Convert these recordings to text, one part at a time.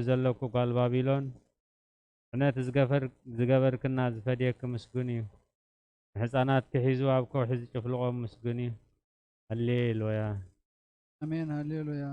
ዘለኩ ጓል ባቢሎን፣ ዕነት ዝገፈር-፣ ዝገበርክና ዝፈድየኪ ምስጉን እዩ። ንሕፃናትኪ ሒዙ ኣብ ከውሒ ዝጭፍልቖም ምስጉን እዩ። ሃሌሉያ። ኣሜን፣ ሃሌሉያ።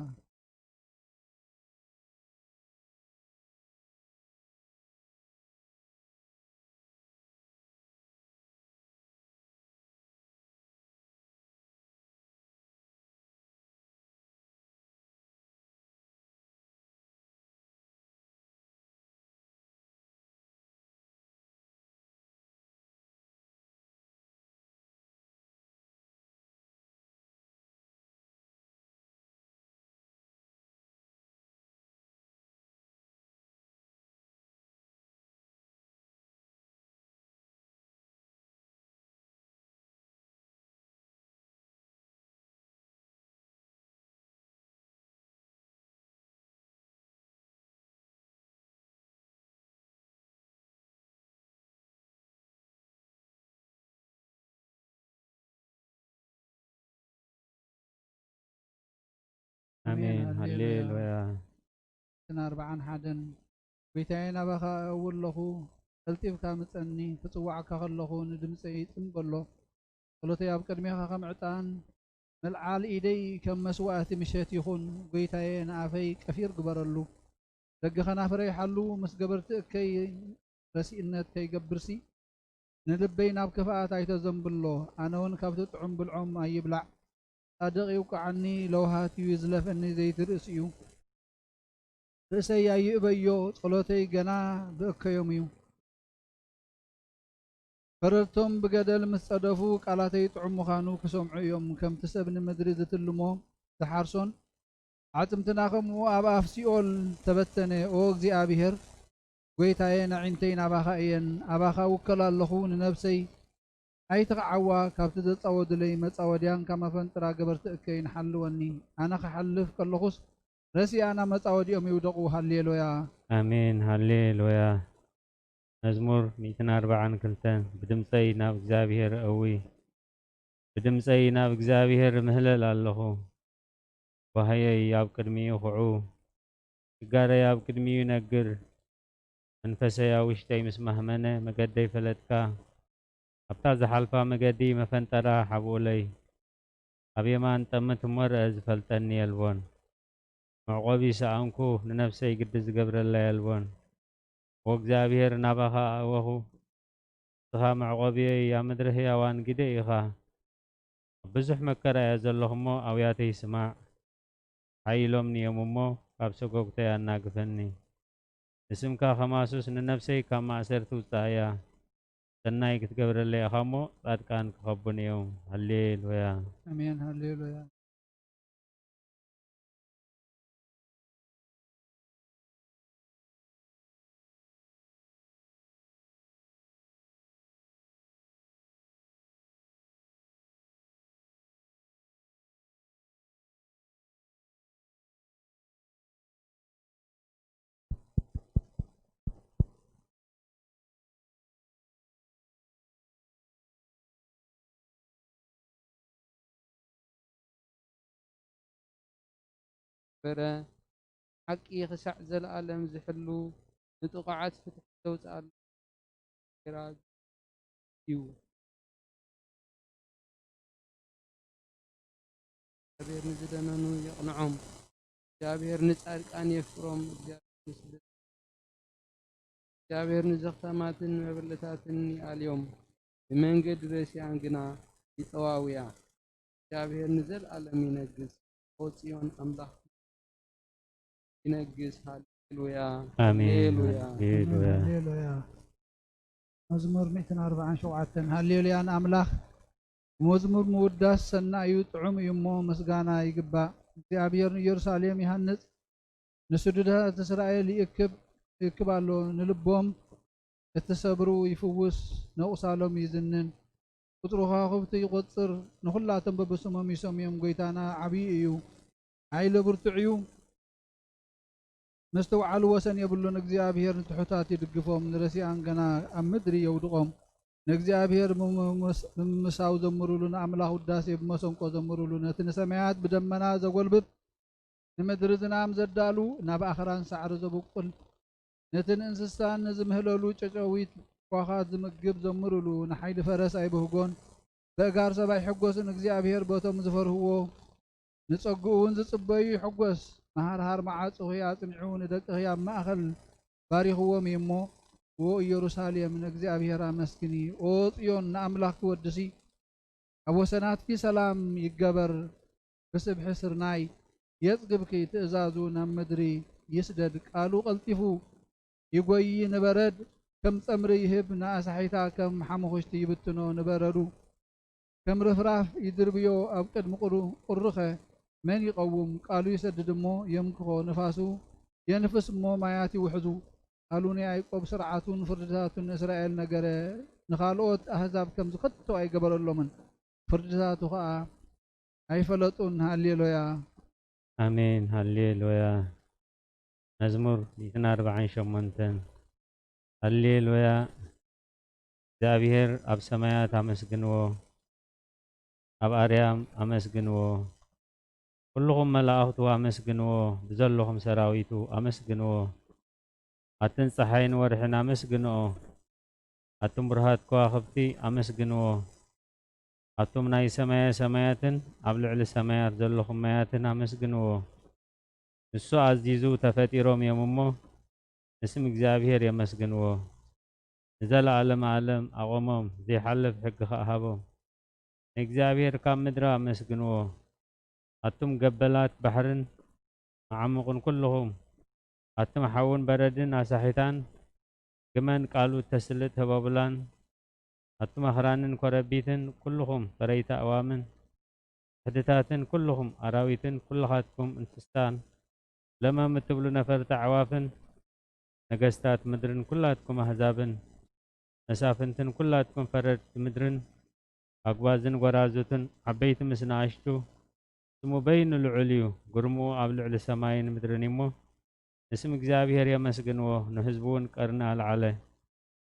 ኣሜን። ኣሜን። ሃሌሉያ። ሃሌሉያ። እትን ኣርባዓን ሓደን። ጎይታዬ፣ ናባኻ እእዊ ኣለኹ፣ ቀልጢፍካ ምጸኒ፣ ክጽዋዕካ ከለኹ ንድምጸይ ጽን በሎ። ጸሎተይ ኣብ ቅድሜኻ ከም ዕጣን፣ ምልዓል ኢደይ ከም መስዋእቲ ምሸት ይኹን። ጎይታዬ፣ ንኣፈይ ቀፊር ግበረሉ። ደገ ከናፍረይ ሓሉ፣ ምስ ገበርቲ እከይ ረሲእነት ከይገብርሲ፣ ንልበይ ናብ ክፍኣት ኣይተዘንብሎ። ኣነ እውን ካብቲ ጥዑም ብልዖም ኣይብላዕ። ጻድቕ ይውቅዓኒ፣ ለውሃት እዩ ዝለፈኒ፣ ዘይቲ ርእሲ እዩ። ርእሰይ ኣይእበዮ፣ ጸሎተይ ገና ብእከዮም እዩ። ፈረድቶም ብገደል ምስ ጸደፉ፣ ቃላተይ ጥዑም ምዃኑ ክሰምዑ እዮም። ከምቲ ሰብ ንምድሪ ዝትልሞ ዝሓርሶን፣ ኣዕጽምትና ከምኡ ኣብ ኣፍ ሲኦል ተበተነ። ኦ እግዚኣብሔር፣ ጐይታዬ፣ ኣዒንተይ ናባኻ እየን፣ ኣባኻ እውከል ኣለኹ፣ ንነብሰይ ኣይትኽዓዋ፣ ካብቲ ዘጻወዱለይ መጻወድያን ካብ መፈንጥራ ገበርቲ እከይን ሓልወኒ። ኣነ ክሓልፍ ከለኹስ፣ ረሲኣ ናብ መጻወዲኦም ይውደቑ። ሃሌሉያ። ኣሜን፣ ሃሌሉያ። መዝሙር ሚእትን ኣርባዓን ክልተን። ብድምጸይ ናብ እግዚኣብሔር እእዊ፣ ብድምጸይ ናብ እግዚኣብሔር እምህለል ኣለኹ። ጓህየይ ኣብ ቅድሚኡ ኹዑ፣ ሽጋረይ ኣብ ቅድሚኡ ይነግር። መንፈሰይ ኣብ ውሽጠይ ምስ ማህመነ፣ መገደይ ፈለጥካ። ኣብታ ዝሓልፋ መገዲ መፈንጠራ ሓብኡለይ። ኣብ የማን ጠምት እሞ ርአ፣ ዝፈልጠኒ የልቦን። መዕቆቢ ሰኣንኩ፣ ንነፍሰይ ግዲ ዝገብረላ የልቦን። ወእግዚኣብሔር፣ ናባኻ ኣእወኹ፣ ንስኻ መዕቆብየይ፣ ኣብ ምድሪ ህያዋን ግደ ኢኻ። ኣብ ብዙሕ መከራ እየ ዘለኹ እሞ፣ ኣውያተይ ስማዕ። ሓይሎምኒ እዮም እሞ፣ ካብ ሰጎግተይ ኣናግፈኒ። ንስምካ ከማስስ፣ ንነፍሰይ ካብ ማእሰርቲ ውጽኣያ። ሰናይ ክትገብረለይ ኢኻ እሞ፣ ጻድቃን ክኸቡኒ እዮም። ሃሌሉያ። ኣሜን፣ ሃሌሉያ። በረ፣ ሓቂ ክሳዕ ዘለኣለም ዝሕሉ፣ ንጥቑዓት ፍትሒ ዘውጽኣሉ ጌራ እዩ። እግዚኣብሔር ንዝደነኑ የቕንዖም። እግዚኣብሔር ንጻድቃን የፍቅሮም። እግዚኣብሔር ንስደት-፣ እግዚኣብሔር ንዘኽታማትን ንመበለታትን ይኣልዮም፣ ንመንገዲ ረሲኣን ግና ይጠዋውያ። እግዚኣብሔር ንዘለኣለም ይነግስ። ኦ ጽዮን ኣምላኽ ይነግስ። ሃሌሉያ፣ ኣሜን። ሃሌሉያ። ሃሌሉያ። ሃሌሉያ። መዝሙር ሚእትን ኣርባዓን ሸውዓተን። ሃሌሉያ ንኣምላኽ። መዝሙር ምውዳስ ሰናይ እዩ፣ ጥዑም እዩ እሞ ምስጋና ይግባእ። እግዚኣብሔር ንኢየሩሳሌም ይሃንጽ፣ ንስዱዳት እስራኤል ይእክብ፣ ይእክብ ኣሎ። ንልቦም እትሰብሩ ይፍውስ፣ ነቑሳሎም ይዝንን። ቁጽሪ ከዋኽብቲ ይቖጽር፣ ንኹላቶም በብስሞም ይሰምዮም። ጐይታና ዓብዪ እዩ፣ ሓይሉ ብርቱዕ እዩ፣ መስተውዓሊ ወሰን የብሉን። እግዚኣብሔር ንትሑታት ይድግፎም፣ ንረሲኣን ገና ኣብ ምድሪ የውድቖም። ንእግዚኣብሔር ብምምስ-፣ ብምምሳው ዘምሩሉ፣ ንኣምላኽ ውዳሴ ብመሰንቆ ዘምሩሉ። ነቲ ንሰማያት ብደመና ዘጐልብብ፣ ንምድሪ ዝናም ዘዳሉ፣ ናብ ኣኽራን ሳዕሪ ዘብቁል፣ ነቲ ንእንስሳን ንዝምህለሉ ጨጨዊት ኳዃት ዝምግብ ዘምርሉ፣ ንሓይሊ ፈረስ ኣይብህጎን። በእጋር ሰብ ኣይሕጎስን። እግዚኣብሔር በቶም ዝፈርህዎ ንጸግኡ እውን ዝጽበዩ ይሕጎስ። መሃርሃር መዓጹኺ ኣጽኒዑ ንደቅኺ ኣብ ማእከል ባሪኽዎም እዩ እሞ፣ ኦ ኢየሩሳሌም ንእግዚኣብሔር ኣመስግኒ። ኦ ጽዮን ንኣምላኽኪ ወድሲ። ኣብ ወሰናትኪ ሰላም ይገበር። ብስብሒ ስርናይ የጽግብኪ። ትእዛዙ ናብ ምድሪ ይስደድ። ቃሉ ቀልጢፉ ይጎዪ ንበረድ፣ ከም ጸምሪ ይህብ ንኣሳሒታ፣ ከም ሓሙኽሽቲ ይብትኖ ንበረዱ። ከም ርፍራፍ ይድርብዮ ኣብ ቅድሚ ቁሩ-፣ ቁሩኸ መን ይቐውም? ቃሉ ይሰድድ እሞ የምክኾ፣ ንፋሱ የንፍስ እሞ ማያት ይውሕዙ። ቃሉ ንያዕቆብ ስርዓቱን ፍርድታቱን ንእስራኤል ነገረ፣ ንኻልኦት ኣህዛብ ከምዚ ከቶ ኣይገበረሎምን። ፍርድታቱ ኸኣ ኣይፈለጡን። ሃሌሉያ። ኣሜን። ሃሌሉያ። መዝሙር ሚእትን ኣርባዓን ሸሞንተን። ሃሌሉያ። እግዚኣብሔር ኣብ ሰማያት ኣመስግንዎ፣ ኣብ ኣርያም ኣመስግንዎ። ኩልኹም መላእኽቱ ኣመስግንዎ፣ ብዘለኹም ሰራዊቱ ኣመስግንዎ። ኣትን ጸሓይን ወርሕን ኣመስግንኦ። ኣቱም ብሩሃት ከዋኽብቲ ኣመስግንዎ። ኣቱም ናይ ሰማየ ሰማያትን ኣብ ልዕሊ ሰማያት ዘለኹም ማያትን ኣመስግንዎ። ንሱ ኣዚዙ ተፈጢሮም እዮም እሞ፣ ንስም እግዚኣብሔር የመስግንዎ። ንዘለዓለመ ዓለም ኣቖሞም፣ ዘይሓልፍ ሕጊ ኸኣ ሃቦም። ንእግዚኣብሔር ካብ ምድሪ ኣመስግንዎ። ኣቱም ገበላት ባሕርን መዓሙቕን ኩልኹም፣ ኣቱም ሓውን በረድን ኣሳሒታን፣ ግመን ቃሉ እተስልጥ ህቦብላን፣ ኣቱም ኣኽራንን ኮረቢትን፣ ኩልኹም ፈረይቲ ኣእዋምን፣ ሕድታትን፣ ኩልኹም ኣራዊትን፣ ኩልኻትኩም እንስሳን፣ ለመም እትብሉ ነፈርቲ ኣዕዋፍን፣ ነገስታት ምድርን፣ ኩላትኩም ኣህዛብን፣ መሳፍንትን፣ ኩላትኩም ፈረድቲ ምድርን፣ ኣጉባዝን ጐራዙትን፣ ዓበይቲ ምስ ንኣሽቱ፣ ስሙ በይኑ ልዑል እዩ፣ ግርምኡ ኣብ ልዕሊ ሰማይን ምድርን እዩ እሞ፣ ንስም እግዚኣብሔር የመስግንዎ፣ ንህዝቡ እውን ቀርኒ ኣልዓለ።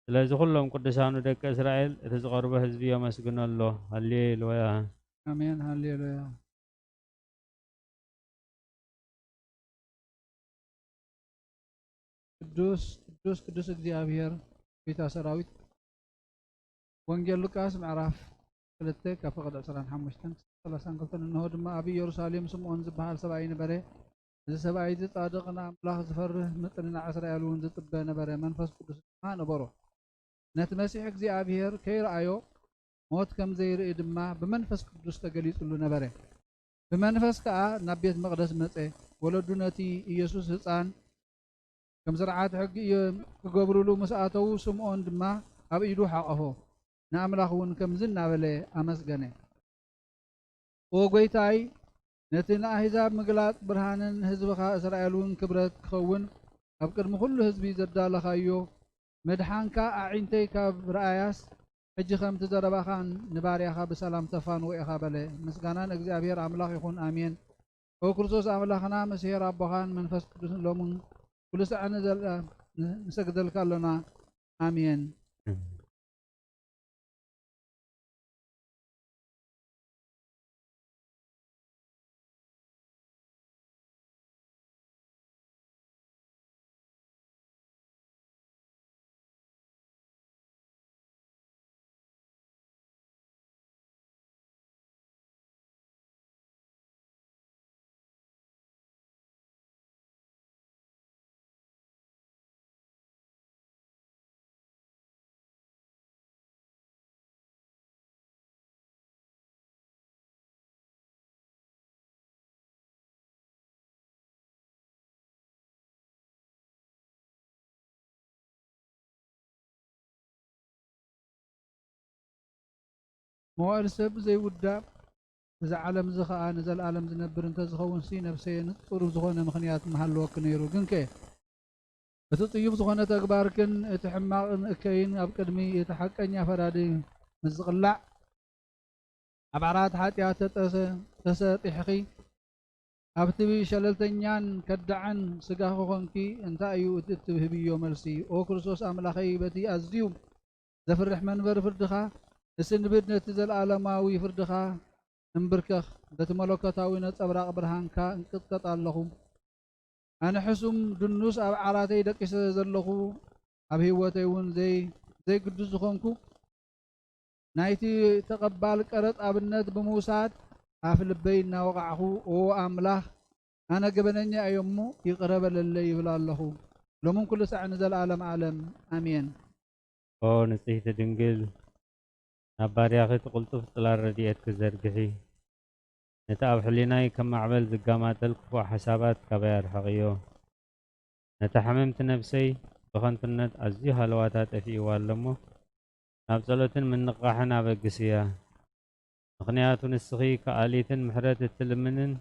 ስለዚ ኩሎም ቅዱሳኑ ደቂ እስራኤል፣ እቲ ዝቐርቦ ህዝቢ የመስግኖ ኣሎ። ሃሌሉያ። ኣሜን፣ ሃሌሉያ። ቅዱስ፣ ቅዱስ፣ ቅዱስ እግዚኣብሔር፣ ጌታ ሰራዊት። ወንጌል ሉቃስ ምዕራፍ ክልተ ካብ ፈቐድ ዕስራን ሓሙሽተን ክሳብ ሰላሳን ክልተን። እንሆ ድማ ኣብ ኢየሩሳሌም ስምዖን ዝበሃል ሰብኣይ ነበረ። እዚ ሰብኣይ እዚ ጻድቕ፣ ንኣምላኽ ዝፈርህ፣ ምጽንናዕ እስራኤል እውን ዝጽበ ነበረ። መንፈስ ቅዱስ ድማ ነበሮ። ነቲ መሲሕ እግዚኣብሔር ከይረኣዮ፣ ሞት ከም ዘይርኢ ድማ ብመንፈስ ቅዱስ ተገሊጹሉ ነበረ። ብመንፈስ ከኣ ናብ ቤት መቕደስ መጸ። ወለዱ ነቲ ኢየሱስ ህጻን ከም ስርዓት ሕጊ እዮም ክገብሩሉ ምስ ኣተዉ፣ ስምዖን ድማ ኣብ ኢዱ ሓቐፎ፣ ንኣምላኽ እውን ከምዚ እናበለ ኣመስገነ። ኦ ጐይታይ፣ ነቲ ንኣህዛብ ምግላጽ ብርሃንን ንህዝብኻ እስራኤል እውን ክብረት ክኸውን ኣብ ቅድሚ ኩሉ ህዝቢ ዘዳለኻዮ ምድሓንካ ኣዒንተይ ካብ ረኣያስ፣ ሕጂ ከምቲ ዘረባኻን ንባርያኻ ብሰላም ተፋንዎ ኢኻ በለ። ምስጋና ንእግዚኣብሔር ኣምላኽ ይኹን፣ ኣሜን። ኦ ክርስቶስ ኣምላኽና፣ ምስ ኄር ኣቦኻን መንፈስ ቅዱስን ሎምን ኩሉ ሳዕ ንዘልኣ-፣ ንሰግደልካ ኣሎና። ኣሜን። መዋእል ሰብ ዘይውዳእ፣ እዚ ዓለም እዚ ኸኣ ንዘለኣለም ዝነብር እንተዝኸውንሲ፣ ነፍሰየ ንጹር ብዝኾነ ምኽንያት ምሃለወኪ ነይሩ። ግንከ፣ እቲ ጽዩፍ ዝኾነ ተግባርክን እቲ ሕማቕን እከይን ኣብ ቅድሚ እቲ ሓቀኛ ፈራዲ ምስ ዝቕላዕ፣ ኣብ ዓራት ሓጢኣት ተጠሰ-፣ ተሰጢሕኺ፣ ኣብቲ ሸለልተኛን ከዳዕን ስጋኺ ኾንኪ፣ እንታይ እዩ እቲ እትህብዮ መልሲ? ኦ ክርስቶስ ኣምላኸይ፣ በቲ ኣዝዩ ዘፍርሕ መንበር ፍርድኻ፣ ንስንብድ ነቲ ዘለኣለማዊ ፍርድኻ እንብርከኽ፣ በቲ መለኮታዊ ነጸብራቕ ብርሃንካ እንቅጥቀጥ ኣለኹ። ኣነ ሕሱም ድኑስ ኣብ ዓራተይ ደቂሰ ዘለኹ፣ ኣብ ህይወተይ እውን ዘይ-፣ ዘይግዱስ ዝኾንኩ፣ ናይቲ ተቐባል ቀረጽ ኣብነት ብምውሳድ፣ ኣፍ ልበይ እናወቓዕኹ፣ "ኦ ኣምላኽ፣ ኣነ ገበነኛ እየ እሞ ይቕረ በለለይ" ይብል ኣለኹ። ሎምን ኩሉ ሳዕ ንዘለኣለም ዓለም። ኣሜን። ኦ ንጽሕቲ ድንግል፣ ናብ ባርያኺ እቲ ቅልጡፍ ጽላል ረድኤትኪ ዘርግሒ። ነቲ ኣብ ሕሊናይ ከም ማዕበል ዝጋማጠል ክፉእ ሓሳባት ካባይ ኣርሕቕዮ። ነታ ሕምምቲ ነፍሰይ ብኸንቱነት ኣዝዩ ሃለዋታ ጠፊእዋ ኣሎ እሞ፣ ናብ ጸሎትን ምንቕቓሕን ኣበግስያ። ምኽንያቱ ንስኺ ከኣሊትን ምሕረት እትልምንን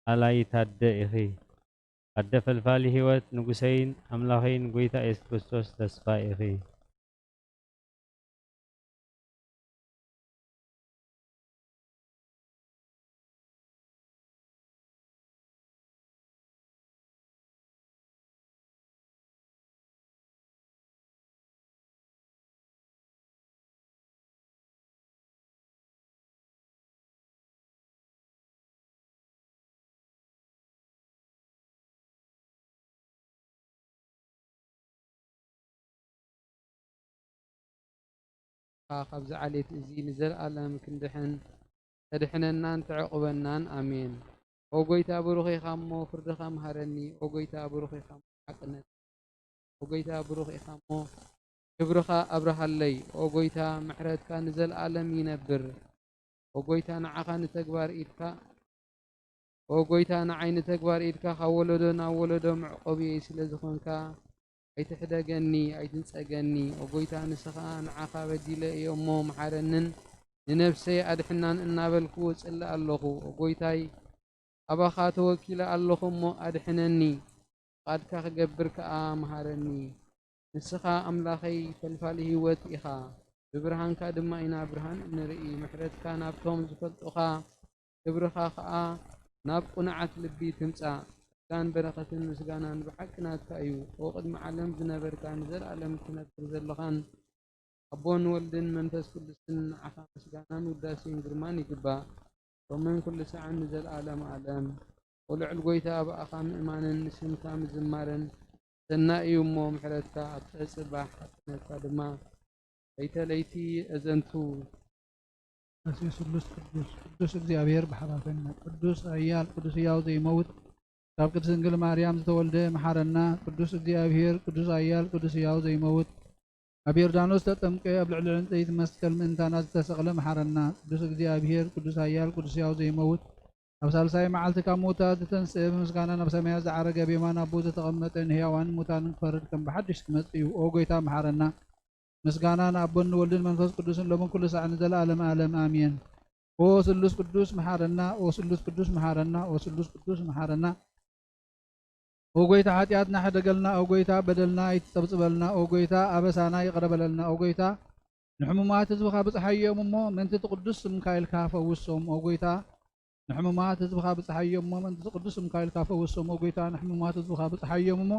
ኣላይት ኣደ ኢኺ። ኣደ ፈልፋሊ ህይወት፣ ንጉሰይን ኣምላኸይን ጐይታ የሱስ ክርስቶስ ተስፋ ኢኺ። ካብዚ ዓሌት እዚ ንዘለኣለም ክንድሕን ተድሕነናን ተዕቑበናን። ኣሜን። ኦ ጐይታ፣ ብሩኽ ኢኻ እሞ ፍርድኻ ምሃረኒ። ኦ ጐይታ፣ ብሩኽ ኢኻ እሞ ሓቅነት። ኦ ጐይታ፣ ብሩኽ ኢኻ እሞ ክብርኻ ኣብርሃለይ። ኦ ጐይታ፣ ምሕረትካ ንዘለኣለም ይነብር። ኦ ጐይታ፣ ንዓኻ ንተግባር ኢድካ፣ ኦ ጐይታ፣ ንዓይ ንተግባር ኢድካ ካብ ወለዶ ናብ ወለዶ መዕቆብየይ ስለ ዝኾንካ፣ ኣይትሕደገኒ፣ ኣይትንጸገኒ። ኦ ጐይታ፣ ንስኻ ንዓኻ በዲለ እየ እሞ ምሓረንን ንነፍሰይ ኣድሕናን እናበልኩ እጽሊ ኣለኹ። ኦ ጐይታይ፣ ኣባኻ ተወኪለ ኣለኹ እሞ ኣድሕነኒ፣ ፍቓድካ ክገብር ከኣ ምሃረኒ። ንስኻ ኣምላኸይ ፈልፋሊ ህይወት ኢኻ፣ ብብርሃንካ ድማ ኢና ብርሃን እንርኢ። ምሕረትካ ናብቶም ዝፈልጡኻ፣ ክብርኻ ኸኣ ናብ ቅኑዓት ልቢ ትምጻእ። ጸጋን በረኸትን ምስጋናን ብሓቂ ናትካ እዩ። ኦ ቅድሚ ዓለም ዝነበርካ፣ ንዘለኣለም እትነብር ዘለኻን ኣቦን ወልድን መንፈስ ቅዱስን፣ ንዓኻ ምስጋናን ውዳሴን ግርማን ይግባእ፣ ሎምን ኩሉ ሳዕን ንዘለኣለም ዓለም። ኦ ልዑል ጐይታ፣ ብኣኻ ምእማንን ንስምካ ምዝማርን ሰናይ እዩ እሞ፣ ምሕረትካ ኣብ ተጽባሕ ሓቅነትካ ድማ ለይተ ለይቲ ኣዘንቱ። ኣስዩ ስሉስ ቅዱስ፣ ቅዱስ እግዚኣብሔር ብሓባፈና፣ ቅዱስ ኃያል፣ ቅዱስ ሕያው ዘይመውት፣ ካብ ቅድስት ድንግል ማርያም ዝተወልደ መሓረና። ቅዱስ እግዚኣብሔር፣ ቅዱስ ኃያል፣ ቅዱስ ሕያው ዘይመውት፣ ኣብ ዮርዳኖስ ዝተጠምቀ፣ ኣብ ልዕሊ ዕንጸይቲ መስቀል ምእንታና ዝተሰቕለ መሓረና። ቅዱስ እግዚኣብሔር፣ ቅዱስ ኃያል፣ ቅዱስ ሕያው ዘይመውት፣ ኣብ ሳልሳይ መዓልቲ ካብ ምዉታት ዝተንስአ፣ ብምስጋና ናብ ሰማያት ዝዓረገ፣ ኣብ የማን ኣቦኡ ዝተቐመጠ፣ ንሕያዋንን ሙታንን ክፈርድ ከም ብሓድሽ ክመጽእ እዩ። ኦ ጐይታ መሓረና። ምስጋና ንኣቦን ንወልድን መንፈስ ቅዱስን ሎምን ኩሉ ሳዕ ንዘለኣለም ዓለም ኣሜን። ኦ ስሉስ ቅዱስ መሓረና፣ ኦ ስሉስ ቅዱስ መሓረና፣ ኦ ስሉስ ቅዱስ መሓረና። ኦ ጐይታ፣ ሓጢኣትና ሕደገልና። ኦ ጐይታ፣ በደልና ኣይትጸብጽበልና። ኦ ጐይታ፣ ኣበሳና ይቕረ በለልና። ኦ ጐይታ፣ ንሕሙማት ህዝብኻ ብጽሓዮም እሞ፣ ምእንቲ እቲ ቅዱስ ስምካ ኢልካ ፈውሶም። ኦ ጐይታ፣ ንሕሙማት ህዝብኻ ብጽሓዮም እሞ፣ ምእንቲ እቲ ቅዱስ ስምካ ኢልካ ፈውሶም። ኦ ጐይታ፣ ንሕሙማት ህዝብኻ ብጽሓዮም እሞ፣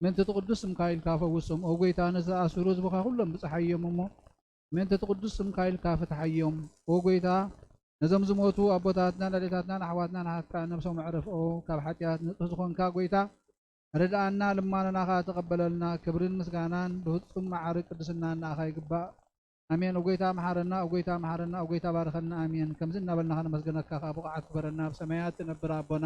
ምእንቲ እቲ ቅዱስ ስምካ ኢልካ ፈውሶም። ኦ ጐይታ፣ ንዝተኣስሩ ህዝብኻ ኩሎም ብጽሓዮም እሞ፣ ምእንቲ እቲ ቅዱስ ስምካ ኢልካ ፍትሓዮም። ኦ ጐይታ፣ ነዞም ዝሞቱ ኣቦታትናን ኣዴታትናን ኣሕዋትናን ኣሓትካ ነብሶም ዕረፍኦ። ካብ ሓጢኣት ንጹህ ዝኾንካ ጐይታ፣ ርድኣና፣ ልማኖናኻ ተቐበለልና። ክብርን ምስጋናን ብፍጹም መዓርግ ቅድስናን ንኣኻ ይግባእ። ኣሜን። ኦ ጐይታ መሓረና፣ ኦ ጐይታ መሓረና፣ ኦ ጐይታ ባርኸና። ኣሜን። ከምዚ እናበልና ከነመስግነካ ከኣ ብቕዓት ግበረና። ኣብ ሰማያት ትነብር ኣቦና፣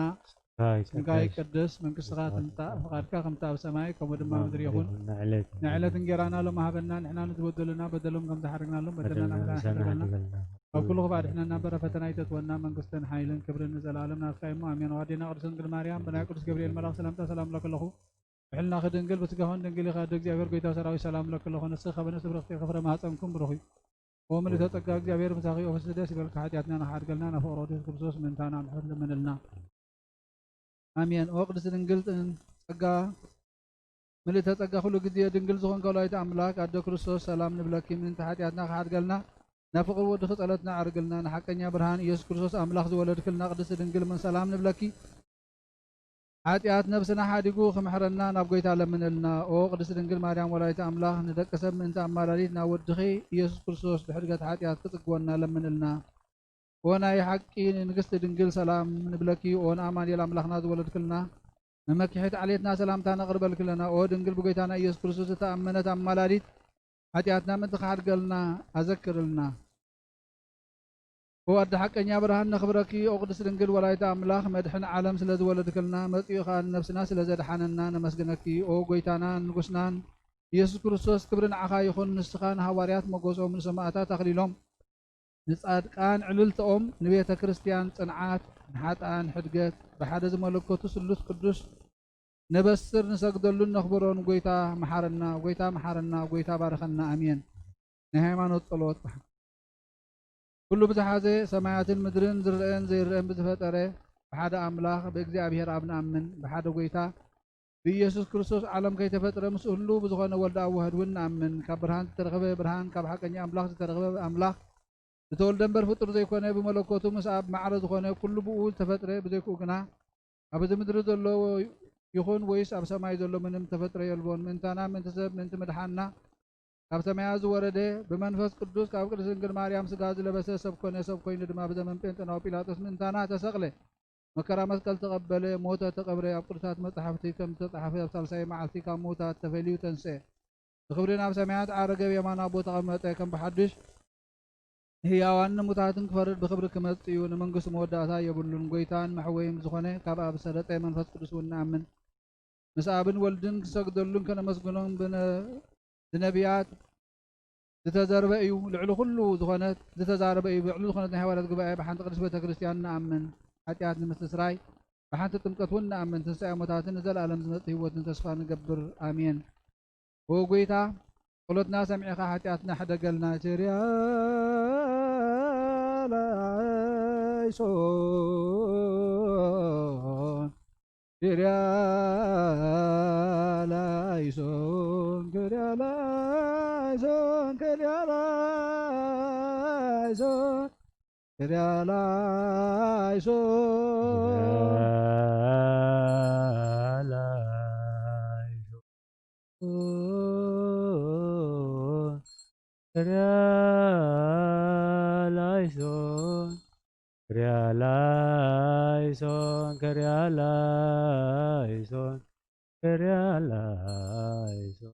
ስምካ ይቀደስ፣ መንግስትኻ ትምጻእ፣ ፍቓድካ ከምቲ ኣብ ሰማይ ከምኡ ድማ ኣብ ምድሪ ይኹን። ንዕለት ንዕለት እንጌራና ሎም ሃበና፣ ንሕና ንዝበደሉና በደሎም ከም ዝሓረግናሎም በደልና ንሕና ንሕደገልና። ካብ ኩሉ ክፉእ ኣድሕነና፣ እምበር ፈተና ኣይተእትወና፣ መንግስትን ሓይልን ክብርን ንዘለኣለም ናትካ እዩ እሞ፣ ኣሜን። ኣዴና ቅድስት ድንግል ማርያም፣ ብናይ ቅዱስ ገብርኤል መልኣኽ ሰላምታ ሰላም እብለኪ ኣለኹ። ብሕልናኺ ድንግል፣ ብስጋኽን ድንግል ኢኺ፣ ኣደ እግዚኣብሔር፣ ጎይታ ሰራዊት፣ ሰላም እብለኪ ኣለኹ። ንስኺ ከበነ ስብርኽቲ ኢኺ፣ ፍረ ማህፀንኩም ብሩኽ እዩ። ኦ ምልእተ ጸጋ፣ እግዚኣብሔር ምሳኺ እዩ፣ ደስ ይበልኪ፣ ሓጢኣትና ንኽሓድገልና፣ ናብ ፍቕሪ ወድኺ ክርስቶስ ምእንታና ምሕረት ለምንልና። ኣሜን። ኦ ቅድስት ድንግል ጸጋ፣ ምልእተ ጸጋ፣ ኩሉ ግዜ ድንግል ዝኾንኪ ወላዲተ ኣምላክ፣ ኣደ ክርስቶስ፣ ሰላም ንብለኪ። ምእንቲ ሓጢኣትና ክሓድገልና፣ ናብ ፍቕሪ ወድኺ ጸሎትና ኣዕርግልና። ንሓቀኛ ብርሃን፣ ኢየሱስ ክርስቶስ፣ ኣምላኽ ዝወለድክልና ቅድስት ድንግል፣ ምን ሰላም ንብለኪ። ሓጢኣት ነብስና ሓዲጉ ክምሕረና ናብ ጐይታ ለምንልና። ኦ ቅድስት ድንግል ማርያም ወላዲተ ኣምላኽ፣ ንደቂ ሰብ ምእንቲ ኣማላዲት ናብ ወድኺ ኢየሱስ ክርስቶስ ብሕድገት ሓጢኣት ክጽግወና ለምንልና። ኦ ናይ ሓቂ ንግስቲ ድንግል ሰላም ንብለኪ። ኦ ንኣማኑኤል ኣምላኽና ዝወለድክልና መመኪሒት ዓሌትና ሰላምታ ነቕርበልክለና። ኦ ድንግል ብጎይታና ኢየሱስ ክርስቶስ እተኣመነት ኣማላዲት ሓጢኣትና ምእንቲ ክሓድገልና ኣዘክርልና። ኦ ኣደ ሓቀኛ ብርሃን ነኽብረኪ። ኦ ቅድስት ድንግል ወላዲተ ኣምላኽ መድሕን ዓለም ስለ ዝወለድክልና መጺኡ ኸኣ ንነብስና ስለ ዘድሓነና ነመስግነኪ። ኦ ጎይታናን ንጉስናን ኢየሱስ ክርስቶስ ክብሪ ንዓኻ ይኹን። ንስኻ ንሃዋርያት ሞገሶም ንሰማእታት ኣኽሊሎም ንጻድቃን ዕልልተኦም ንቤተ ክርስቲያን ጽንዓት ንሓጥኣን ሕድገት ብሓደ ዝመለከቱ ስሉስ ቅዱስ ነበስር ንሰግደሉን ነኽብሮን። ጎይታ መሓረና፣ ጎይታ መሓረና፣ ጎይታ ባርኸና። ኣሜን። ናይ ሃይማኖት ጸሎት። ኩሉ ብዝሓዘ ሰማያትን ምድርን ዝረአን ዘይረአን ብዝፈጠረ ብሓደ ኣምላኽ ብእግዚኣብሔር ኣብ ንኣምን። ብሓደ ጎይታ ብኢየሱስ ክርስቶስ ዓለም ከይተፈጥረ ምስ ህሉ ብዝኾነ ወልደ ኣብ ዋህድ እውን ንኣምን። ካብ ብርሃን ዝተረኸበ ብርሃን፣ ካብ ሓቀኛ ኣምላኽ ዝተረኸበ ኣምላኽ፣ ዝተወልደ እምበር ፍጡር ዘይኮነ፣ ብመለኮቱ ምስ ኣብ ማዕረ ዝኾነ ኩሉ ብኡ ዝተፈጥረ፣ ብዘይክኡ ግና ኣብ እዚ ምድሪ ዘሎ ይኹን ወይስ ኣብ ሰማይ ዘሎ ምንም ተፈጥረ የልቦን። ምእንታና፣ ምእንቲ ሰብ፣ ምእንቲ ምድሓንና ካብ ሰማያት ዝወረደ፣ ብመንፈስ ቅዱስ ካብ ቅድስት ድንግል ማርያም ስጋ ዝለበሰ፣ ሰብ ኮነ፣ ሰብ ኮይኑ ድማ ብዘመን ጴንጤናዊ ጲላጦስ ምእንታና ተሰቕለ፣ መከራ መስቀል ተቐበለ፣ ሞተ፣ ተቐብረ፣ ኣብ ቅዱሳት መጻሕፍቲ ከም ዝተጻሕፈ ኣብ ሳልሳይ መዓልቲ ካብ ምዉታት ተፈልዩ ተንስአ። ብኽብሪ ናብ ሰማያት ዓረገ፣ ብየማን ኣቦ ተቐመጠ። ከም ብሓድሽ ንህያዋን ንሙታትን ክፈርድ ብኽብሪ ክመጽእ እዩ። ንመንግስቱ መወዳእታ የብሉን። ጎይታን መሕወይን ዝኾነ ካብ ኣብ ዝሰረጸ መንፈስ ቅዱስ እውን ንኣምን። ምስ ኣብን ወልድን ክሰግደሉን ከነመስግኖን ብነ-፣ ብነቢያት ዝተዘርበ እዩ። ልዕሊ ኩሉ ዝኾነት ዝተዛረበ እዩ። ልዕሊ ዝኾነት ናይ ሃዋርያት ጉባኤ ብሓንቲ ቅድስት ቤተ ክርስቲያን ንኣምን። ሓጢኣት ንምስትስራይ ብሓንቲ ጥምቀት እውን ንኣምን። ትንሳኤ ሙታትን ንዘለኣለም ዝመጽእ ህይወትን ተስፋ ንገብር። ኣሜን። ኦ ጎይታ፣ ጸሎትና ሰሚዕኻ ሓጢኣትና ሕደገልና። ቸርያ ላይሶን፣ ቸርያ ላይሶን፣ ቸርያ ላይሶን፣ ቸርያ ላይሶን፣ ቸርያ ላይሶን። ክሪያላይሶን፣ ክሪያላይሶን፣ ክሪያላይሶን፣ ክሪያላይሶን፣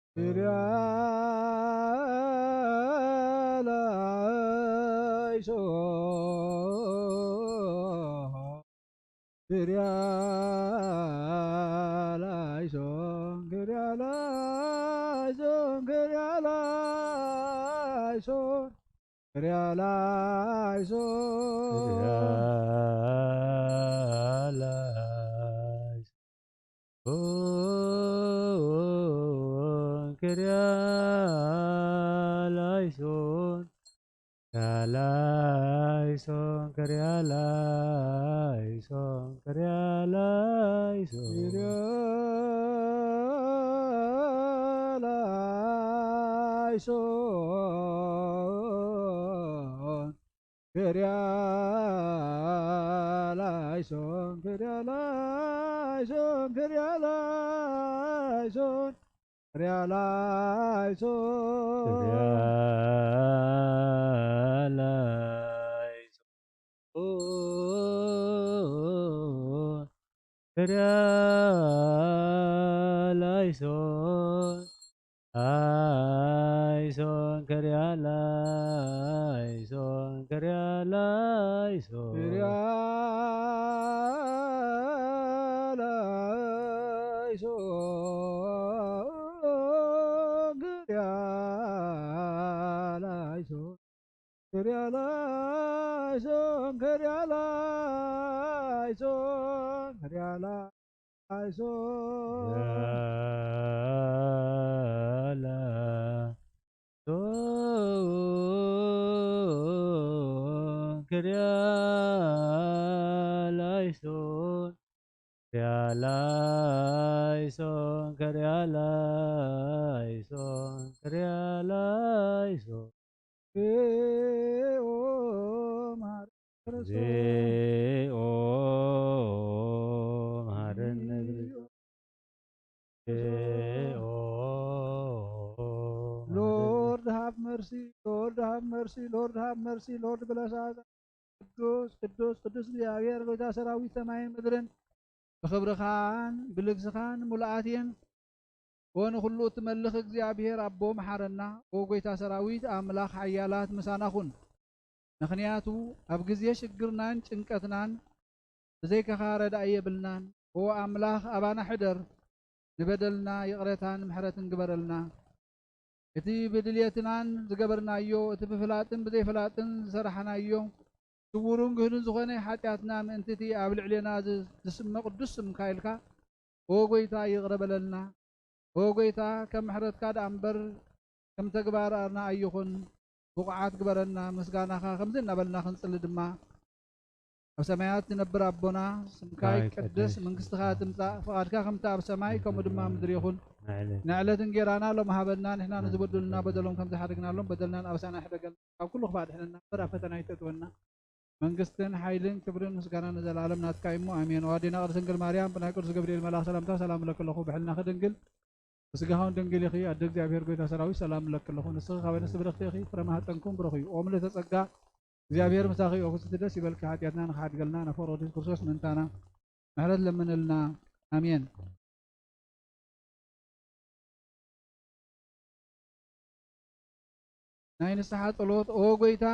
ክሪያላይሶን። ክሪያላይሶን፣ ክሪያላይሶን፣ ክሪያላይሶን፣ ክሪያላይሶን። ክሪያላይሶን፣ ክሪያላይሶን፣ ክሪያላይሶን፣ ክሪያላይሶን። ክሪያላይሶን፣ ክሪያላይሶን፣ ክሪያላይሶን፣ ክሪያላይሶን። ክሪያላይሶን፣ ክሪያላይሶን፣ ኣይሶን፣ ክሪያላይሶን፣ ክሪያላይሶን። ክሪያላይሶን፣ ክሪያላይሶን፣ ክሪያላይሶን፣ ክሪያላይሶን፣ ክሪያላይሶን። ክሪያላይሶን፣ ክሪያላይሶን፣ ክሪያላይሶን፣ ክሪያላይሶን፣ ክሪያላይሶን። እግዚኦ መሐረነ ክርስቶስ። እግዚኦ መሐረነ ክርስቶስ። እግዚኦ መሐረነ። Lord have mercy, Lord have mercy, Lord have mercy, Lord bless us. ቅዱስ ቅዱስ ቅዱስ እግዚኣብሔር ጎይታ ሰራዊት ሰማይን ምድርን ብኽብርኻን ብልግስኻን ምሉኣት እየን። ኦ ንኹሉ እትመልኽ እግዚኣብሔር ኣቦ መሓረና። ኦ ጎይታ ሰራዊት ኣምላኽ ሓያላት ምሳና ኩን። ምኽንያቱ ኣብ ግዜ ሽግርናን ጭንቀትናን ብዘይካኻ ረዳኢ የብልናን። ኦ ኣምላኽ ኣባና ሕደር፣ ንበደልና ይቕረታን ምሕረትን ግበረልና። እቲ ብድልየትናን ዝገበርናዮ፣ እቲ ብፍላጥን ብዘይፍላጥን ዝሰራሕናዮ፣ ስውሩን ግህዱን ዝኾነ ሓጢኣትና ምእንቲ እቲ ኣብ ልዕሌና ዝ-፣ ዝስመ ቅዱስ ስምካ ኢልካ፣ ኦ ጎይታ ይቕረ በለልና። ኦ ጎይታ ከም ምሕረትካ ደኣ እምበር ከም ተግባርና ኣይኹን። ብቑዓት ግበረና። ምስጋናኻ ከምዚ እናበልና ክንጽሊ ድማ፣ ኣብ ሰማያት ትነብር ኣቦና፣ ስምካ ይቀደስ፣ መንግስትኻ ትምጻእ፣ ፍቓድካ ከምቲ ኣብ ሰማይ ከምኡ ድማ ኣብ ምድሪ ይኹን። ንዕለት እንጌራና ሎም ሃበና፣ ንሕና ንዝበደሉና በደሎም ከም ዝሓደግናሎም በደልናን ኣበሳና ይሕደገልና፣ ካብ ኩሉ ክፋእ ድሕነና እምበር ኣብ ፈተና ኣይተእትወና። መንግስትን ሓይልን ክብርን ምስጋና ንዘለኣለም ናትካ እዩ እሞ ኣሜን። ኦ ኣዴና ቅድስት ድንግል ማርያም፣ ብናይ ቅዱስ ገብርኤል መልኣኽ ሰላምታ ሰላም እለኪ ኣለኹ፣ ብሕልናኺ ድንግል፣ ብስጋኺ እውን ድንግል ኢኺ። ኣደ እግዚኣብሔር ጎይታ ሰራዊት ሰላም እለኪ ኣለኹ። ንስኺ ካብ ኣንስቲ ብርኽቲ ኢኺ፣ ፍረ ማህፀንኩም ብሩኽ እዩ። ኦ ምልእተ ጸጋ፣ እግዚኣብሔር ምሳኺ እዩ። ኦ ፍስቲ ደስ ይበልኪ፣ ሓጢኣትና ንኽሓድገልና ናብ ፍቕሪ ወዲ የሱስ ክርስቶስ ምእንታና ምሕረት ለምንልና። ኣሜን። ናይ ንስሓ ጸሎት። ኦ ጎይታ፣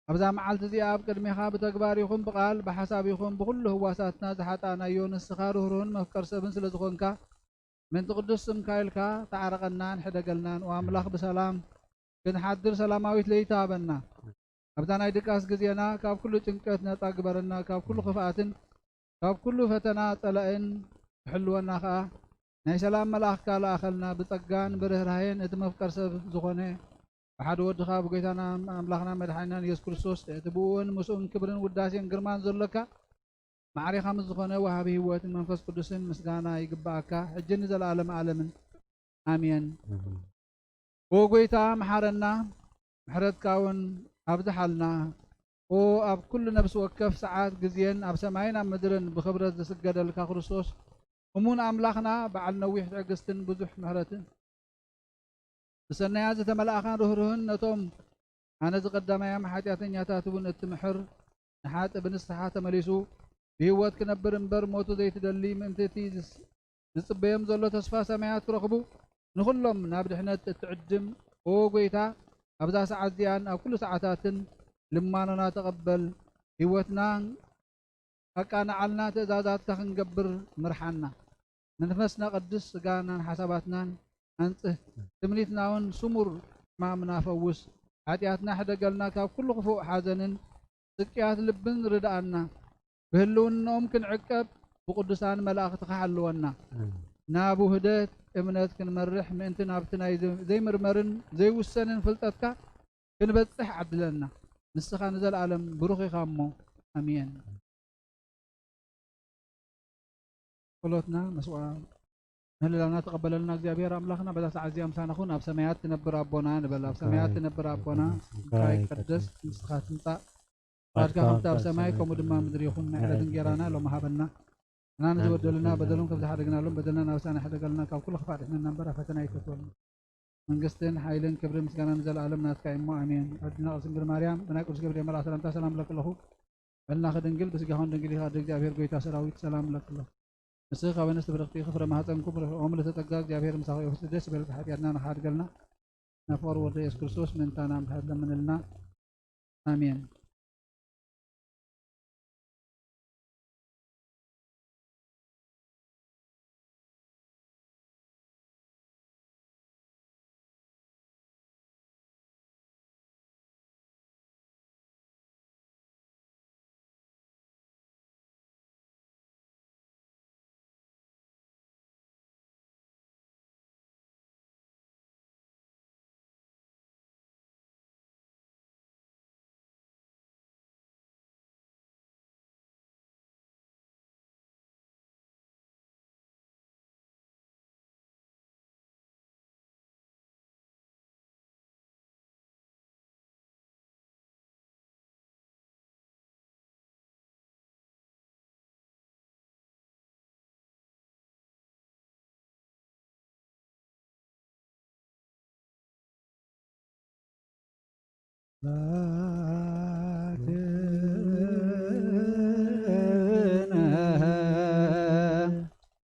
ኣብዛ መዓልቲ እዚኣ ኣብ ቅድሜኻ ብተግባር ይኹን ብቓል ብሓሳብ ይኹን ብኹሉ ህዋሳትና ዝሓጣእናዮ፣ ንስኻ ርህሩህን መፍቀር ሰብን ስለ ዝኾንካ፣ ምእንቲ ቅዱስ ስምካ ኢልካ ተዓረቐናን ሕደገልናን። ኦ ኣምላኽ፣ ብሰላም ክንሓድር ሰላማዊት ለይቲ ሃበና። ኣብዛ ናይ ድቃስ ግዜና ካብ ኩሉ ጭንቀት ነጻ ግበረና፣ ካብ ኩሉ ክፍኣትን ካብ ኩሉ ፈተና ጸላእን ክሕልወና ኸኣ ናይ ሰላም መልኣኽካ ለኣኸልና። ብጸጋን ብርህራሄን እቲ መፍቀር ሰብ ዝኾነ ብሓደ ወድኻ ብጎይታና ኣምላኽና መድሓኒናን የሱስ ክርስቶስ፣ እቲ ብእኡን ምስኡን ክብርን ውዳሴን ግርማን ዘሎካ፣ ማዕሬኻ ምስ ዝኾነ ወሃቢ ህይወትን መንፈስ ቅዱስን ምስጋና ይግብኣካ፣ ሕጂ ንዘለኣለም ዓለምን። ኣሜን። ኣሜን። ኦ ጎይታ፣ መሓረና፣ ምሕረትካ እውን ኣብዝሓልና። ኦ ኣብ ኩሉ ነፍሲ ወከፍ ሰዓት ግዜን ኣብ ሰማይን ኣብ ምድርን ብኽብረት ዝስገደልካ ክርስቶስ፣ እሙን ኣምላኽና፣ በዓል ነዊሕ ትዕግስትን ብዙሕ ምሕረትን፣ ብሰናያት ዝተመልኣኻን ርህሩህን፣ ነቶም ኣነ ዝቐዳማዮም ሓጢኣተኛታት እውን እትምሕር፣ ንሓጥእ ብንስሓ ተመሊሱ ብህይወት ክነብር እምበር ሞቱ ዘይትደሊ፣ ምእንቲ እቲ ዝስ-፣ ዝጽበዮም ዘሎ ተስፋ ሰማያት ክረኽቡ፣ ንኹሎም ናብ ድሕነት እትዕድም፣ ኦ ጎይታ፣ ኣብዛ ሰዓት እዚኣን ኣብ ኩሉ ሰዓታትን ልማኖና ተቐበል። ህይወትና ኣቃንዓልና፣ ትእዛዛትካ ክንገብር ምርሓና። መንፈስና ቀድስ፣ ስጋናን ሓሳባትናን ኣንጽህ፣ ትምኒትና እውን ስሙር፣ ሕማምና ፈውስ፣ ሓጢኣትና ሕደገልና፣ ካብ ኩሉ ክፉእ ሓዘንን ስቅያት ልብን ርድኣና። ብህልውናኦም ክንዕቀብ ብቅዱሳን መላእኽትኻ ሓልወና። ኣሜን። ናብ ውህደት እምነት ክንመርሕ ምእንቲ ናብቲ ናይ ዘ-፣ ዘይምርመርን ዘይውሰንን ፍልጠትካ ክንበጽሕ ዓድለና። ንስኻ ንዘለኣለም ብሩኽ ኢኻ እሞ። ኣሜን። ጸሎትና መስዋዕ ምህልላና ተቐበለልና እግዚኣብሔር ኣምላኽና። በዛ ሰዓት እዚኣ ምሳና ኩን። ኣብ ሰማያት ትነብር ኣቦና ንበል። ኣብ ሰማያት ትነብር ኣቦና፣ ስምካ ይቀደስ፣ ንስኻ ትምጻእ፣ ፍቓድካ ከምቲ ኣብ ሰማይ ከምኡ ድማ ኣብ ምድሪ ይኹን። ናይ ዕለት እንጌራና ሎሚ ሃበና። ንሕና ንዝበደሉና በደሎም ከም ዝሓደግናሎም በደልና ናብ ሳና ሕደገልና፣ ካብ ኩሉ ክፋእ ድሕነና እምበር ኣብ ፈተና ኣይተእትወና። መንግስትን ሓይልን ክብርን ምስጋናን ንዘለኣለም ናትካ እዩ እሞ ኣሜን። ኣዴና ቅድስት ድንግል ማርያም፣ ብናይ ቅዱስ ገብርኤል መልኣኽ ሰላምታ ሰላም እብለኪ ኣለኹ። በልናኺ ድንግል፣ ብስጋኹን ድንግል ኢኻ፣ ኣደ እግዚኣብሔር ጎይታ ሰራዊት ሰላም እብለኪ ኣለኹ። ንስኺ ካብ ኣንስቲ ብርኽቲ ኢኺ፣ ፍረ ማህፀንኩም ብሩኽ እዩ። ኦ ምልእተ ጸጋ፣ እግዚኣብሔር ምሳኺ እዩ። ደስ ይበልኪ፣ ሓጢኣትና ንኽሓድገልና፣ ናብ ፍቕሪ ወልደ የሱስ ክርስቶስ ምእንታና ምሕረት ለምንልና። ኣሜን።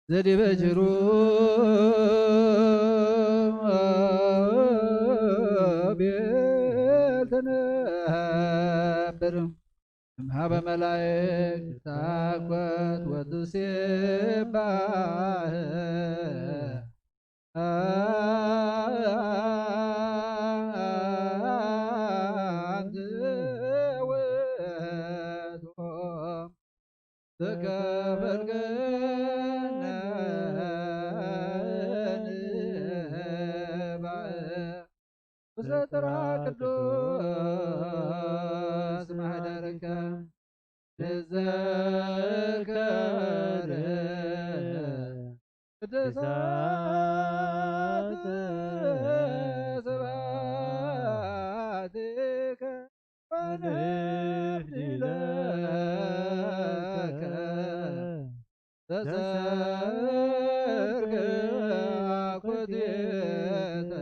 ዘዲበ ጅሩ ቤል ትነብር። እምሃበ መላእክት ታኮት ወትሴባህ አንተ ውእቱ ተከፈልከነ ንባእ ውስተ ጥራ ቅዱስ ማህደርከ ንዘከር ቅዱሳት ስብሐትከ ወንብድለከ ዘሰርግ አኮቴተ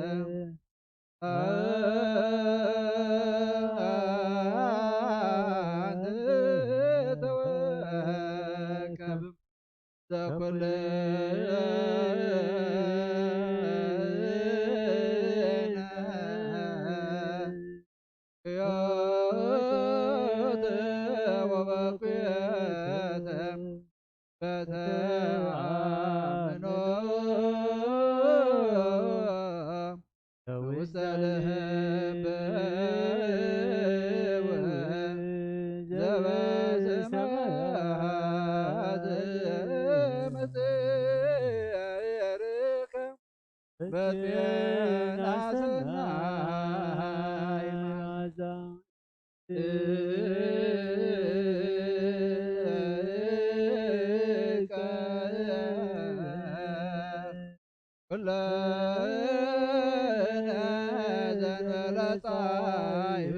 አንተ ተወከብ ዘኩልነ ሕይወት ወበኩየተ በተአምኖ ውስተ ልብ ዘበሰማያት ምጽእርከ በጤና ሰናይ መዓዛ ኩለነ ዘንበለ ጻይብ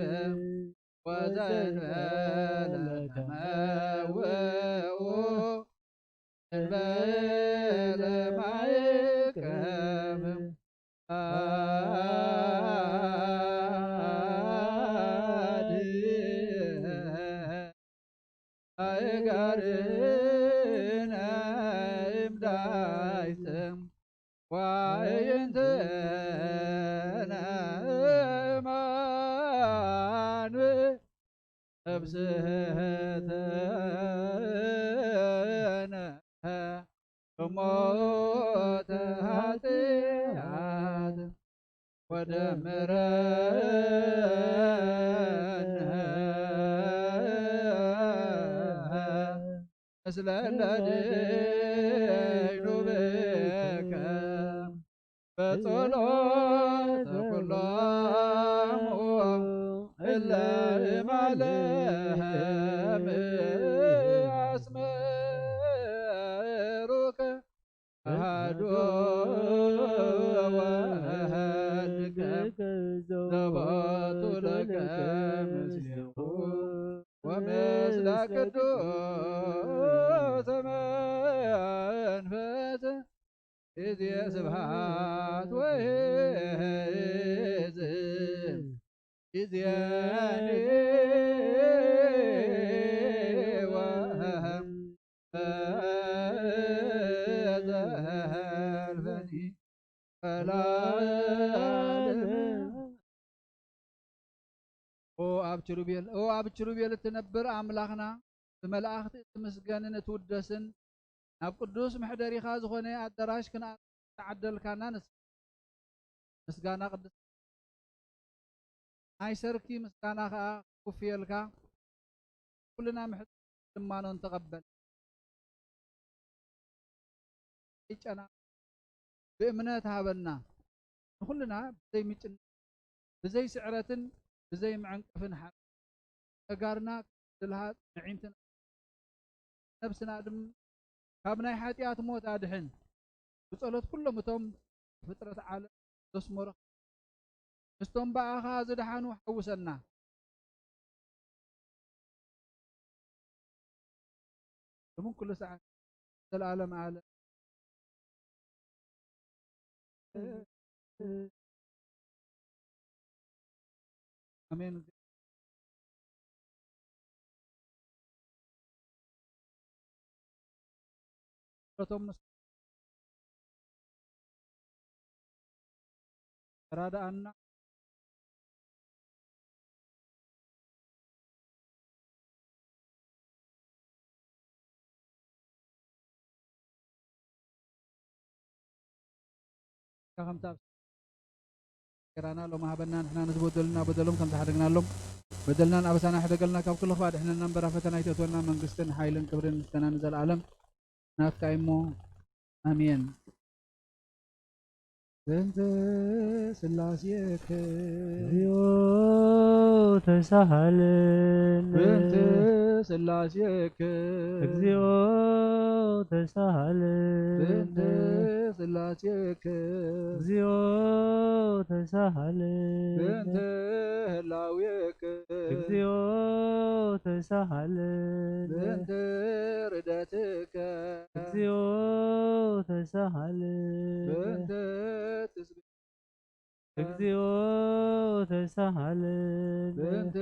ወዘንበለ ተመውኡ እንበለ ማይከም አዲ አይጋርነ እምዳይትም ዋይንትነ ማንብ ነብስህትነ እሞተ ኃጢአት ወደምረነ ምስለ ለደይኑ ብከ በጸሎተ ኩሎሙ እለ እማለም አስመሩከ ዘቦቱ ለከ ምስሌሁ ወምስለ ቅዱስ መንፈስ ይዜ ስብሐት ወይዜ ይዜኒ ወዘልፈኒ ፈላለም። ኦ ኣብ ኪሩቤል፣ ኦ ኣብ ኪሩቤል እትነብር ኣምላኽና፣ ብመላእኽቲ እትምስገንን እትውደስን፣ ናብ ቅዱስ መሕደሪኻ ዝኾነ ኣዳራሽ ክንኣቱ ዝተዓደልካና ንስኻ። ምስጋና ቅድስና ናይ ሰርኪ ምስጋና ኸኣ ክኩፍየልካ፣ ኩልና ምሕጽ ልማኖን ተቐበል። ይጨና ብእምነት ሃበና። ንኹልና ብዘይ ምጭን-፣ ብዘይ ስዕረትን ብዘይ መዐንቀፍን ሓ-፣ ተጋርና ድልሃት ንዒንትን ነብስና ድማ ካብ ናይ ሓጢኣት ሞት ኣድሕን። ብጸሎት ኩሎም እቶም ፍጥረት ዓለም ዘስመሩኻ ምስቶም ብኣኻ ዝደሓኑ ሓውሰና። ሎምን ኩሉ ሰዓት ዘልኣለም ዓለም። ኣሜን። ጸሎቶም ምስ ተራድኣና። ከምታ ጌራና ሎም ሃበና፣ ንሕና ነቲ በደሉና በደሎም ከም ዝሓደግናሎም፣ በደልናን ኣበሳና ሕደገልና፣ ካብ ኩሉ ክፋእ ድሕነና እምበር፣ ኣብ ፈተና ኣይተእትወና። መንግስትን ሓይልን ክብርን ምስጋናን ንዘለኣለም ናትካ እዩ እሞ፣ ኣሜን። በእንተ ስላሴከ። እግዚኦ ተሳሃልን። በእንተ ስላሴከ። እግዚኦ ተሳሃልን። በእንተ ስላሴከ። እግዚኦ ተሳሃልን። በእንተ ህላዌከ። እግዚኦ ተሳሃልን። በእንተ ርደትከ። እግዚኦ ተሳሃልን። በእንተ ትስብእትከ። እግዚኦ ተሳሃልን። በእንተ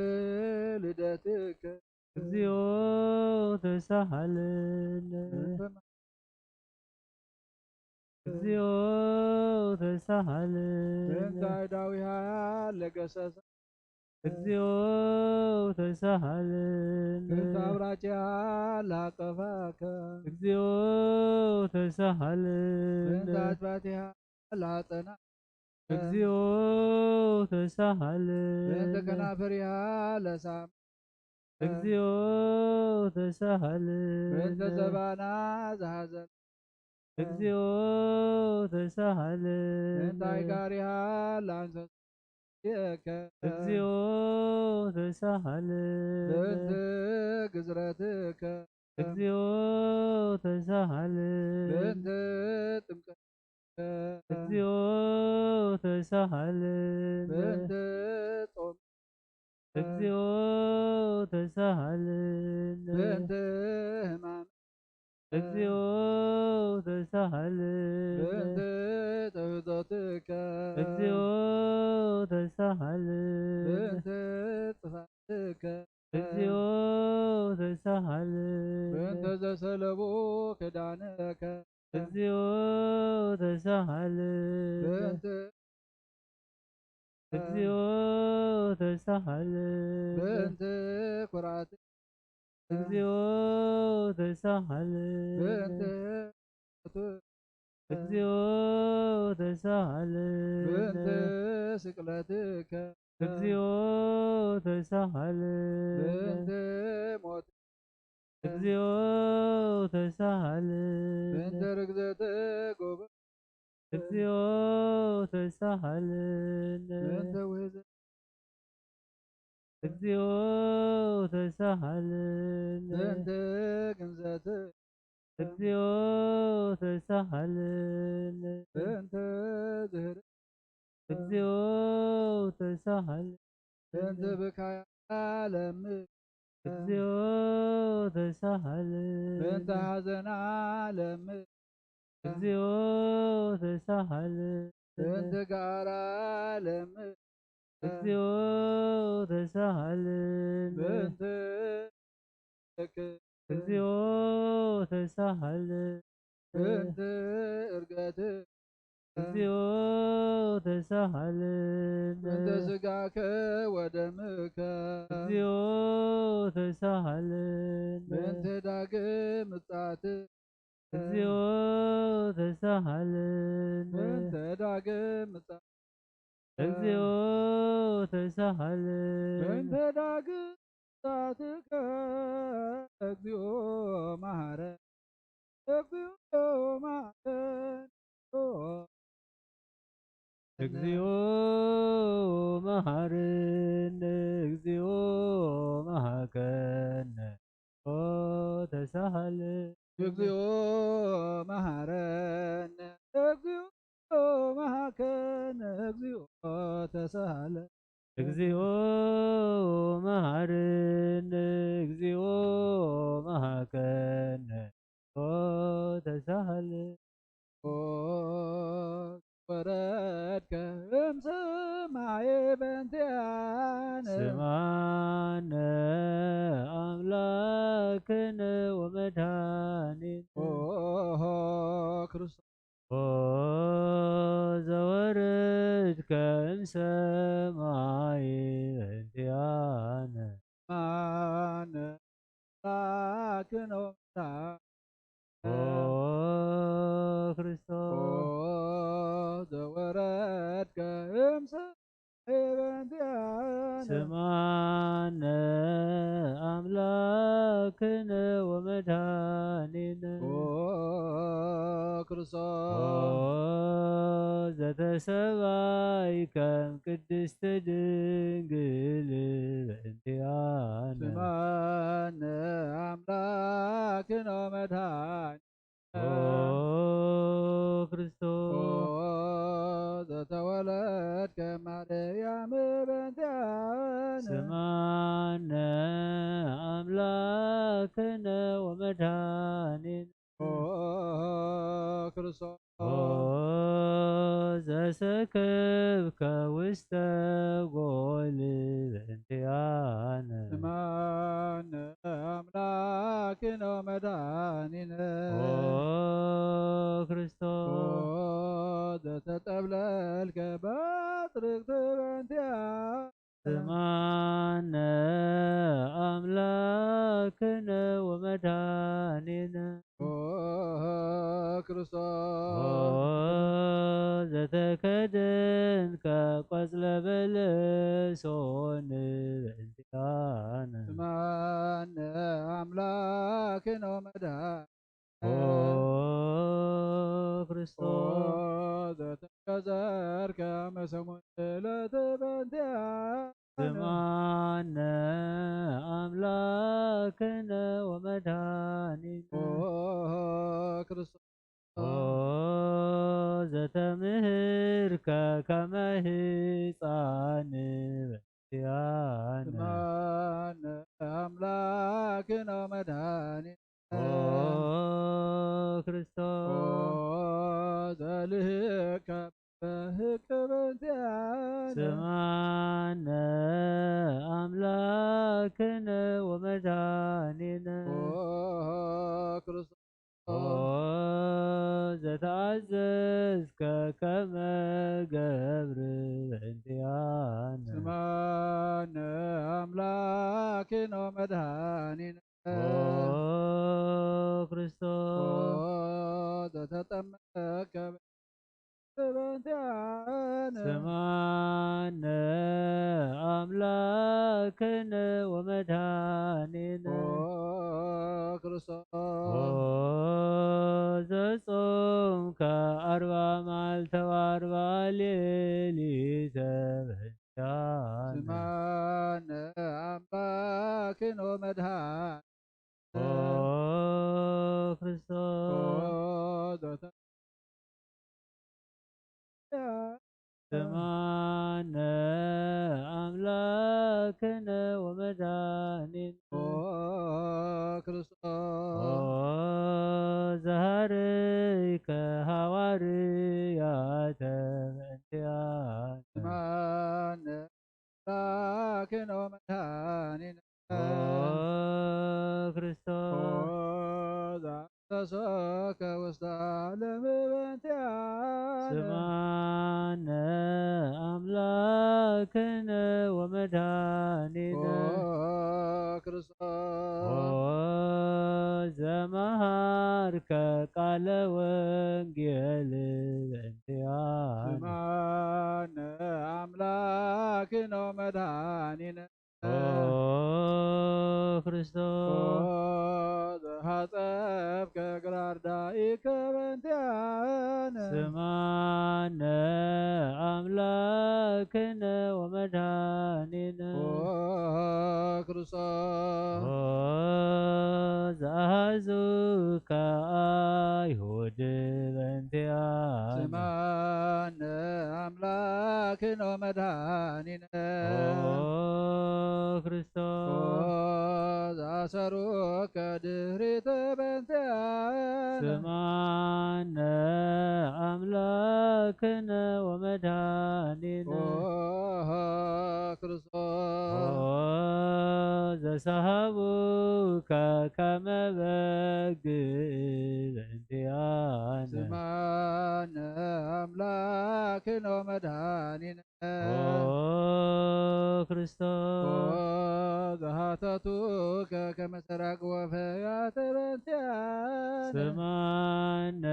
ልደትከ። እግዚኦ ተሳሃልን። በእንተ እግዚኦ ተሳሃልን። በእንተ አይዳዊሃ ለገሰሰ። እግዚኦ ተሳሃልን። በእንተ አውራቂሃ ላቀፋከ። እግዚኦ ተሳሃልን። በእንተ አትባቲሃ ላጸና። እግዚኦ ተሳሃልን። በእንተ ከናፍሪሃ ለሳም። እግዚኦ ተሳሃልን። በእንተ ዘባና ዘሐዘን። እግዚኦ ተሳሃልን። በእንተ አይጋሪሃ ላንሰስየከ። እግዚኦ ተሳሃልን። በእንተ ግዝረትከ። እግዚኦ ተሳሃልን። በእንተ ጥምቀትከ። እግዚኦ ተሳሃልን። በእንተ ጾም። እግዚኦ ተሳሃልን። በእንተ ሕማም። እግዚኦ ተሳሃልን። በእንተ ተውህዶትከ። እግዚኦ ተሳሃልን። በእንተ ጥፋትከ። እግዚኦ ተሳሃልን። በእንተ ዘሰለቡ ክዳንከ። እግዚኦ ተሳሃልን። በእንተ እግዚኦ ተሳሃልን። በእንተ ኩራት። እግዚኦ ተሳሃልን። በእንተ ሞት። እግዚኦ ተሳሃልን። በእንተ ስቅለትከ። እግዚኦ ተሳሃልን። በእንተ ሞት። እግዚኦ ተሳሃልን። በእንተ ርግዘተ ጎበ። እግዚኦ ተሳሃልን። በእንተ ውህዘ። እግዚኦ ተሳሃልን። በእንተ ግንዘት። እግዚኦ ተሳሃልን። በእንተ ዝህር። እግዚኦ ተሳሃልን። በእንተ ብካያ ለምጽ። እግዚኦ ተሳሃልን። በእንተ ሐዘና ለምጽ። እግዚኦ ተሳሃልን። በእንተ ጋራ ለምጽ። እግዚኦ ተሳሃልን። በእንተ እክ። እግዚኦ ተሳሃልን። በእንተ እርገት። እግዚኦ ተሳሃልን። በእንተ ስጋከ ወደምከ። እግዚኦ ተሳሃልን። በእንተ ዳግም ምጽአት። እግዚኦ ተሳሃልን። በእንተ ዳግም ምጽአት። እግዚኦ ተሳሃልን። በእንተ ዳግም ምጽአትከ። እግዚኦ መሐረ። እግዚኦ መሐረነ። እግዚኦ መሐረነ። እግዚኦ መሐከነ። ኦ ተሳሃለ። እግዚኦ መሐረነ። እግዚኦ መሐከነ። እግዚኦ ተሳሃለ። እግዚኦ መሐረነ። እግዚኦ መሐከነ። ኦ ተሳሃለ። ኦ ወረድከ እምሰማየ በእንቲአነ። ስማነ አምላክነ ወመድኃኒነ። ኦ ክርስቶስ። ኦ ዘወረድከ ሰማይ እንቲኣነ። ማነ ላክኖ ኦ ክርስቶስ ዘወረድከ እምሰ በእንቲኣነ። ስማነ ኣምላክነ ወመድኃኒነ። ኦ ክርስቶስ ኦ ዘተሰባይ ከም ቅድስት ድንግል በእንቲኣነ። ስማነ ኣምላክነ ወመድኃኒነ። ኦ ክርስቶስ ኦ ዘተወለድከ ማርያም በእንቲኣነ። ስማነ ኣምላክነ ወመድኃኒነ። ኦ ክርስቶስ ኦ ዘሰከብከ ውስተ ጎል በእንቲኣነ። ስማነ ኣምላክነ ወመድኃኒነ። ኦ ክርስቶስ ኦ ዘተጠብለልከ ባጽርቅት በእንቲኣነ። ስማነ ኣምላክነ ወመድኃኒነ። ኦ ክርስቶስ ኦ ዘተከደንከ ቆጽለ በለሶን በእንቲኣነ። ስማነ ኣምላክነ ወመድኃኒነ። ኦ ክርስቶስ ኦ ዘተከዘርከ መሰሙን ዕለት በእንቲኣነ። ስማነ ኣምላክነ ወመድኃኒነ። ኦ ክርስቶስ ኦ ዘተምህርከ ከመ ህፃን በእንቲኣነ። ስማነ ኣምላክነ ወመድኃኒነ። ኦ ክርስቶስ ኦ ዘልህከ በህቅ በእንቲኣነ። ስማነ ኣምላክነ ወመድኃኒነ። ኦ ክርስቶስ ኦ ዘተኣዘዝከ ከመ ገብር በእንቲኣነ። ስማነ ኣምላክነ ወመድኃኒነ። ኦ ክርስቶስ ኦ ዘተጠመቀ በእንቲኣነ። ስማነ ኣምላክነ ወመድኃኒነ። ኦ ክርስቶስ ኦ ዘጾምከ ኣርባ መዓልተ ወኣርባ ሌሊተ በእንቲኣነ። ስማነ ኣምላክነ ወመድኃኒነ። ኦ ክርስቶስ ኦ ዘተ- ስማነ ኣምላክነ ወመድኃኒነ። ኦ ክርስቶስ ኦ ዘሃረይከ ሃዋርያተ በእንቲኣነ። ስማነ ኣምላክነ ወመድኃኒነ። ኦ ክርስቶስ ኦ ዘአፍሰሶከ ውስተ ዓለም በእንቲኣነ። ስማነ ኣምላክነ ወመድኃኒነ። ኦ ክርስቶስ ኦ ዘመሃርከ ቃለ ወንጌል በእንቲኣነ። ስማነ ኣምላክነ ወመድኃኒነ። ኦ ክርስቶስ ኦ ዘሃጸብከ እግረ አርዳኢከ በእንቲኣነ። ስማነ ኣምላክነ ወመድኃኒነ። ኦ ክርስቶስ ኦ ዘአሐዙከ አይሁድ በእንቲኣነ። ስማነ አምላክነ ወመድኃኒነ። ኦ ክርስቶስ ኦ ዘአሰሩከ ድህሪተ በእንቲኣነ። ስማነ ኣምላክነ ወመድኃኒነ። ኦ ክርስቶስ ኦ ዘሰሃቡከ ከመ በግ በእንቲኣነ። ስማነ ኣምላክነ ወመድኃኒነ። ኦ ክርስቶስ። ኦ ዘሃተቱከ ከመ ሰራግ ወፈያተ በእንቲአነ። ስማነ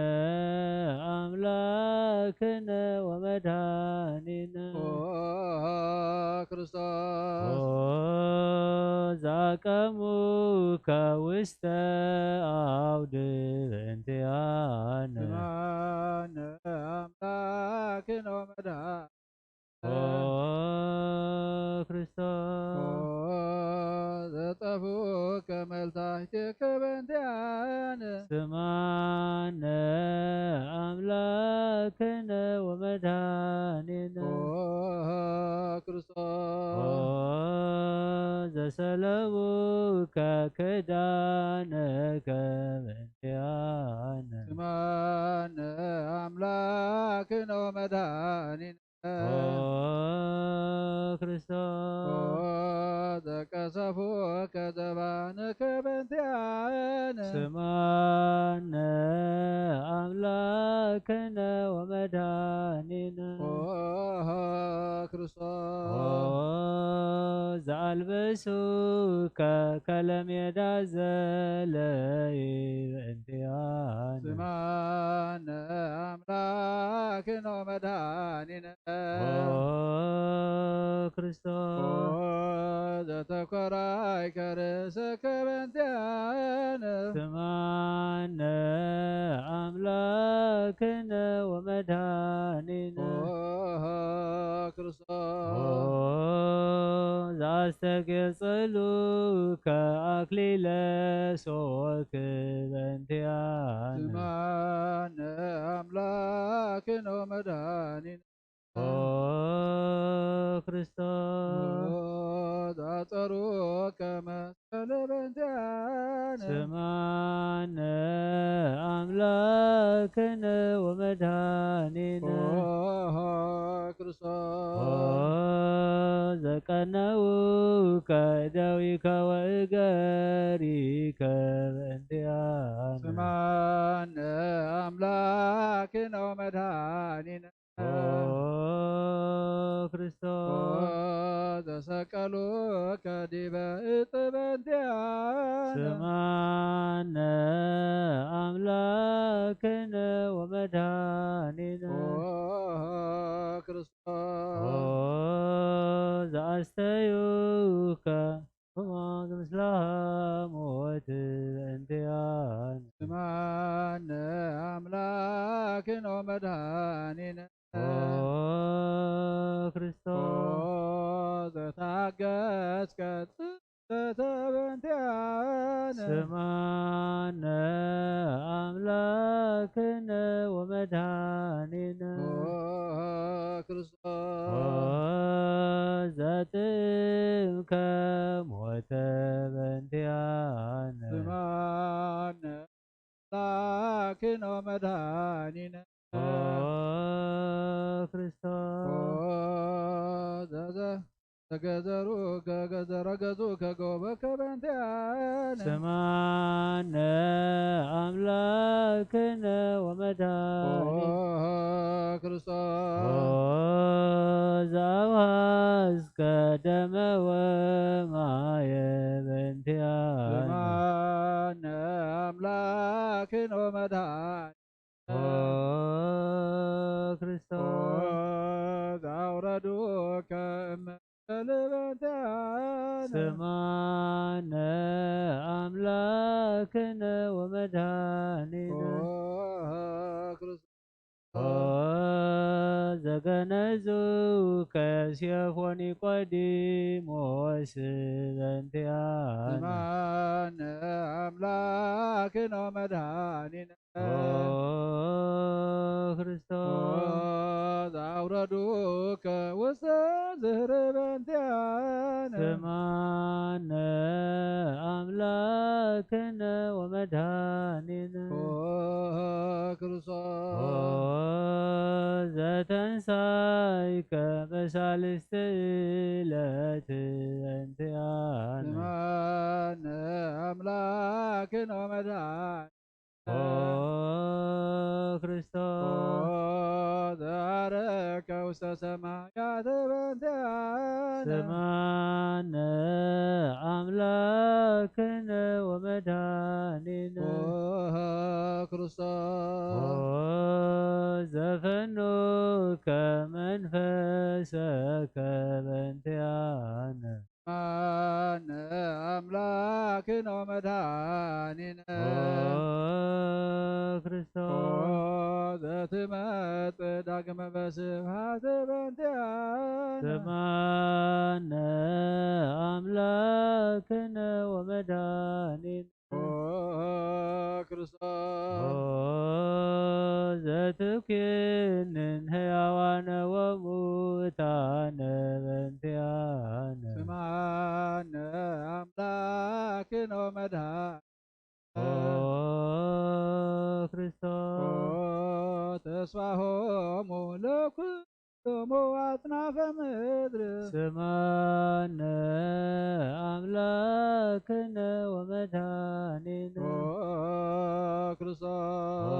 አምላክነ ወመድኃኒነ። ኦ ክርስቶስ። ኦ ዛቀሙከ ውስተ አውድ በእንቲአነ። ስማነ አምላክነ ወመድኃኒነ። ኦ ክርስቶስ። ኦ ዘጠፉከ መልታሕቴከ በእንቲአነ። ስማነ አምላክነ ወመድኃኒነ። ኦ ክርስቶስ። ኦ ዘሰለቡከ ክዳነከ በእንቲአነ። ስማነ አምላክነ ወመድኃኒነ። ኦ ክርስቶስ። ኦ ዘቀሰፉከ ዘባንከ በእንቲአነ። ስማነ አምላክነ ወመድኃኒነ። ኦ ክርስቶስ። ኦ ዘአልበሱከ ከለሜዳ ዘለይ በእንቲአነ። ስማነ አምላክነ ወመድኃኒነ። ኦ ክርስቶስ። ኦ ዘተኮራይከ ርእሰከ በእንቲአነ። ስማነ አምላክነ ወመድኃኒነ። ኦ ክርስቶስ። ኦ ዘአስተጌጸሉከ አክሊለ ሶክ በእንቲአነ። ስማነ አምላክነ ወመድኃኒነ። ኦ ክርስቶስ። ኦ ዘአጸሩከ መስቀል በእንቲአነ። ስማነ አምላክነ ወመድኃኒነ። ኦ ክርስቶስ። ኦ ዘቀነውከ እደዊከ ወእገሪከ በእንቲአነ። ስማነ አምላክነ ወመድኃኒነ። ኦ ክርስቶስ። ኦ ዘሰቀሉከ ዲበ ዕፅ በእንቲአነ። ስማነ አምላክነ ወመድኃኒነ። ኦ ክርስቶስ። ኦ ዘአስተዩከ ሆማት ምስለ ሐሞት በእንቲአነ። ስማነ አምላክነ ወመድኃኒነ። ኦ ክርስቶስ። ኦ ዘታገስከ ጽልመተ በእንቲአነ። ስማነ አምላክነ ወመድኃኒነ። ኦ ክርስቶስ። ኦ ዘጥምከ ሞተ በእንቲአነ። ስማነ አምላክነ ወመድኃኒነ። ኦ ክርስቶስ። ኦ ዘዘ ተገዘሩ ከገዘረ ገዙ ከጎበከ በእንቲአነ። ስማነ አምላክነ ወመድኃኒነ። ኦ ክርስቶስ። ኦ ዘአውሐዝከ ደመ ወማየ በእንቲአነ። ስማነ አምላክነ ወመድኃኒነ። ኦ ክርስቶስ። ኦ ዘአውረዱከ እመ በእንቲአነ። ስማነ አምላክነ ወመድኃኒነ። ኦ ክርስቶስ። ኦ ዘገነዙከ ሴፎ ኒቆዲሞስ በእንቲአነ። ስማነ አምላክነ ወመድኃኒነ። ኦ ክርስቶስ። ኦ ዘአውረዱከ ውስተ ዝህር በእንቲአነ። ስማነ አምላክነ ወመድኃኒነ። ኦ ክርስቶስ። ኦ ዘተንሳይከ በሳልስት ዕለት በእንቲአነ። ስማነ አምላክነ ወመድኃኒነ። ኦ ክርስቶስ። ኦ ዘዐረግከ ውስተ ሰማያት ስማነ ኣምላክነ ወመድኃኒነ ኦ ክርስቶስ ኦ ዘፈኖከ መንፈሰከ በእንቲአነ። ስማነ ኣምላክነ ወመድኃኒነ ኦ ክርስቶስ ኦ ዘትመጽእ ዳግመ በስብሐት በእንቲአነ። ስማነ ኣምላክነ ወመድኃኒነ ኦ ክርስቶስ ኦ ዘትኩንን ሕያዋነ ወሙታነ በእንቲአነ። ስማነ ኣምላክነ ወመድኃኒነ ኦ ኦ ክርስቶስ ተስፋሆሙ ለኩ ሎሙ አጽናፈ ምድር። ስማነ አምላክነ ወመድኃኒነ ኦ ክርስቶስ ኦ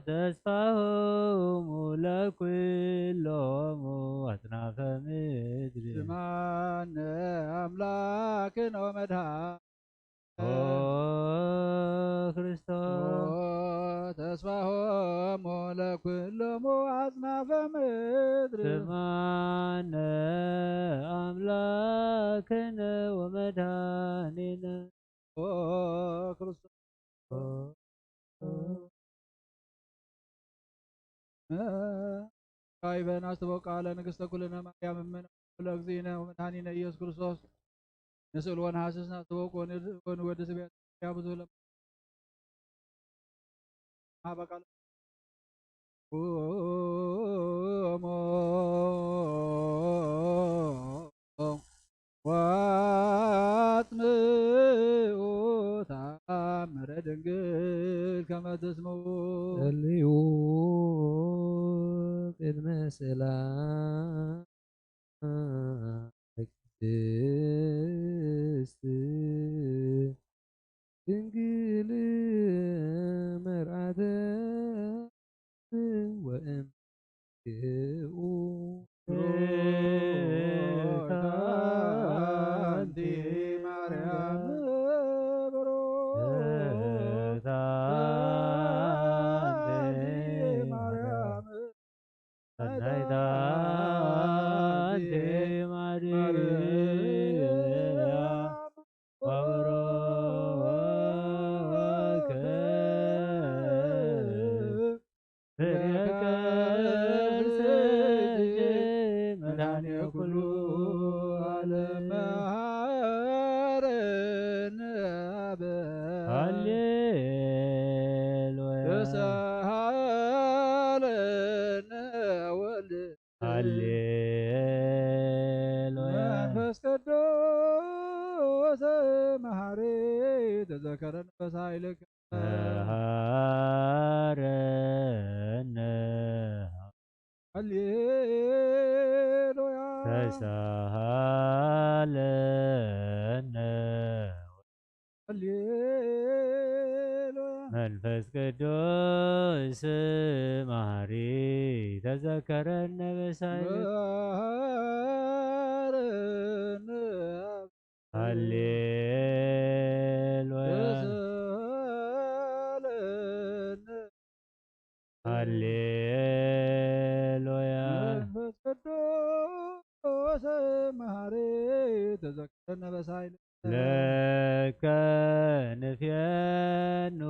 ተስፋሆሙ ለኩሎሙ አጽናፈ ምድር። ስማነ አምላክነ ወመድኃኒነ ኦ ክርስቶስ ተስፋሆሙ ለኩሎሙ አጽናፈ ምድር። ስማነ አምላክነ ወመድኃኒነ ኦ ክርስቶስ ካይበን አስተበቃለ ንግስተ ኩልነ ማርያም እምነ ለእግዚእነ ወመድኃኒነ ኢየሱስ ክርስቶስ ንስእል ወነሐስስ ናስተወቅ ወንወድስ ቤት ብዙ ለማበቃል ወአጽምዑ ተአምረ ድንግል ከመ ትስምዑ። ጸልዩ ቅድመ ስእላ ቅድስት ድንግል መርዓተ ወእም ይኡ ብሩክታ አንቲ ማርያም ብሩክታ አንቲ ማርያም ሰናይታ አንቲ ማርያም ወብሩክ ፍሬ ከርሥኪ መድኃኔ ኩሉ ዓለም። መሐረነ አብ ሃሌሉያ ተሳሃለነ ወልድ ሃሌሉያ መንፈስ ቅዱስ መሐሪ ተዘከረን በሳይልከ መሐረነ ሃሌሉያ ተሳሃለነ ሃሌሉያ መንፈስ ቅዱስ መሐሪ ተዘከረነ በሳይልከ መሐረነ ሃሌሉያ ተሳሃለነ ሃሌሉያ መንፈስ ቅዱስ መሐሪ ተዘከረነ በሳይል ለከ ንፌኑ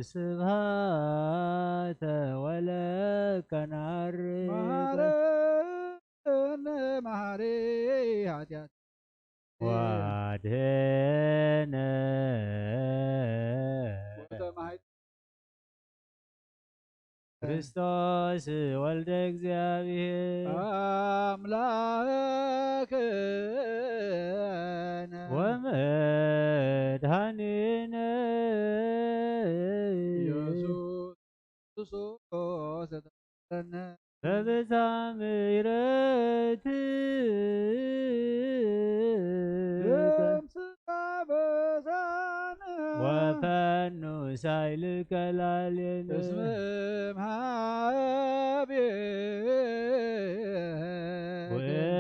ስብሃተ ወለከ ናሪ መሐረነ መሐሪ ኃጢአት ወአድህነ ወተማሂ ክርስቶስ ወልደ እግዚአብሔር አምላክነ ወመድኃኒነ ኢየሱስ ክርስቶስ ተጠመቀነ በብዝኃ ምሕረትከ ደምስሳ በሳነ ወፈኑ ሳይልከ ላሌነ እስመ እምሃቤ ውእቱ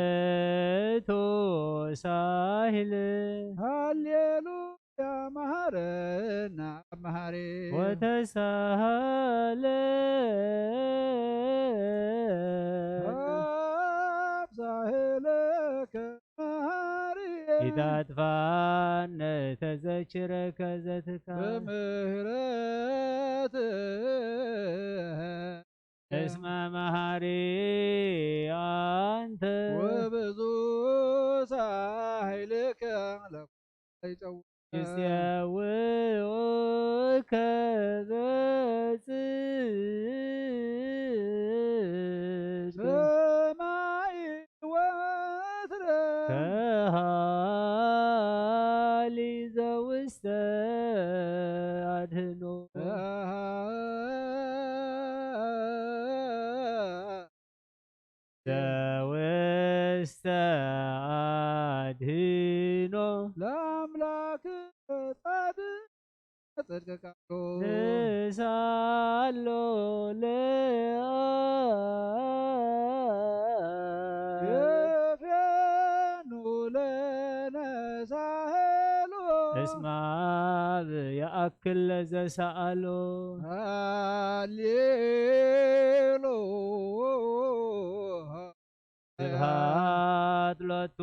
ሳሂል ሃሌሉያ መሃረና መሃሪ ወተሳሃለ ሳህለከ መሃሪ ኢታጥፋነ ተዘችረከ ዘትካ በምህረት እስመ መሃሪ ኣንተ ወብዙ ሳህልከ ለይጸው ይጸውዑከ በጽድቅ ሰማይ ወትረ ከሃሊ ዘውስተ ኣድህኖ ዘውስተ ኣድህኖ ለአምላክ ጻድቅ ጽድቅ ቃሉ ንሳሎ ለአብ ግፍኑ ለነሳህሎ እስማብ የኣክል ለዘሰኣሎ ሃሌሉ ስብሃት ሎቱ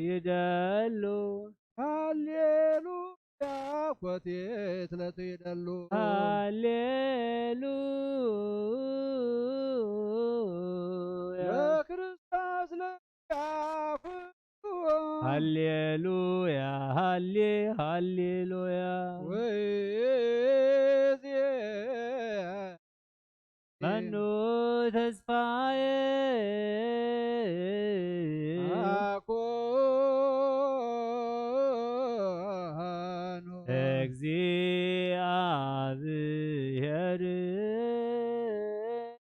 ይደሉ ሃሌሉያ ኮቴት ለቱ ይደሉ ሃሌሉያ ለክርስቶስ ለያኩ ሃሌሉያ ሃሌ ሃሌሉያ ወይዜ መኑ ተስፋዬ አኮኑ እግዚአብሔር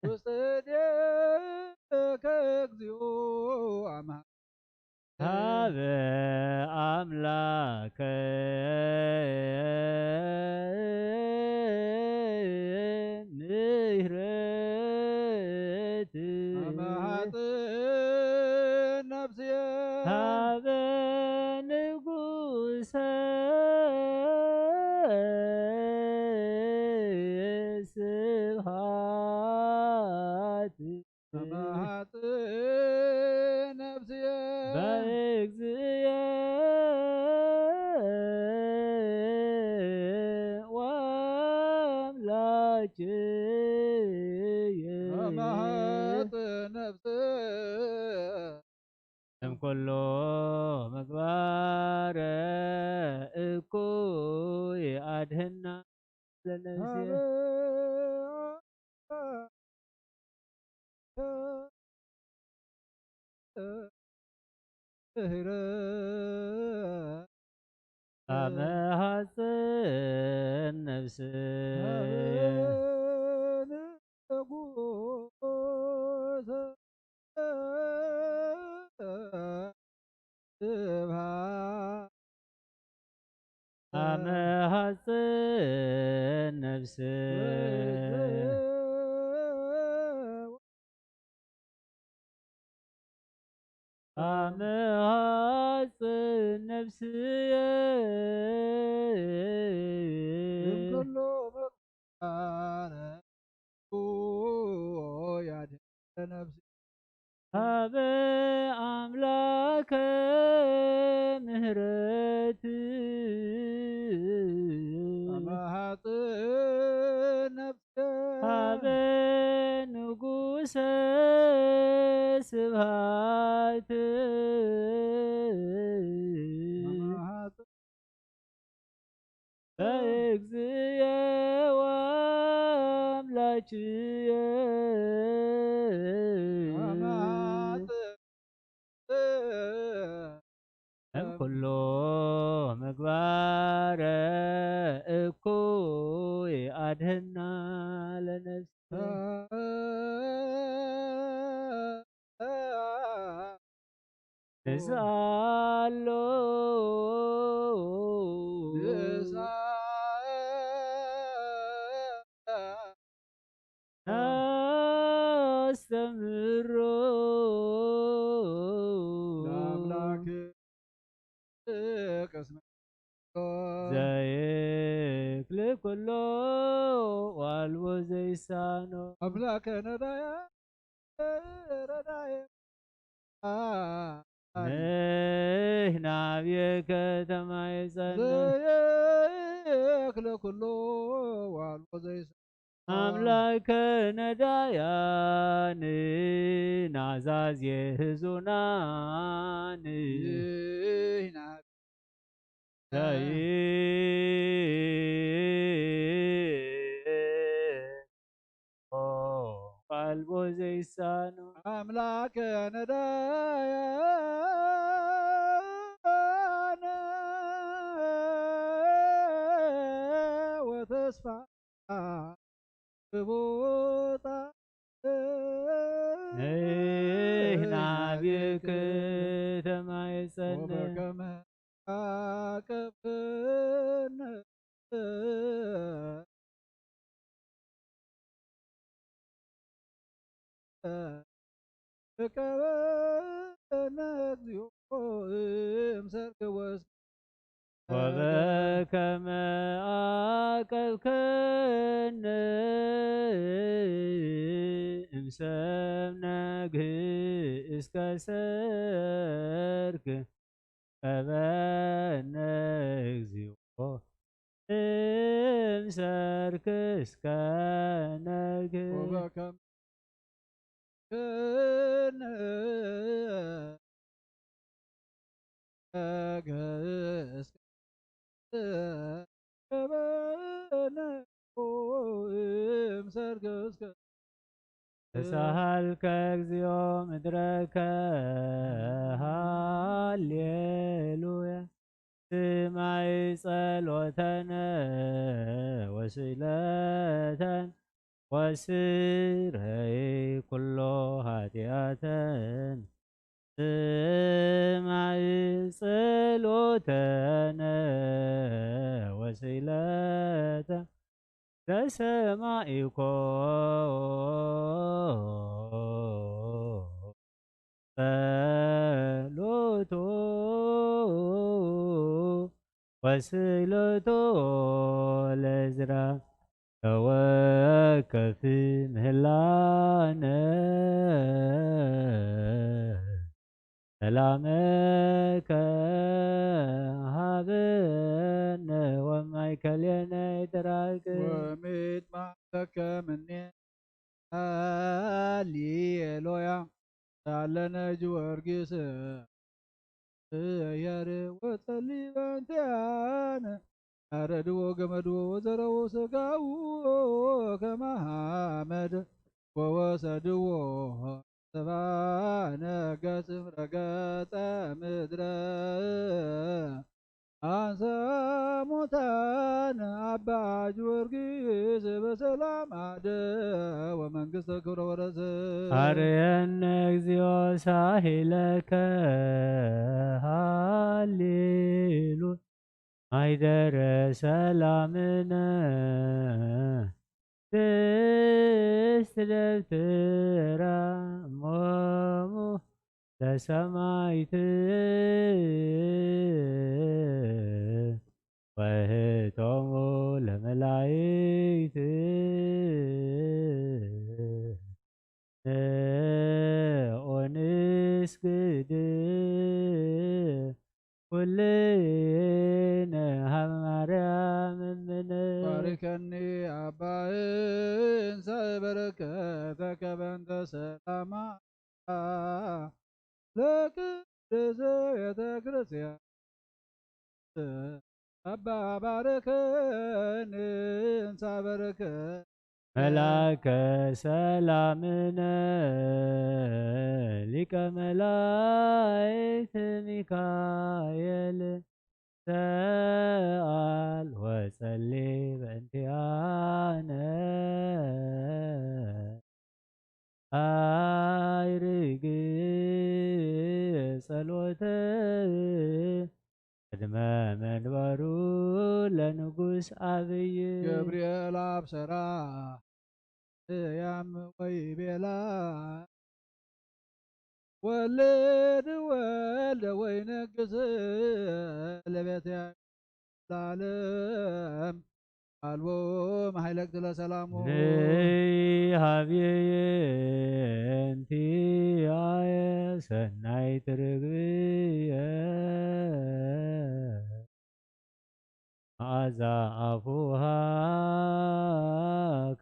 ውስተ እዴከ እግዚኦ አምሃ ሀበ አምላከ ምህረት አመ ሀጥእ ነፍስየ ሀበ ንጉሰ ስብሐት አመ ሀጥእ ነፍስየ በእግዚእየ ወአምላክየ አመ ሀጥእ ነፍስየ እምኩሉ ምግባረ እኩይ አድህና ለነፍስየ ምህረት አመ ሐጽን ነፍስየ ንጉሰ ስብሐት አመ ሐጽን ነፍስየ አመ ሐጽን ነፍስየ እምኩሉ ምግባረ ያድህነ ነፍስየ ሀበ አምላከ ምህረት አመ ሀጥእ ነፍስየ ሀበ ንጉሰ ስብሐት አመ ሀጥእ በእግዚእየ ወአምላክየ አመ ሀጥእ እምኩሉ ምግባረ እኩይ አድህና ለነፍስየ ንስኣሎ ናስተምሮ ለአምላክ ኩሎ ዋልቦ ዘይሳኖ ኣምላከ ነዳያ ረዳየ ናብየ ከተማ የጸንዕ ዘየክለ ኩሎ ዋልቦ ዘይሳኖ ኣምላከ ነዳያን ናዛዝ የህዙናን ቃልቦ ዘይሳኖ ኣምላከ ነዳያን ወተስፋ ብቦታ ንሕና ቤት ከተማ የጸንዕ ወበከመ አቀፍነ እቀበነ እግዚኦ እምሰርክ ወበከመ አቀብከነ እምሰምነግ እስከ ሰርክ ቀበነ እግዚኦ እምሰርክ እስከ ነግ ወበከመ ተሳሃልከ እግዚኦ ምድረከ ሃሌሉያ ስማይ ጸሎተነ ወስእለተን ወስረይ ኩሎ ኃጢአተን ስማይ ጸሎተነ ወስእለተ ለሰማኢኮ ጸሎቶ ወስእለቶ ለዝራ ተወከፍ ምህላነ ሰላመከ ሃበነ ወማእከሌነ ይትራክ ወሚት ማእከከ ምኔ ሃሌሉያ ሳለነ ጊዮርጊስ ያር ወጸሊ በእንቲአነ አረድዎ ገመድዎ ወዘረዎ ስጋዎ ከመ ሐመድ ወወሰድዎ ሰብአ ነገስም ረገጸ ምድረ አንሰ ሙታን አባ ጊዮርጊስ በሰላም አደ ወመንግስተ ክብረ ወረስ አርየነ እግዚኦ ሳሂለከ ሃሌሉ ማይደረ ሰላምነ ስስት ደብትራ ሞሙ ለሰማይት ወህቶሙ ለመላይክት ንኦንስግድ ኩልነ ሀበ ማርያም እምነ ባርከኒ አባ እንሰ በረከተከ በእንተ ሰላማ ለቅድስት ቤተ ክርስቲያን አባ ባርከን እንሳ በረከ መላከ ሰላምነ ሊቀ መላእክት ሚካኤል ሰአል ወጸሊ በእንቲአነ አይርግ ጸሎተ ቅድመ መንበሩ ለንጉስ አብይ ገብርኤል አብሰራ ያም ወይ ቤላ ወልድ ወልደ ወይ ነግስ ለቤት ለዓለም አልቦ ማሕለቅ ስለ ሰላሙ። ነይ ሃብየየ እንቲያየ ሰናይ ትርግብየ። መዓዛ ኣፉሃ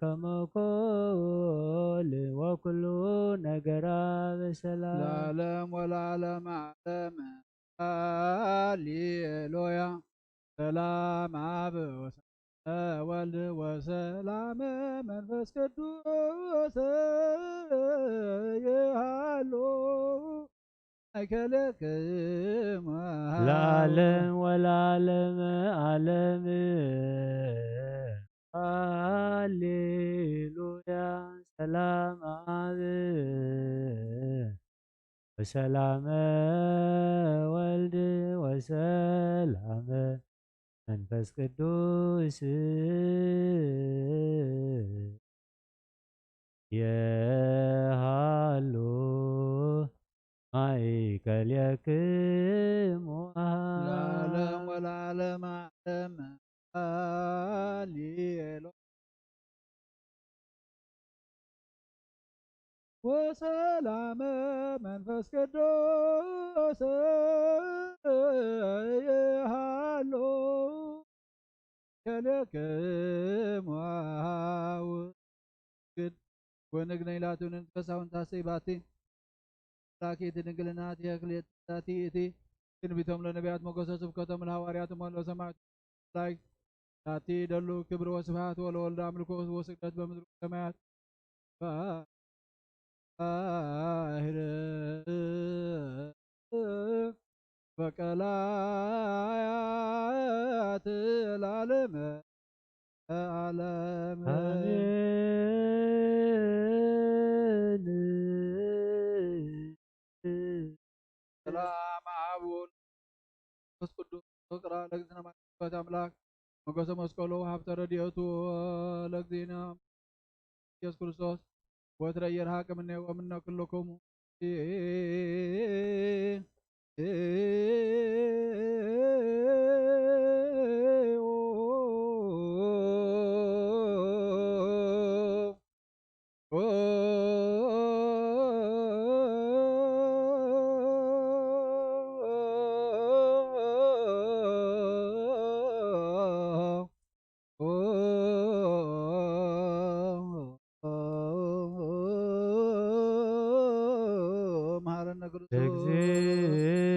ከመ ኮል ወኩሉ ነገራ በሰላም። ለዓለም ወለዓለም ዓለም። ሃሌሉያ። ሰላም አብ ወሰ-፣ ወልድ ወሰላም መንፈስ ቅዱስ ይሃሉ ማእከልክሙ። ለዓለም ወለዓለም ዓለም። ሃሌሉያ። ሰላም አብ ወሰላመ ወልድ ወሰላመ መንፈስ ቅዱስ የሃሉ ማእከልክሙ። ለዓለም ወለዓለም ዓለም። ሃሌሉ ወሰላመ መንፈስ ቅዱስ ይሃሉ ክልኤክሙ። ግድ ወንግነ ኢላቱ ንንፈሳውን ታሰይ ባቲ ላኪ እቲ ድንግልና እቲ ክልኤቲ እቲ ትንቢቶም ለነቢያት ሞገሰ ስብከቶም ለሃዋርያት እሞ ለሰማዕቱ ላይ ታቲ ደሉ ክብር ወስብሐት ወለወልድ አምልኮ ወስግደት በምድር ሰማያት ባሕር በቀላያት ለዓለመ ዓለም። አሜን። ሰላም አብ ወወልድ ወመንፈስ ቅዱስ ፍቅራ ለእግዚእነ ማርያም አምላክ ሞገሰ መስቀሉ ሀብተ ረድኤቱ ለእግዚእነ ኢየሱስ ክርስቶስ ወትረ ይርሃቅ እምኔ ወምነ ኩልክሙ። መሐረነ ክርስቶስ።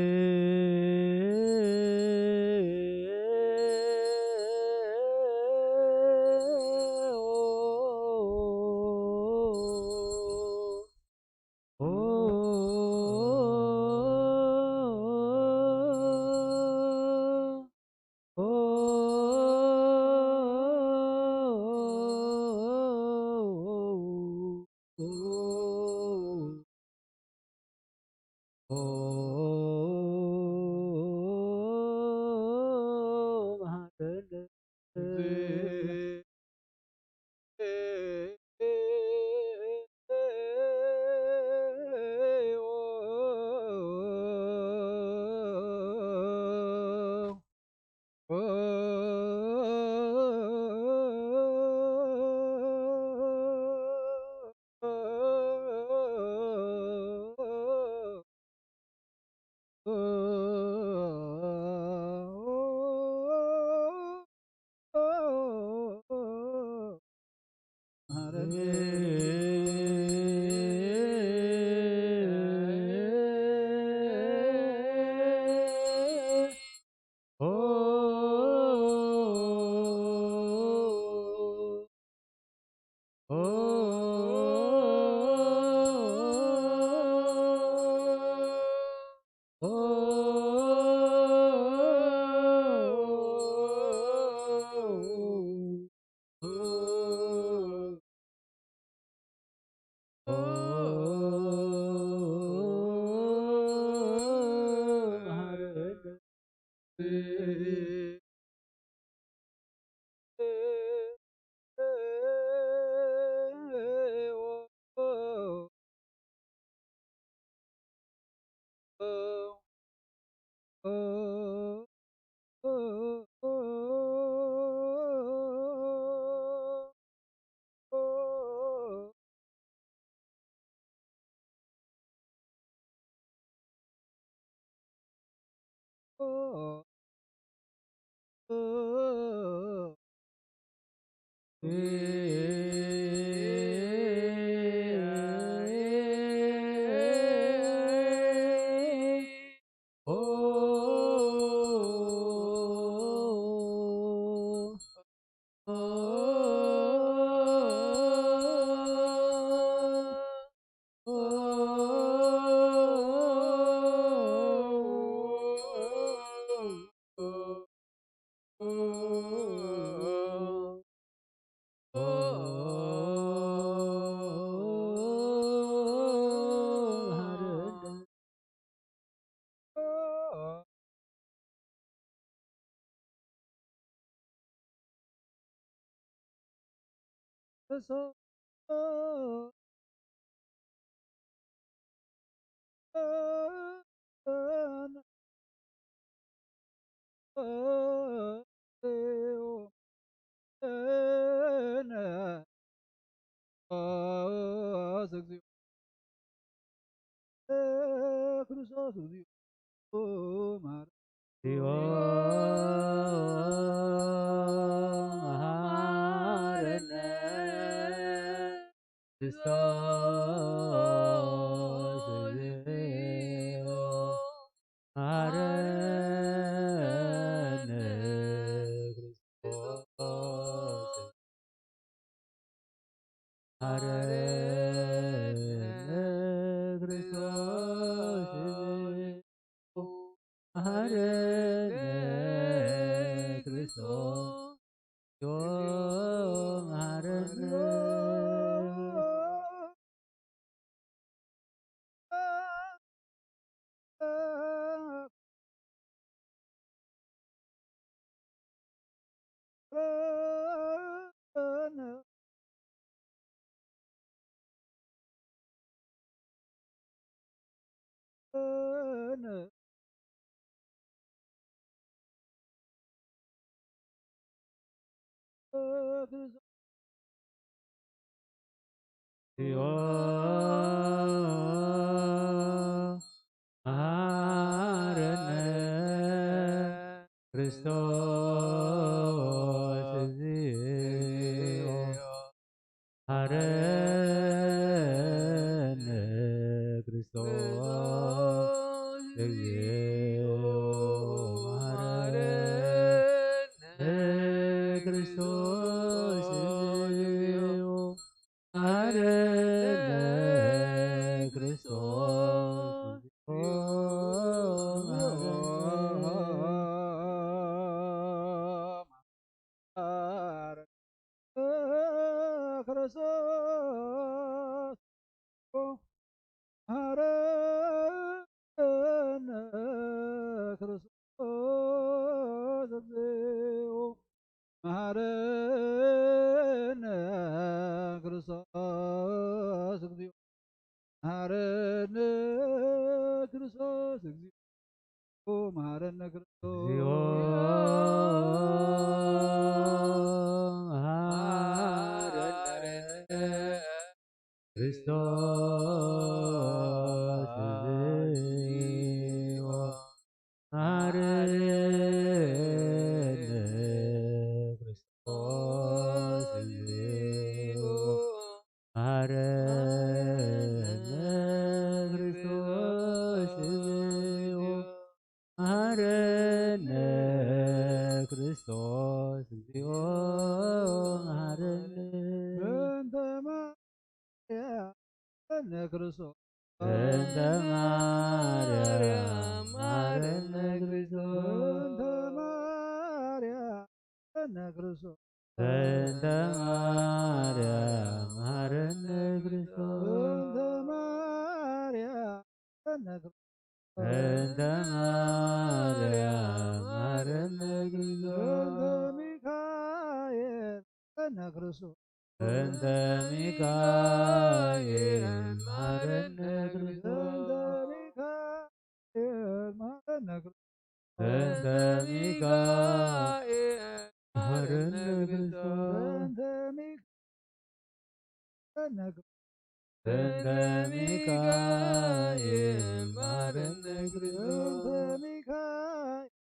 ክርስቶስ እግዚኦ መሐረነ።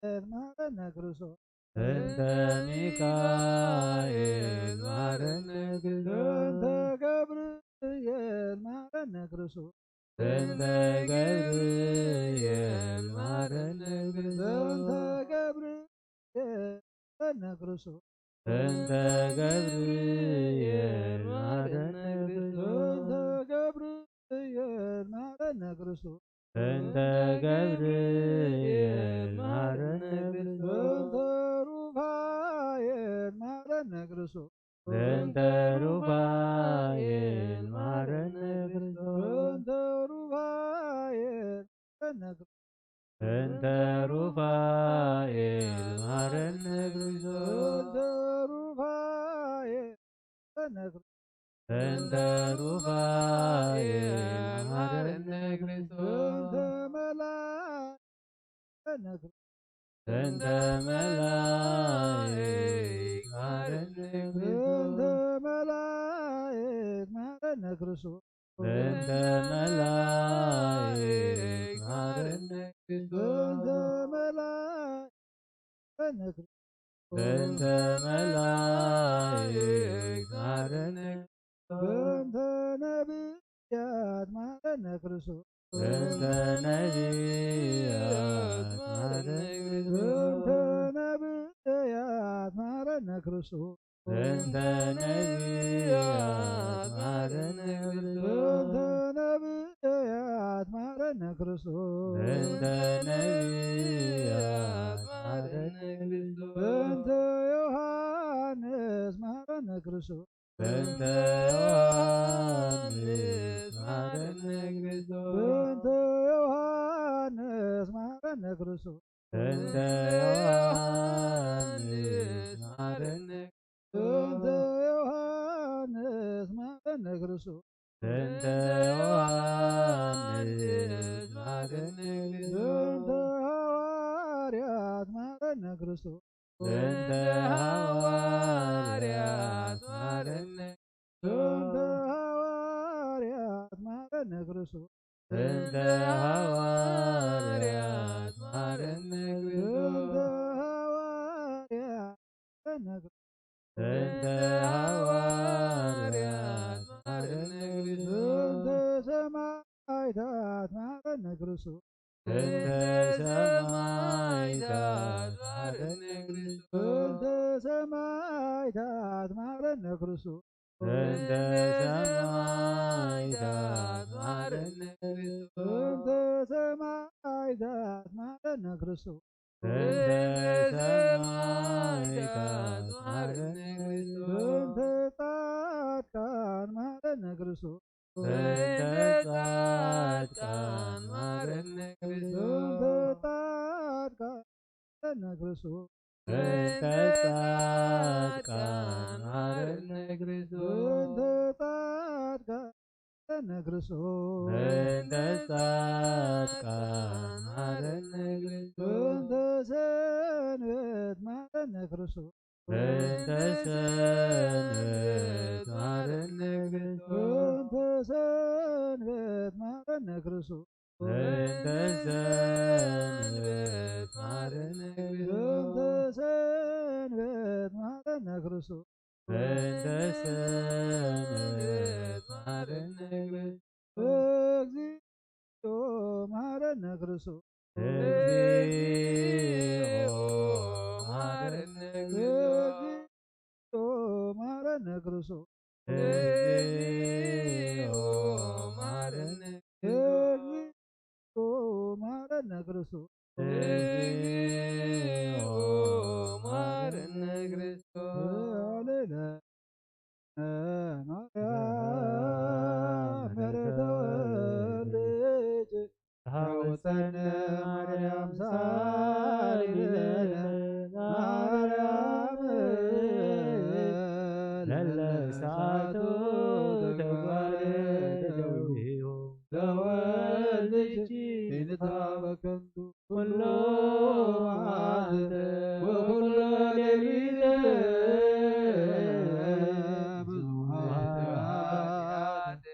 ገብርኤል መሐረነ ክርስቶስ። እንተ ሚካኤል መሐረነ ክርስቶስ። እንተ ገብርኤል መሐረነ ክርስቶስ። እንተ ገብርኤል መሐረነ ክርስቶስ። እንተ ገብርኤል መሐረነ ክርስቶስ። እንተ ገብርኤል መሐረነ ክርስቶስ። እንተ ገብርኤል መሐረነ ክርስቶስ። እንተ ገብርኤል መሐረነ ክርስቶስ። እንተ ሩፋኤል መሐረነ ክርስቶስ። እንተ ሩፋኤል መሐረነ ክርስቶስ። እንተ ሩፋኤል መሐረነ ክርስቶስ። እንተ ሩፋኤል መሐረነ ክርስቶስ። እንተ ሩፋኤል መሐረነ ክርስቶስ። እንተ ሩፋኤል መሐረነ ክርስቶስ። እንተ መላእክት መሐረነ ክርስቶስ። እንተ መላእክት መሐረነ ክርስቶስ። እንተ መላእክት መሐረነ ክርስቶስ። እንተ መላእክት መሐረነ ክርስቶስ። እንተ መላእክት መሐረነ ክርስቶስ። እንተ መላእክት መሐረነ። እንተ ነቢያት መሐረነ ክርስቶስ። እንተ ነቢያት መሐረነ ክርስቶስ። እንተ ነቢያት መሐረነ ክርስቶስ። እንተ ነቢያት መሐረነ ክርስቶስ። እንተ ነቢያት መሐረነ ክርስቶስ። እንተ ነቢያት መሐረነ ክርስቶስ። እንተ ዮሐንስ መሐረነ ክርስቶስ። እንተ ዮሐንስ መሐረነ ክርስቶስ። እንተ ዮሐንስ መሐረነ ክርስቶስ። እንተ ዮሐንስ መሐረነ። እንተ ዮሐንስ መሐረነ ክርስቶስ። እንተ ዮሐንስ መሐረነ ክርስቶስ። እንተ ሐዋርያት መሐረነ ክርስቶስ። እንተ ሐዋርያት መሐረነ። እንተ ሐዋርያት መሐረነ ክርስቶስ። እንተ ሐዋርያት መሐረነ ክርስቶስ። እንተ ሐዋርያት መሐረነ ክርስቶስ። እንተ ሐዋርያት መሐረነ ክርስቶስ። እንተ ሰማዕታት መሐረነ ክርስቶስ። እንተ ሰማዕታት መሐረነ ክርስቶስ። እንተ ሰማዕታት መሐረነ ክርስቶስ። እንተ ሰማዕታት መሐረነ ክርስቶስ። እንተ ሰማዕታት መሐረነ ክርስቶስ። እንተ ሰማዕታት መሐረነ ክርስቶስ። እንተ ጻድቃን መሐረነ ክርስቶስ። እንተ ጻድቃን መሐረነ ክርስቶስ። እንተ ጻድቃን መሐረነ ክርስቶስ። እንተ ጻድቃን መሐረነ ክርስቶስ። እንተ ጻድቃን መሐረነ ክርስቶስ። እንተ ጻድቃን መሐረነ ክርስቶስ። እንተ ሰንበት መሐረነ ክርስቶስ። እንተ ሰንበት መሐረነ ክርስቶስ። እንተ ሰንበት መሐረነ ክርስቶስ። እንተ ሰንበት መሐረነ ክርስቶስ። እንተ ሰንበት መሐረነ ክርስቶስ። እንተ ሰንበት መሐረነ ክርስቶስ። እግዚኦ መሐረነ ክርስቶስ። እግዚኦ መሐረነ ክርስቶስ። እግዚኦ መሐረነ ክርስቶስ። እግዚኦ መሐረነ። እግዚኦ መሐረነ ክርስቶስ። እግዚኦ መሐረነ ክርስቶስ። ሃሌሉያ። ማርያም ምሕረት ተወልጅ ተሐውፀነ ማርያም ሳሊለነ ማርያም ለለሳቱ ተጓለ ደዊሁ ለወልድኪ ይንታ በከንቱ ኩሎ መዓልተ ወኩሎ ሌሊተ ብዙኃት ኃጢአት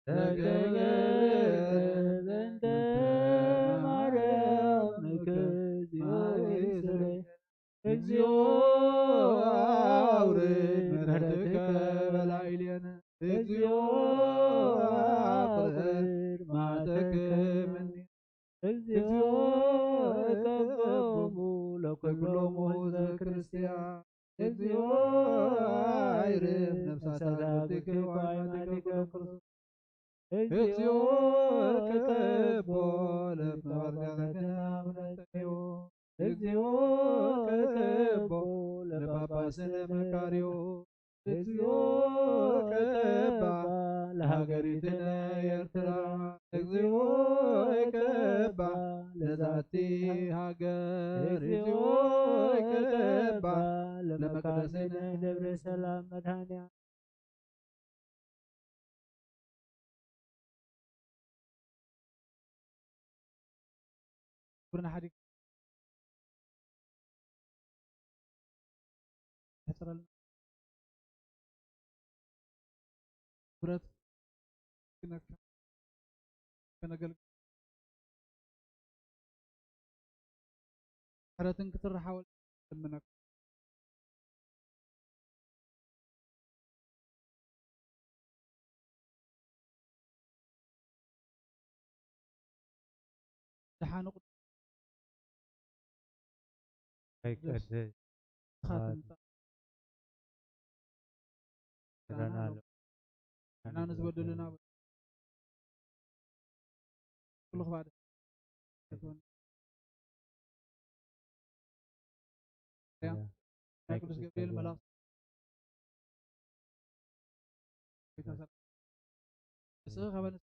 ተገይረ ዘንተ ማርያም ክዝዮ እግዚኦ አቅርብ ማተከ እምኔ። እግዚኦ እቀቦሙ ለኩሎሙ ህዝበ ክርስቲያን። እግዚኦ አይርፍ ነፍሳተ አግብርቲከ ወአይማኒከ ክርስቶስ። እግዚኦ እቀቦ ለመዋርጋለከ አቡነ ተክዮ። እግዚኦ እቀቦ ለጳጳስነ መካርዮ። እግዚኦ እቀባ ለሃገሪትነ ኤርትራ። እግዚኦ እቀባ ለዛቲ ሃገር። እግዚኦ እቀባ ለመቅደስነ ደብረ ሰላም መድኃኔ ክብርና ሓዲግ ሕጽረልና። ክብረት ክነካ-፣ ከነገልግል ምሕረትን ክትረሓወል እልምነካ። ደሓን ቁ-፣ ኣይቀደስ። ንስኻ ትምጻእ። ክዳና ኣሎ። ንሕና ንዝበደሉና ኩሉ ክባደ። ያ። ናይ ቅዱስ ገብርኤል መልኣኽ። ንስኻ ካበ ንስኻ።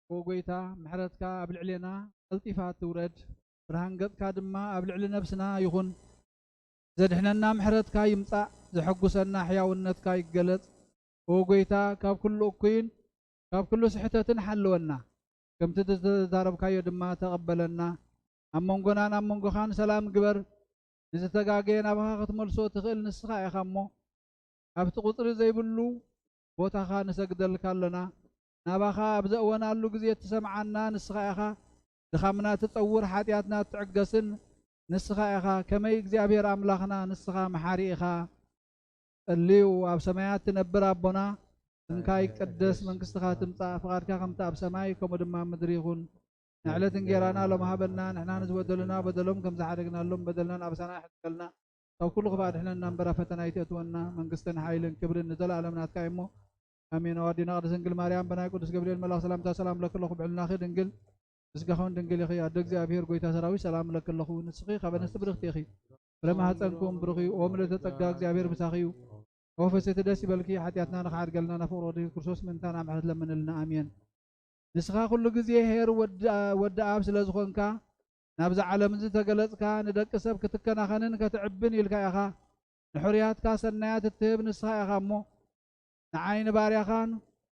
ኦ ጎይታ፣ ምሕረትካ ኣብ ልዕሌና ቀልጢፋ ትውረድ፣ ብርሃን ገጽካ ድማ ኣብ ልዕሊ ነብስና ይኹን። ዘድሕነና ምሕረትካ ይምጻእ፣ ዘሐጉሰና ሕያውነትካ ይገለጽ። ኦ ጎይታ፣ ካብ ኩሉ እኩይን ካብ ኩሉ ስሕተትን ሓልወና፣ ከምቲ ዝተዛረብካዮ ድማ ተቐበለና። ኣብ መንጎናን ኣብ መንጎኻን ሰላም ግበር። ንዝተጋገየ ናባኻ ክትመልሶ ትኽእል ንስኻ ኢኻ እሞ፣ ኣብቲ ቁጽሪ ዘይብሉ ቦታኻ ንሰግደልካ ኣሎና። ናባኻ ኣብ ዘእወናሉ ግዜ እትሰምዓና ንስኻ ኢኻ። ድኻምና ትጸውር፣ ሓጢኣትና እትዕገስን ንስኻ ኢኻ። ከመይ እግዚኣብሔር ኣምላኽና፣ ንስኻ መሓሪ ኢኻ። ጸልዩ፣ ኣብ ሰማያት ትነብር ኣቦና፣ ስምካ ይቀደስ፣ መንግስትኻ ትምጻእ፣ ፍቓድካ ከምቲ ኣብ ሰማይ ከምኡ ድማ ኣብ ምድሪ ይኹን። ንዕለት እንጌራና ሎም ሃበና፣ ንሕና ንዝበደሉና በደሎም ከም ዝሓደግናሎም በደልናን ኣበሳና ኣይሕደገልና፣ ካብ ኩሉ ክፉእ ኣድሕነና እምበር ኣብ ፈተና ኣይተእትወና፣ መንግስትን ሓይልን ክብርን ንዘለኣለም ናትካ እዩ እሞ፣ ኣሜን። ኣዋዲና ቅድስት ድንግል ማርያም ብናይ ቅዱስ ገብርኤል መልኣኽ ሰላምታ ሰላም ለኪ ኣለኹ፣ ብዕልናኺ ድንግል፣ ስጋኹን ድንግል ኢኺ፣ ኣደ እግዚኣብሔር ጎይታ ሰራዊት ሰላም እለኪ ኣለኹ። ንስኺ ካብ ኣንስቲ ብርኽቲ ኢኺ፣ ፍረ ማህፀንኩም ብሩኽ እዩ። ኦ ምልዕተ ጸጋ እግዚኣብሔር ምሳኺ እዩ። ኦ ፍስሕቲ ደስ ይበልኪ፣ ሓጢኣትና ንኽሓድገልና ናብ ፍቕሪ ወድኺ ክርስቶስ ምእንታና ምሕረት ለምንልና። ኣሜን። ንስኻ ኩሉ ግዜ ኄር ወዲ፣ ወዲ ኣብ ስለ ዝኾንካ፣ ናብዛ ዓለም እዚ ተገለጽካ፣ ንደቂ ሰብ ክትከናኸንን ከተዕብን ኢልካ ኢኻ። ንሕሩያትካ ሰናያት እትህብ ንስኻ ኢኻ እሞ፣ ንዓይ ንባርያኻን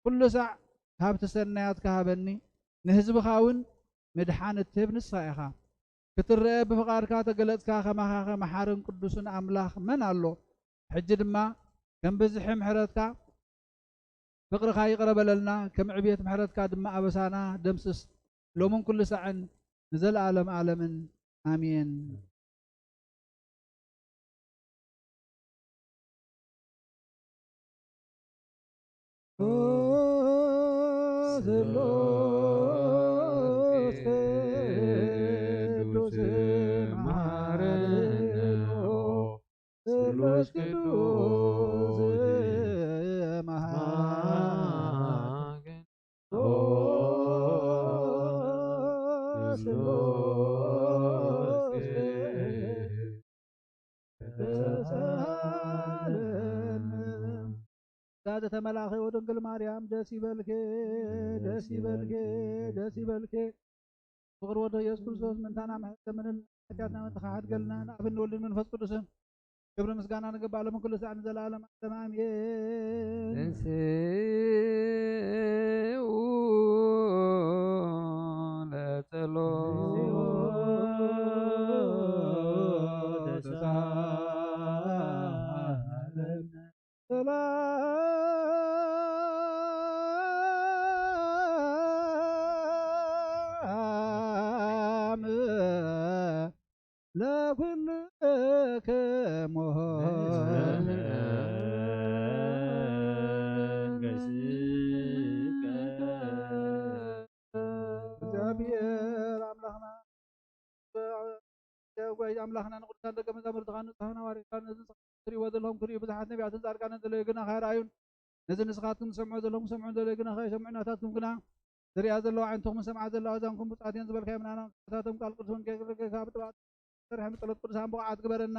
ኩሉ ሳዕ ካብቲ ሰናያትካ ሃበኒ፣ ንህዝብኻ እውን ምድሓን እትህብ ንስኻ ኢኻ። ክትረአ ብፍቓድካ ተገለጽካ፣ ከማኻኸ መሓርን ቅዱስን ኣምላኽ መን ኣሎ? ሕጂ ድማ ከም ብዝሒ ምሕረትካ ፍቕርኻ ይቕረ በለልና፣ ከም ዕብየት ምሕረትካ ድማ ኣበሳና ደምስስ፣ ሎምን ኩሉ ሳዕን ንዘለኣለም ዓለምን። ኣሜን። ስሉስ ቅዱስ መሓረነ ቅዱስ ቅዱስ መሃ ስሉስ ተሳለነ። ዛዘ ተመላኺ ወድንግል ማርያም ደስ ይበልኪ፣ ደስ ይበልኪ፣ ደስ ይበልኪ። ፍቕሪ ወዶ ኢየሱስ ክርስቶስ ምንታና ምሕረት ለምንል ሓጢኣትና መተኻሓድገልና ንኣብን ወልድን መንፈስ ቅዱስን ክብሪ ምስጋና ንግባእ ሎምን ኩሉ ሳዕ ንዘለዓለም ዓለም ኣሜን። እንስኡ ለጸሎት ተሳለነ። ሰላም ለኩልክሙ እግዚአብሔር ኣምላኽና፣ ኣምላኽና ንቅዱሳን ደቀ መዛሙርትኻ ንጹሃን ሃዋርያትካ ነዚ ንስኻትኩም ትርእይዎ ዘለኹም ክርእዩ ብዙሓት ነቢያትን ጻድቃንን ዘለዩ ግና ካይረኣዩን ነዚ ንስኻትኩም ትሰምዑ ዘለኹም ክሰምዑ ዘለዩ ግና ካይሰምዑ ናታትኩም ግና ዝርእያ ዘለዋ ዓይንትኹም ዝሰምዓ ዘለዋ ኣዛንኩም ብጻት እየን ዝበልካዮ ምናና ክሳታቶም ቃል ቅዱስ ወንጌል ካብ ጥባት ሰርሐ ጸሎት ቅዱሳን ብቑዓት ግበረና።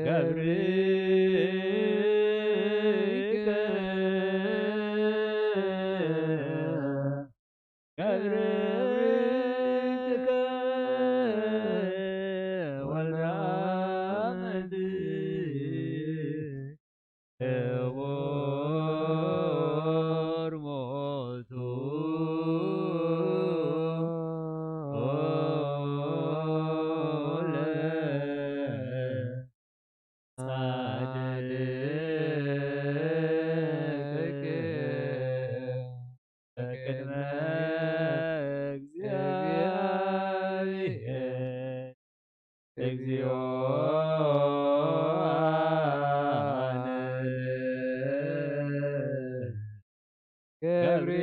ገብርከ ገብርከ ወልደ አመድ ክቡር ሞቱ ለጻድቅ በቅድመ እግዚአብሔር እግዚኦ አነ ገብርከ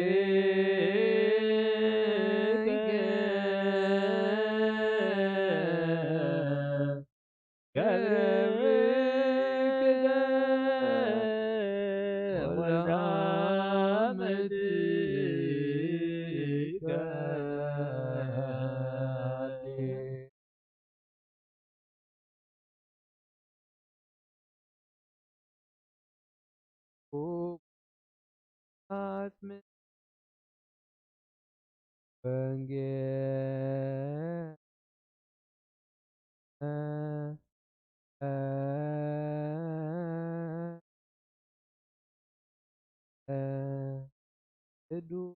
ገብርከ ወልደ አመድከ ቁባት ምን ወንጌል ቅዱስ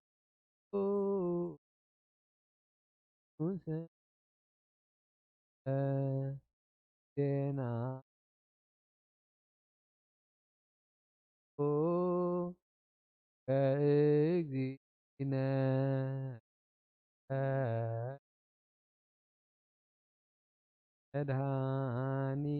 ዜና ከእግዚእነ መድኃኒነ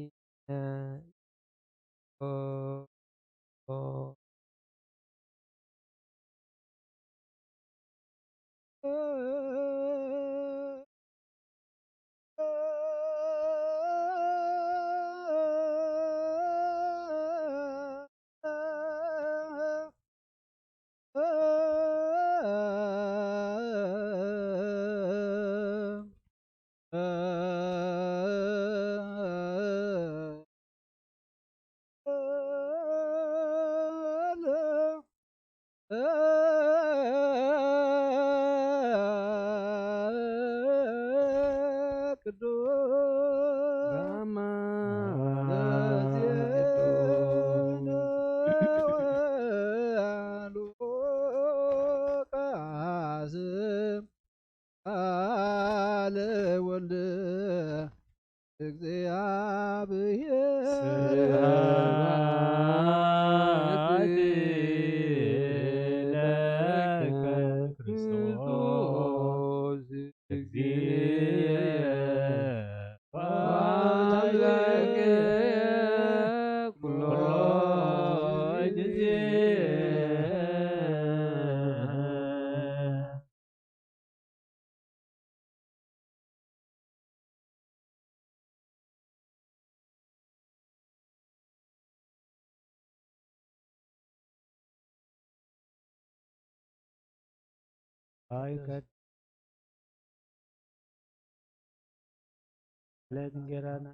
ዕለት እንጌራና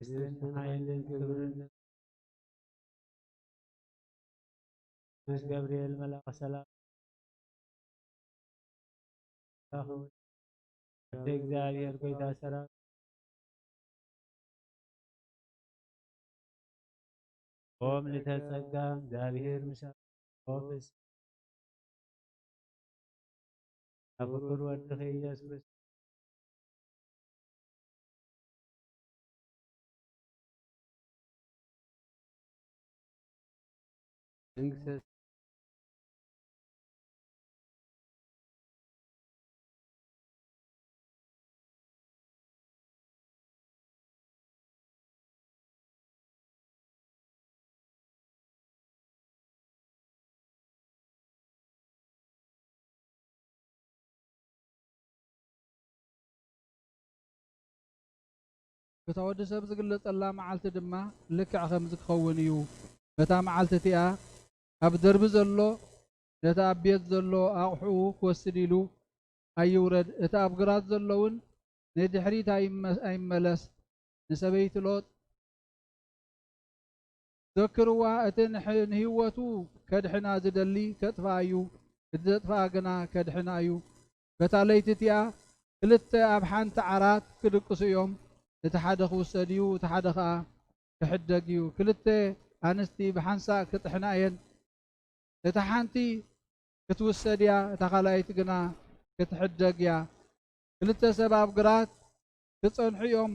ስትንሓይልን ክብርን ምስ ገብርኤል መልኣኸ ሰላም ወደ እግዚኣብሔር ጎይታ ሰራዊት ኦም ልተጸጋ እግዚኣብሔር ምሳኹም። ኦፍስ ኣብ ፍቁር ወድኺ ኢየሱስ ክርስቶስ መንግስተ እታ ወዲ ሰብ ዝግለጸላ መዓልቲ ድማ ልክዕ ከምዚ ክኸውን እዩ። በታ መዓልቲ እቲኣ ኣብ ደርቢ ዘሎ ነቲ ኣብ ቤት ዘሎ ኣቑሑኡ ክወስድ ኢሉ ኣይውረድ፣ እቲ ኣብ ግራት ዘሎ እውን ንድሕሪት ኣይመ-፣ ኣይመለስ። ንሰበይቲ ሎጥ ዘክርዋ፣ እቲ ንሕ-፣ ንህይወቱ ከድሕና ዝደሊ ከጥፍኣ እዩ፣ እቲ ዘጥፍኣ ግና ከድሕና እዩ። በታ ለይቲ እቲኣ ክልተ ኣብ ሓንቲ ዓራት ክድቅሱ እዮም፣ እቲ ሓደ ክውሰድ እዩ፣ እቲ ሓደ ኸኣ ክሕደግ እዩ። ክልተ ኣንስቲ ብሓንሳእ ክጥሕና እየን፣ እታ ሓንቲ ክትውሰድ እያ፣ እታ ካልኣይቲ ግና ክትሕደግ እያ። ክልተ ሰብ ኣብ ግራት ክጸንሑ እዮም፣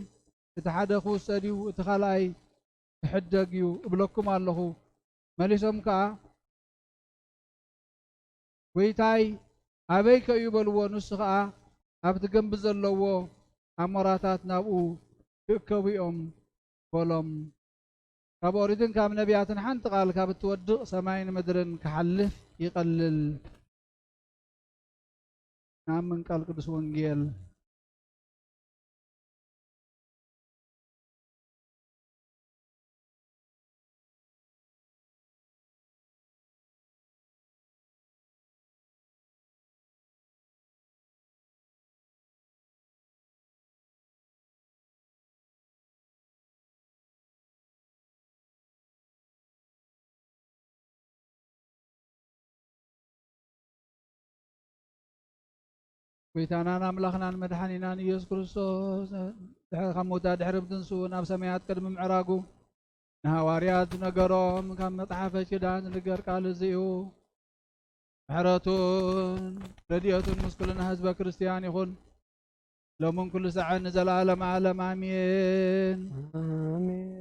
እቲ ሓደ ክውሰድ እዩ፣ እቲ ካልኣይ ክሕደግ እዩ እብለኩም ኣለኹ። መሊሶም ከኣ፣ "ጐይታይ፣ ኣበይከ እዩ?" በልዎ። ንሱ ኸኣ፣ "ኣብቲ ግንቢ ዘለዎ ኣሞራታት ናብኡ ክእከቡ እዮም" በሎም። ካብ ኦሪትን ካብ ነቢያትን ሓንቲ ቃል ካብ እትወድቕ ሰማይን ምድርን ክሓልፍ ይቐልል። ንኣምን ቃል ቅዱስ ወንጌል። ጎይታናን ኣምላኽናን መድሓኒናን ኢየሱስ ክርስቶስ ድሕሪ፣ ካብ ምውታ ድሕሪ ምትንስኡ ናብ ሰማያት ቅድሚ ምዕራጉ፣ ንሃዋርያት ዝነገሮም ካብ መጽሓፈ ኪዳን ዝንገር ቃል እዚ እዩ። ምሕረቱን ረድኤቱን ምስ ኩልና ህዝበ ክርስትያን ይኹን፣ ሎምን ኩሉ ሰዓን ንዘለዓለም ዓለም ኣሜን። ኣሜን።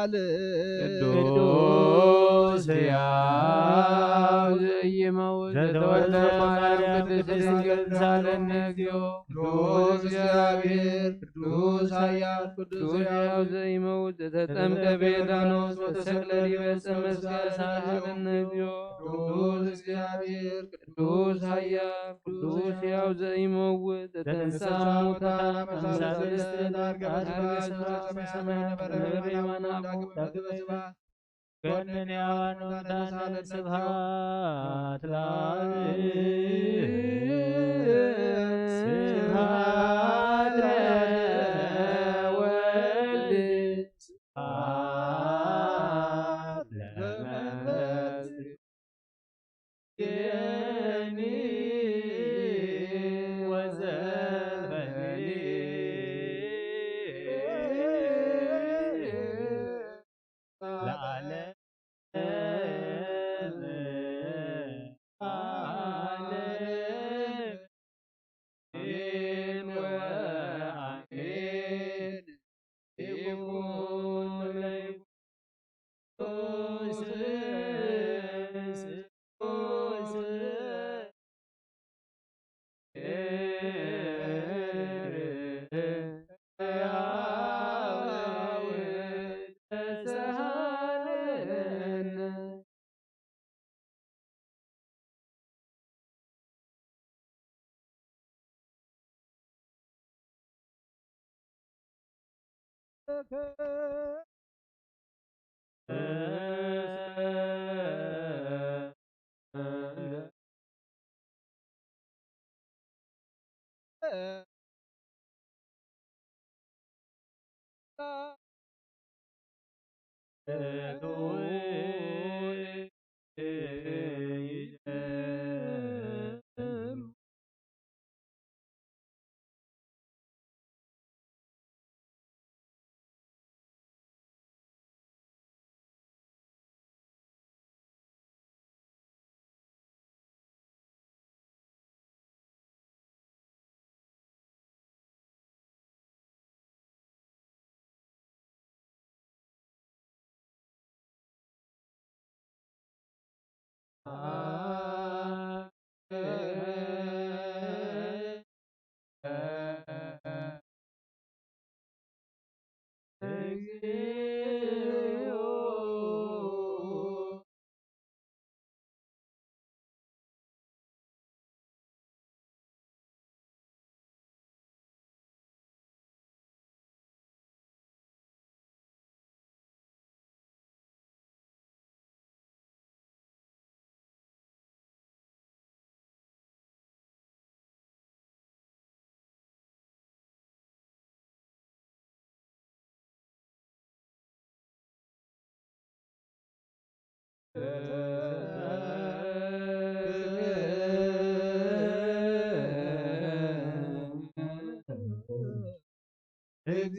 ቅዱስ ቅዱስ ሕያው ዘኢይመውት ዘተወልደ ማርያም ቅድስት ድንግል ተሳለነ እግዚኦ። ቅዱስ እግዚኣብሔር፣ ቅዱስ ኃያል፣ ቅዱስ ሕያው ዘይመውት ዘተጠምቀ በዮርዳኖስ ወተሰቅለ ዲበ ዕፀ መስቀል ተሳለነ እግዚኦ። ቅዱስ እግዚኣብሔር፣ ቅዱስ ኃያል፣ ቅዱስ ሕያው ዘይመውት ዘተንሳ ሙታን ሳልስት ዳርጋ ሰማይ ነበረ በየማነ አቡ ዳግም በስብሐት። ኮንን ያዋኖታን ስብሐት ለአብ ስብሐት ለወልድ ስብሐት ለመንፈስ ቅዱስ።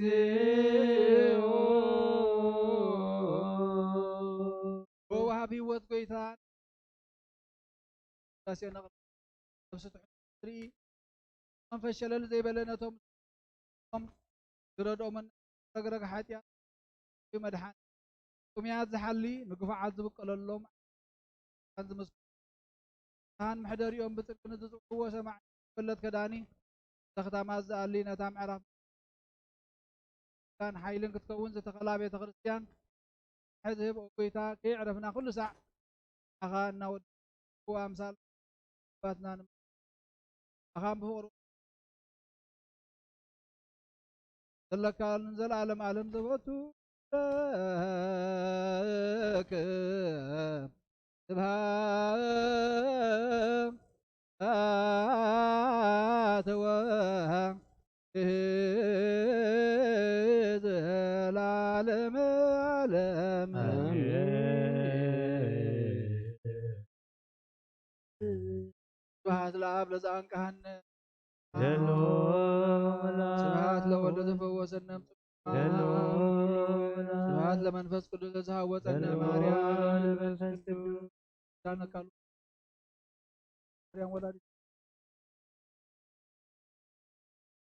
እግዚኦ። ወውሃብ ህይወት ጎይታ ቅዳሴ ነቕርብ። ነፍሲ ትሑት ትርኢ፣ መንፈስ ሸለል ዘይበለ ነቶም ዝረድኦምን ረግረግ ሓጢኣት እዩ መድሓኒ። ጥሙያት ዝሓሊ፣ ንግፉዓት ዝብቀለሎም ዝምስክሩ፣ ካህን መሕደሪኦም ብጽድቂ ንዝጽውዕዎ ሰማዕቲ ዝፍለጥ ከዳኒ፣ ተኽታማት ዝኣሊ ነታ ምዕራፍ ን ሓይልን ክትከውን ዝተኸላ ቤተ ክርስቲያን ሕዝህብ ኦ ጎይታ ከየዕረፍና ኩሉ ሳዕ ኣኻ እናወድኩ ኣምሳል ባትና ኣኻን ብፍቕሩ ዘለካ ንዘለዓለም ዓለም ዘበቱ ለክ ስብሃት ወ ዘላለም ዓለም። ስብሐት ለአብ ለዘአንቀሐነ፣ ስብሐት ለወልድ ለዘፈወሰነ፣ ስብሐት ለመንፈስ ቅዱስ ለዘሃወፀነ ማርያም። ኪዳነ ቃሉ ማርያም ወላዲት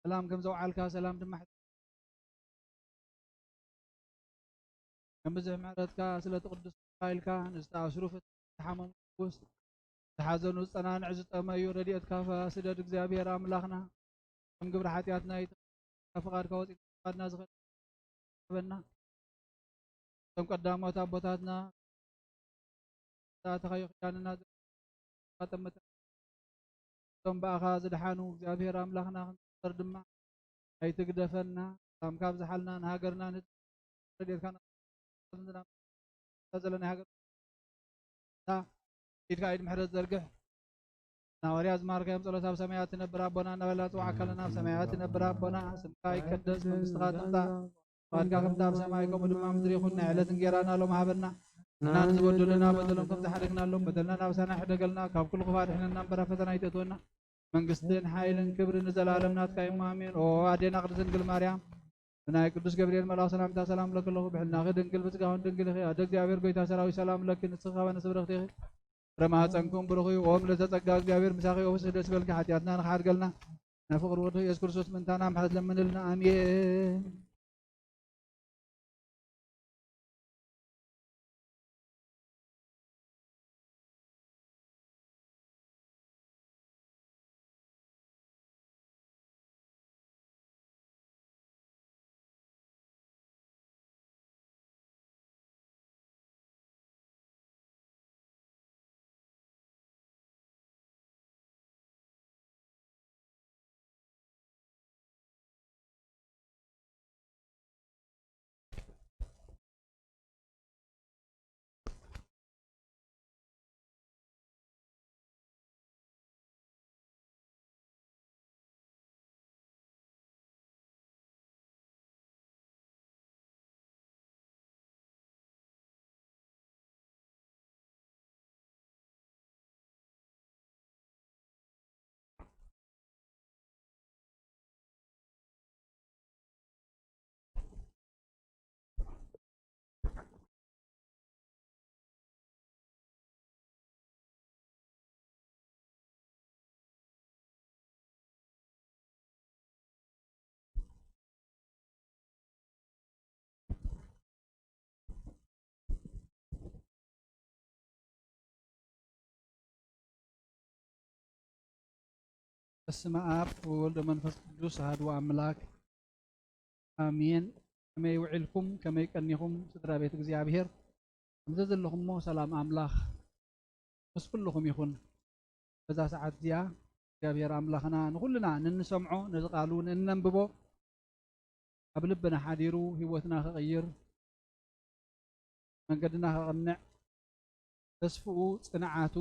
ሰላም ከም ዘውዓልካ ሰላም ድማ ከም ብዝሕ ምሕረትካ ስለቲ ቅዱስ ኢልካ ንዝተኣስሩ ፍትሕ፣ ዝሓመሙ ፈውስ፣ ዝሓዘኑ ዝጸናንዕ ዝጠመዩ ረድኤትካ ስደድ እግዚኣብሔር ኣምላኽና። ከም ግብሪ ሓጢኣትና ይተ-፣ ካብ ፍቓድካ ወጺእና ፍቓድና ዝኸድ ሃበና። እቶም ቀዳሞት ኣቦታትና ተኣተኻዮ ኪዳንና ዘጠመተ እቶም ብኣኻ ዝደሓኑ እግዚኣብሔር ኣምላኽና ክንዘክር ድማ ኣይትግደፈና። ሰላምካ ኣብዝሓልና፣ ንሃገርና ንህዝብና ረድኤትካ ንኣብ ዘለና ሃገር ኢድካ ኢድ ምሕረት ዘርግሕ። ናወርያ ዝማርካዮም ጸሎት ኣብ ሰማያት ትነብር ኣቦና እናበልና ጽዋዕ ኣካልና ኣብ ሰማያት ትነብር ኣቦና፣ ስምካ ይቀደስ፣ መንግስትኻ ትምጻእ፣ ፍቓድካ ከምቲ ኣብ ሰማይ ከምኡ ድማ ምድሪ ይኹን። ናይ ዕለት እንጌራና ሎም ሃበና። እና ንዝበደሉና በደሎም ከም ዝሓደግናሎም በደልና ናብሳና ይሕደገልና፣ ካብ ኩሉ ክፋ ድሕነና እምበር ኣብ ፈተና ኣይተእትወና። መንግስትን ሓይልን ክብርን ንዘለኣለም ናትካ እዩ። ኣሜን። ኦ ኣዴና ቅድስት ድንግል ማርያም፣ ብናይ ቅዱስ ገብርኤል መልኣኽ ሰላምታ ሰላም እብለኪ ኣለኹ። ብሕልናኺ ድንግል፣ ብስጋኽን ድንግል ኢኺ። ኣደ እግዚኣብሔር ጎይታ ሰራዊት ሰላም እብለኪ፣ ንስኺ ካብ ኣንስቲ ብርኽቲ ኢኺ። ፍረ ማህፀንኩም ብሩኽ እዩ። ኦም ለተጸጋ እግዚኣብሔር ምሳኺ፣ ኦብስ ደስ በልኪ። ሓጢኣትና ንኽሓድገልና ናይ ፍቕሪ ወዱ ኢየሱስ ክርስቶስ ምእንታና ምሕረት ለምንልና። ኣሜን። በስመ አብ ወወልድ ወመንፈስ ቅዱስ አሐዱ አምላክ አሜን። ከመይ ውዒልኩም? ከመይ ቀኒኹም? ስድራ ቤት እግዚኣብሔር፣ ከምዚ ዘለኹሞ ሰላም ኣምላኽ ምስ ኩልኹም ይኹን። በዛ ሰዓት እዚኣ እግዚኣብሔር ኣምላኽና ንኹልና ንንሰምዖ፣ ነዚ ቃሉ ንእነንብቦ፣ ኣብ ልብና ሓዲሩ ህይወትና ክቕይር፣ መንገድና ከቕንዕ፣ ተስፍኡ ጽንዓቱ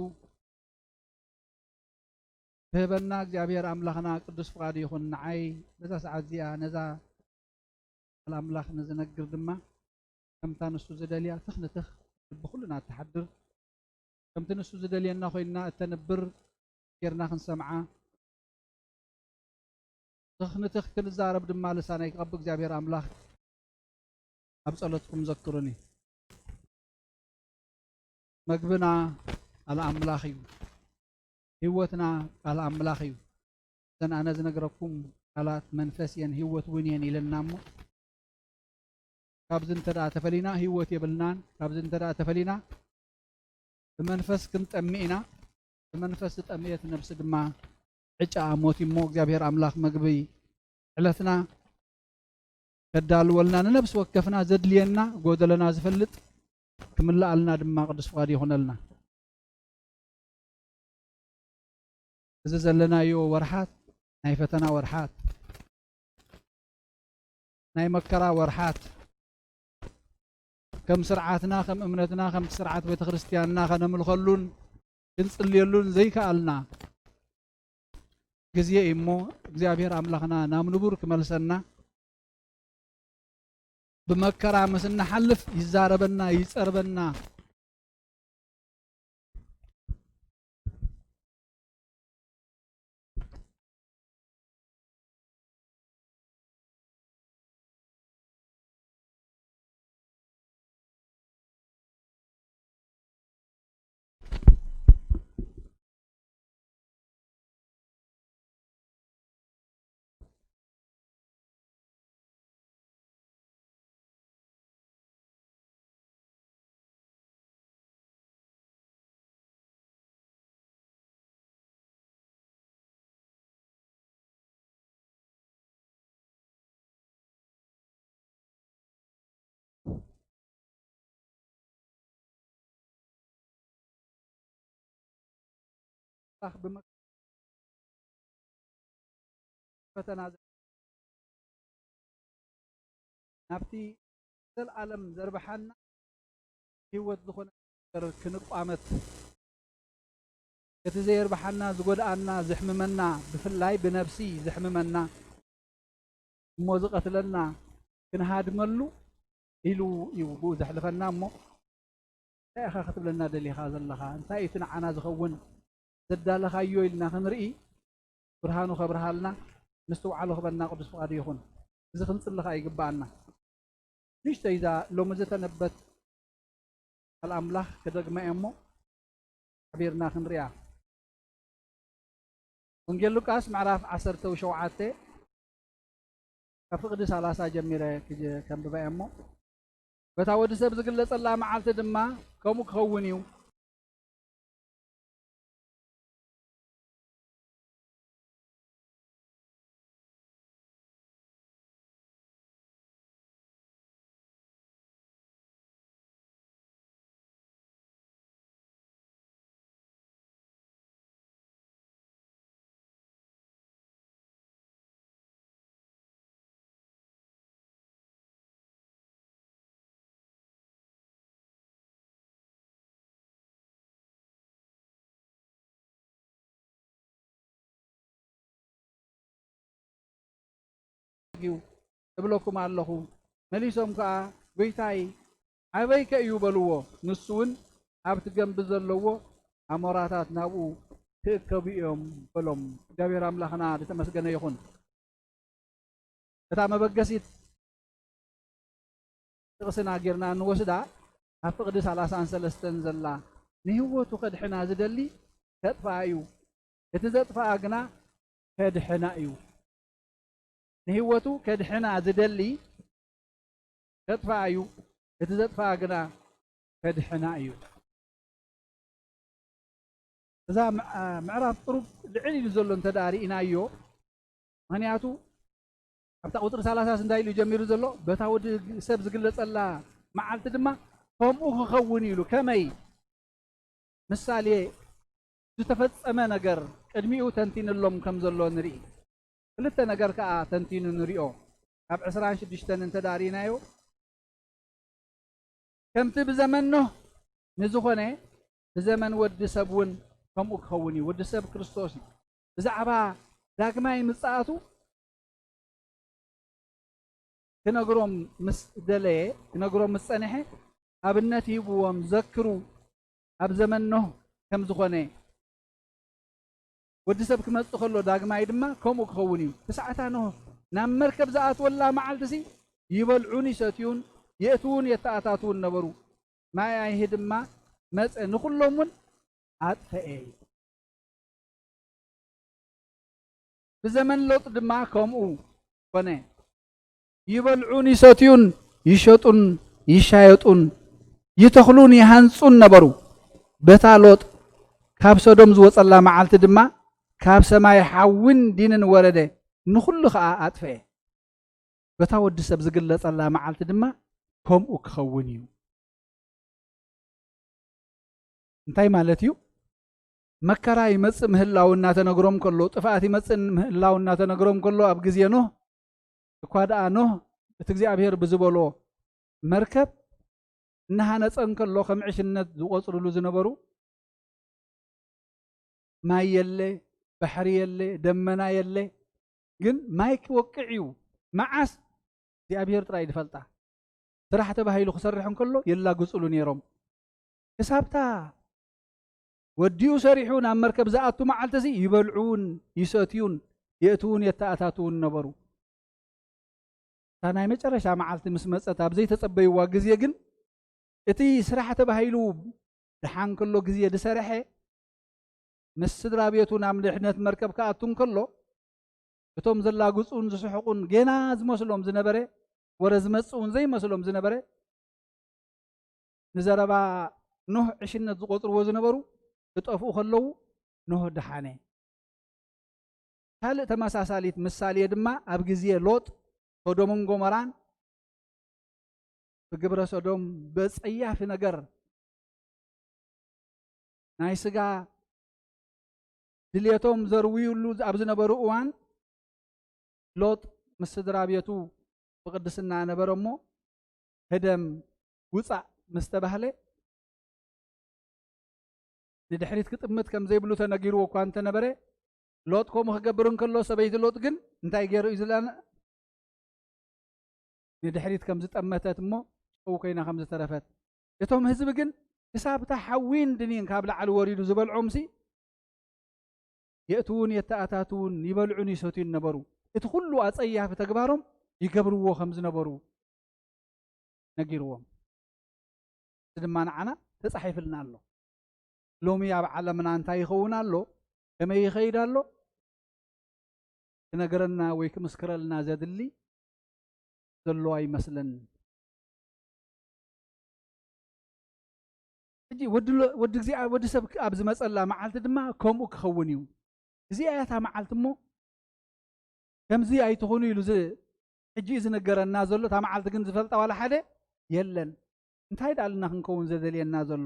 ክህበና እግዚኣብሔር ኣምላኽና ቅዱስ ፍቓዱ ይኹን። ንዓይ በዛ ሰዓት እዚኣ ነዛ ቃል ኣምላኽ ንዝነግር ድማ ከምታ ንሱ ዝደልያ ትኽ ንትኽ ልቢ ኩልና እትሓድር ከምቲ ንሱ ዝደልየና ኮይንና እተንብር ጌርና ክንሰምዓ፣ ትኽ ንትኽ ክንዛረብ ድማ ልሳነይ ክቐብ እግዚኣብሔር ኣምላኽ ኣብ ጸሎትኩም ዘክሩኒ። መግብና ቃል ኣምላኽ እዩ። ህይወትና ቃል ኣምላኽ እዩ። እዘን ኣነ ዝነግረኩም ቃላት መንፈስ እየን ህይወት እውን እየን ኢለና እሞ፣ ካብዚ እንተ ደኣ ተፈሊና ህይወት የብልናን። ካብዚ እንተ ደኣ ተፈሊና ብመንፈስ ክንጠሚ ኢና። ብመንፈስ ዝጠምየት ነብሲ ድማ ዕጫኣ ሞት እዩ እሞ፣ እግዚኣብሔር ኣምላኽ መግቢ ዕለትና ከዳልወልና፣ ንነብሲ ወከፍና ዘድልየና ጎደለና ዝፈልጥ፣ ክምልኣልና ድማ ቅዱስ ፍቓድ ይኹነልና። እዚ ዘለናዮ ወርሓት ናይ ፈተና ወርሓት፣ ናይ መከራ ወርሓት፣ ከም ስርዓትና፣ ከም እምነትና፣ ከምቲ ስርዓት ቤተ ክርስቲያንና ከነምልኸሉን ክንጽልየሉን ዘይከኣልና ግዜ እዩ እሞ፣ እግዚኣብሔር ኣምላኽና ናብ ንቡር ክመልሰና፣ ብመከራ ምስ እንሓልፍ ይዛረበና፣ ይጸርበና። ፈተና ናብቲ ዘልኣለም ዘርብሓና ህይወት ዝኾነ ነገር ክንቋመት፣ እቲ ዘየርብሓና፣ ዝጎድኣና፣ ዘሕምመና፣ ብፍላይ ብነብሲ ዘሕምመና እሞ ዝቐትለና ክንሃድመሉ ኢሉ እዩ ብኡ ዘሕልፈና እሞ፣ እንታይ ኢኻ ክትብለና ደሊኻ ዘለኻ? እንታይ እዩ እቲ ንዓና ዝኸውን ዘዳለኻዮ ኢልና ክንርኢ፣ ብርሃኑ ከብርሃልና፣ ምስትውዓሉ ክበና ቅዱስ ፍቓዱ ይኹን። እዚ ክንጽሊ ኸኣ ይግብኣና። ንእሽተይ እዛ ሎሚ ዝተነበት ቃል ኣምላኽ ክደግማ እየ እሞ፣ ሓቢርና ክንሪኣ። ወንጌል ሉቃስ ምዕራፍ ዓሰርተ ሸውዓተ ካብ ፍቕዲ ሰላሳ ጀሚረ ክጀ-፣ ከንብባ እየ እሞ፣ በታ ወዲ ሰብ ዝግለጸላ መዓልቲ ድማ ከምኡ ክኸውን እዩ። እዩ እብለኩም ኣለኹ። መሊሶም ከኣ፣ "ጐይታይ፣ ኣበይከ እዩ?" በልዎ። ንሱ እውን፣ "ኣብቲ ገምቢ ዘለዎ ኣሞራታት ናብኡ ክእከቡ እዮም" በሎም። እግዚኣብሔር ኣምላኽና ዝተመስገነ ይኹን። እታ መበገሲት ጥቕስና ጌርና እንወስዳ፣ ኣብ ፍቕዲ ሰላሳን ሰለስተን ዘላ፣ "ንህይወቱ ከድሕና ዝደሊ ከጥፍኣ እዩ፣ እቲ ዘጥፍኣ ግና ከድሕና እዩ።" ንህይወቱ ከድሕና ዝደሊ ከጥፍኣ እዩ፣ እቲ ዘጥፍኣ ግና ከድሕና እዩ። እዛ ምዕ-፣ ምዕራፍ ቁሩብ ልዕል ኢሉ ዘሎ እንተ ደኣ ርኢናዮ፣ ምኽንያቱ ኣብታ ቁጽሪ ሰላሳ እንታይ ኢሉ ጀሚሩ ዘሎ? በታ ወዲ ሰብ ዝግለጸላ መዓልቲ ድማ ከምኡ ክኸውን እዩ ኢሉ። ከመይ? ምሳሌ ዝተፈጸመ ነገር ቅድሚኡ ተንቲንሎም ከም ዘሎ ንርኢ። ክልተ ነገር ከኣ ተንቲኑ ንሪኦ። ካብ ዕስራን ሽዱሽተን እንተ ደኣ ርኢናዮ፣ "ከምቲ ብዘመን ኖህ ንዝኾነ ብዘመን ወዲ ሰብ እውን ከምኡ ክኸውን እዩ።" ወዲ ሰብ ክርስቶስ እዩ። ብዛዕባ ዳግማይ ምጽኣቱ ክነግሮም ምስ ደለየ፣ ክነግሮም ምስ ጸንሐ፣ ኣብነት ሂብዎም፣ "ዘክሩ፣ ኣብ ዘመን ኖህ ከም ዝኾነ፣ ወዲ ሰብ ክመጽእ ከሎ ዳግማይ ድማ ከምኡ ክኸውን እዩ። ክሳዕታ ኖህ ናብ መርከብ ዝኣትወላ መዓልትሲ ይበልዑን ይሰትዩን የእትውን የተኣታትውን ነበሩ። ማይ ኣይሂ ድማ መጸ፣ ንኹሎም እውን ኣጥፈኤ። ብዘመን ሎጥ ድማ ከምኡ ኮነ። ይበልዑን ይሰትዩን፣ ይሸጡን ይሻየጡን፣ ይተኽሉን ይሃንጹን ነበሩ። በታ ሎጥ ካብ ሰዶም ዝወጸላ መዓልቲ ድማ ካብ ሰማይ ሓዊን ዲንን ወረደ፣ ንኹሉ ኸኣ ኣጥፍኤ። በታ ወዲ ሰብ ዝግለጸላ መዓልቲ ድማ ከምኡ ክኸውን እዩ። እንታይ ማለት እዩ? መከራ ይመጽእ ምህላው እናተነግሮም ከሎ፣ ጥፍኣት ይመጽእ ምህላው እናተነግሮም ከሎ፣ ኣብ ግዜ ኖህ እኳ ደኣ ኖህ እቲ እግዚኣብሔር ብዝበሎ መርከብ እናሃነጸ እንከሎ፣ ከም ዕሽነት ዝቖጽርሉ ዝነበሩ፣ ማይ የለ፣ ባሕሪ የለ፣ ደመና የለ። ግን ማይ ክወቅዕ እዩ። መዓስ? እግዚኣብሔር ጥራይ ዝፈልጣ። ስራሕ ተባሂሉ ክሰርሕ እንከሎ የላግጹሉ ነይሮም። ክሳብታ ወዲኡ ሰሪሑ ናብ መርከብ ዝኣቱ መዓልቲ እዚ ይበልዑን ይሰትዩን የእትውን የተኣታትውን ነበሩ። እታ ናይ መጨረሻ መዓልቲ ምስ መጸት፣ ኣብ ዘይተጸበይዋ ግዜ ግን፣ እቲ ስራሕ ተባሂሉ ደሓን ከሎ ግዜ ዝሰርሐ፣ ምስ ስድራ ቤቱ ናብ ድሕነት መርከብ ክኣቱ እንከሎ፣ እቶም ዘላግጹን ዝስሕቁን ጌና ዝመስሎም ዝነበረ፣ ወረ ዝመጽእ እውን ዘይመስሎም ዝነበረ፣ ንዘረባ ኖህ ዕሽነት ዝቖጽርዎ ዝነበሩ ክጠፍኡ ከለዉ፣ ኖህ ደሓነ። ካልእ ተመሳሳሊት ምሳሌ ድማ ኣብ ግዜ ሎጥ፣ ሶዶምን ጎመራን ብግብረ ሶዶም፣ በጸያፊ ነገር፣ ናይ ስጋ ድልየቶም ዘርውዩሉ ኣብ ዝነበሩ እዋን፣ ሎጥ ምስ ስድራ ቤቱ ብቅድስና ነበረ እሞ፣ ህደም፣ ውጻእ ምስ ተባህለ፣ ንድሕሪት ክጥምት ከም ዘይብሉ ተነጊርዎ እኳ እንተነበረ፣ ሎጥ ከምኡ ክገብር እንከሎ፣ ሰበይቲ ሎጥ ግን እንታይ ገይሩ እዩ ዝለና? ንድሕሪት ከም ዝጠመተት እሞ ጨው ኮይና ከም ዝተረፈት፣ እቶም ህዝቢ ግን ክሳብ እታ ሓዊን ድኒን ካብ ላዕሊ ወሪዱ ዝበልዖምሲ፣ የእትውን የተኣታትውን፣ ይበልዑን ይሰትዩን ነበሩ። እቲ ኩሉ ኣጸያፊ ተግባሮም ይገብርዎ ከም ዝነበሩ ነጊርዎም። እዚ ድማ ንዓና ተጻሒፍልና ኣሎ። ሎሚ ኣብ ዓለምና እንታይ ይኸውን ኣሎ? ከመይ ይኸይድ ኣሎ? ክነገረና ወይ ክምስክረልና ዘድሊ ዘሎ ኣይመስለንን። ሕጂ ወዲ ሎ-፣ ወዲ እግዚኣብ-፣ ወዲ ሰብ ኣብ ዝመጸላ መዓልቲ ድማ ከምኡ ክኸውን እዩ። እዚኣ እያ እታ መዓልቲ እሞ፣ ከምዚ ኣይትኹኑ ኢሉ ዝ-፣ ሕጂ እዩ ዝነገረና ዘሎ። እታ መዓልቲ ግን ዝፈልጣ ዋላ ሓደ የለን። እንታይ ደኣ ኢልና ክንከውን ዘደልየና ዘሎ?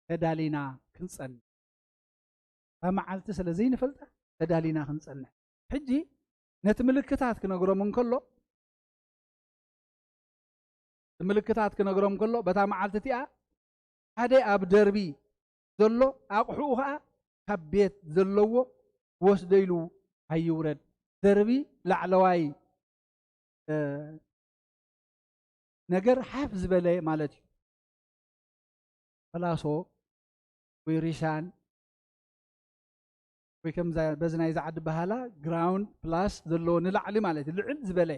ተዳሊና ክንጸንሕ። እታ መዓልቲ ስለ ዘይንፈልጣ ተዳሊና ክንጸንሕ። ሕጂ ነቲ ምልክታት ክነግሮም እንከሎ፣ እቲ ምልክታት ክነግሮም እንከሎ፣ በታ መዓልቲ እቲኣ ሓደ ኣብ ደርቢ ዘሎ ኣቑሑኡ ኸኣ ካብ ቤት ዘለዎ ወስዶ ኢሉ ኣይውረድ። ደርቢ ላዕለዋይ፣ እ፣ ነገር ሓፍ ዝበለ ማለት እዩ። ፈላሶ ወይ ሪሻን ወይ ከምዛ በዚ ናይዛ ዓዲ በሃላ ግራውንድ ፕላስ ዘለዎ ንላዕሊ ማለት እዩ፣ ልዕል ዝበለ።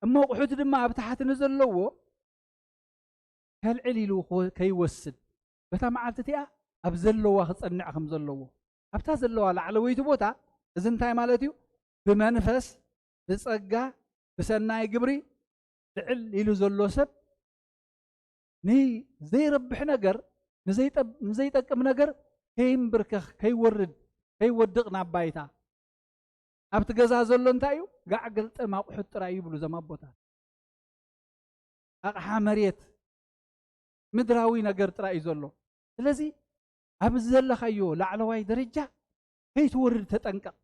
እሞ ኣቑሑት ድማ ኣብ ታሕቲ ንዘለዎ ከልዕል ኢሉ ኸ-፣ ከይወስድ፣ በታ መዓልቲ እቲኣ ኣብ ዘለዋ ክጸንዕ ከም ዘለዎ፣ ኣብታ ዘለዋ ላዕለወይቲ ቦታ። እዚ እንታይ ማለት እዩ? ብመንፈስ፣ ብጸጋ፣ ብሰናይ ግብሪ ልዕል ኢሉ ዘሎ ሰብ ንዘይረብሕ ነገር፣ ንዘይጠብ-፣ ንዘይጠቅም ነገር ከይንብርከኽ፣ ከይወርድ፣ ከይወድቕ ናብ ባይታ። ኣብቲ ገዛ ዘሎ እንታይ እዩ? ጋዕ ገልጠም ኣቑሑት ጥራይ ይብሉ እዞም ኣቦታት። ኣቕሓ መሬት፣ ምድራዊ ነገር ጥራይ እዩ ዘሎ። ስለዚ ኣብዚ ዘለኻዮ ላዕለዋይ ደረጃ ከይትወርድ ተጠንቀቕ፣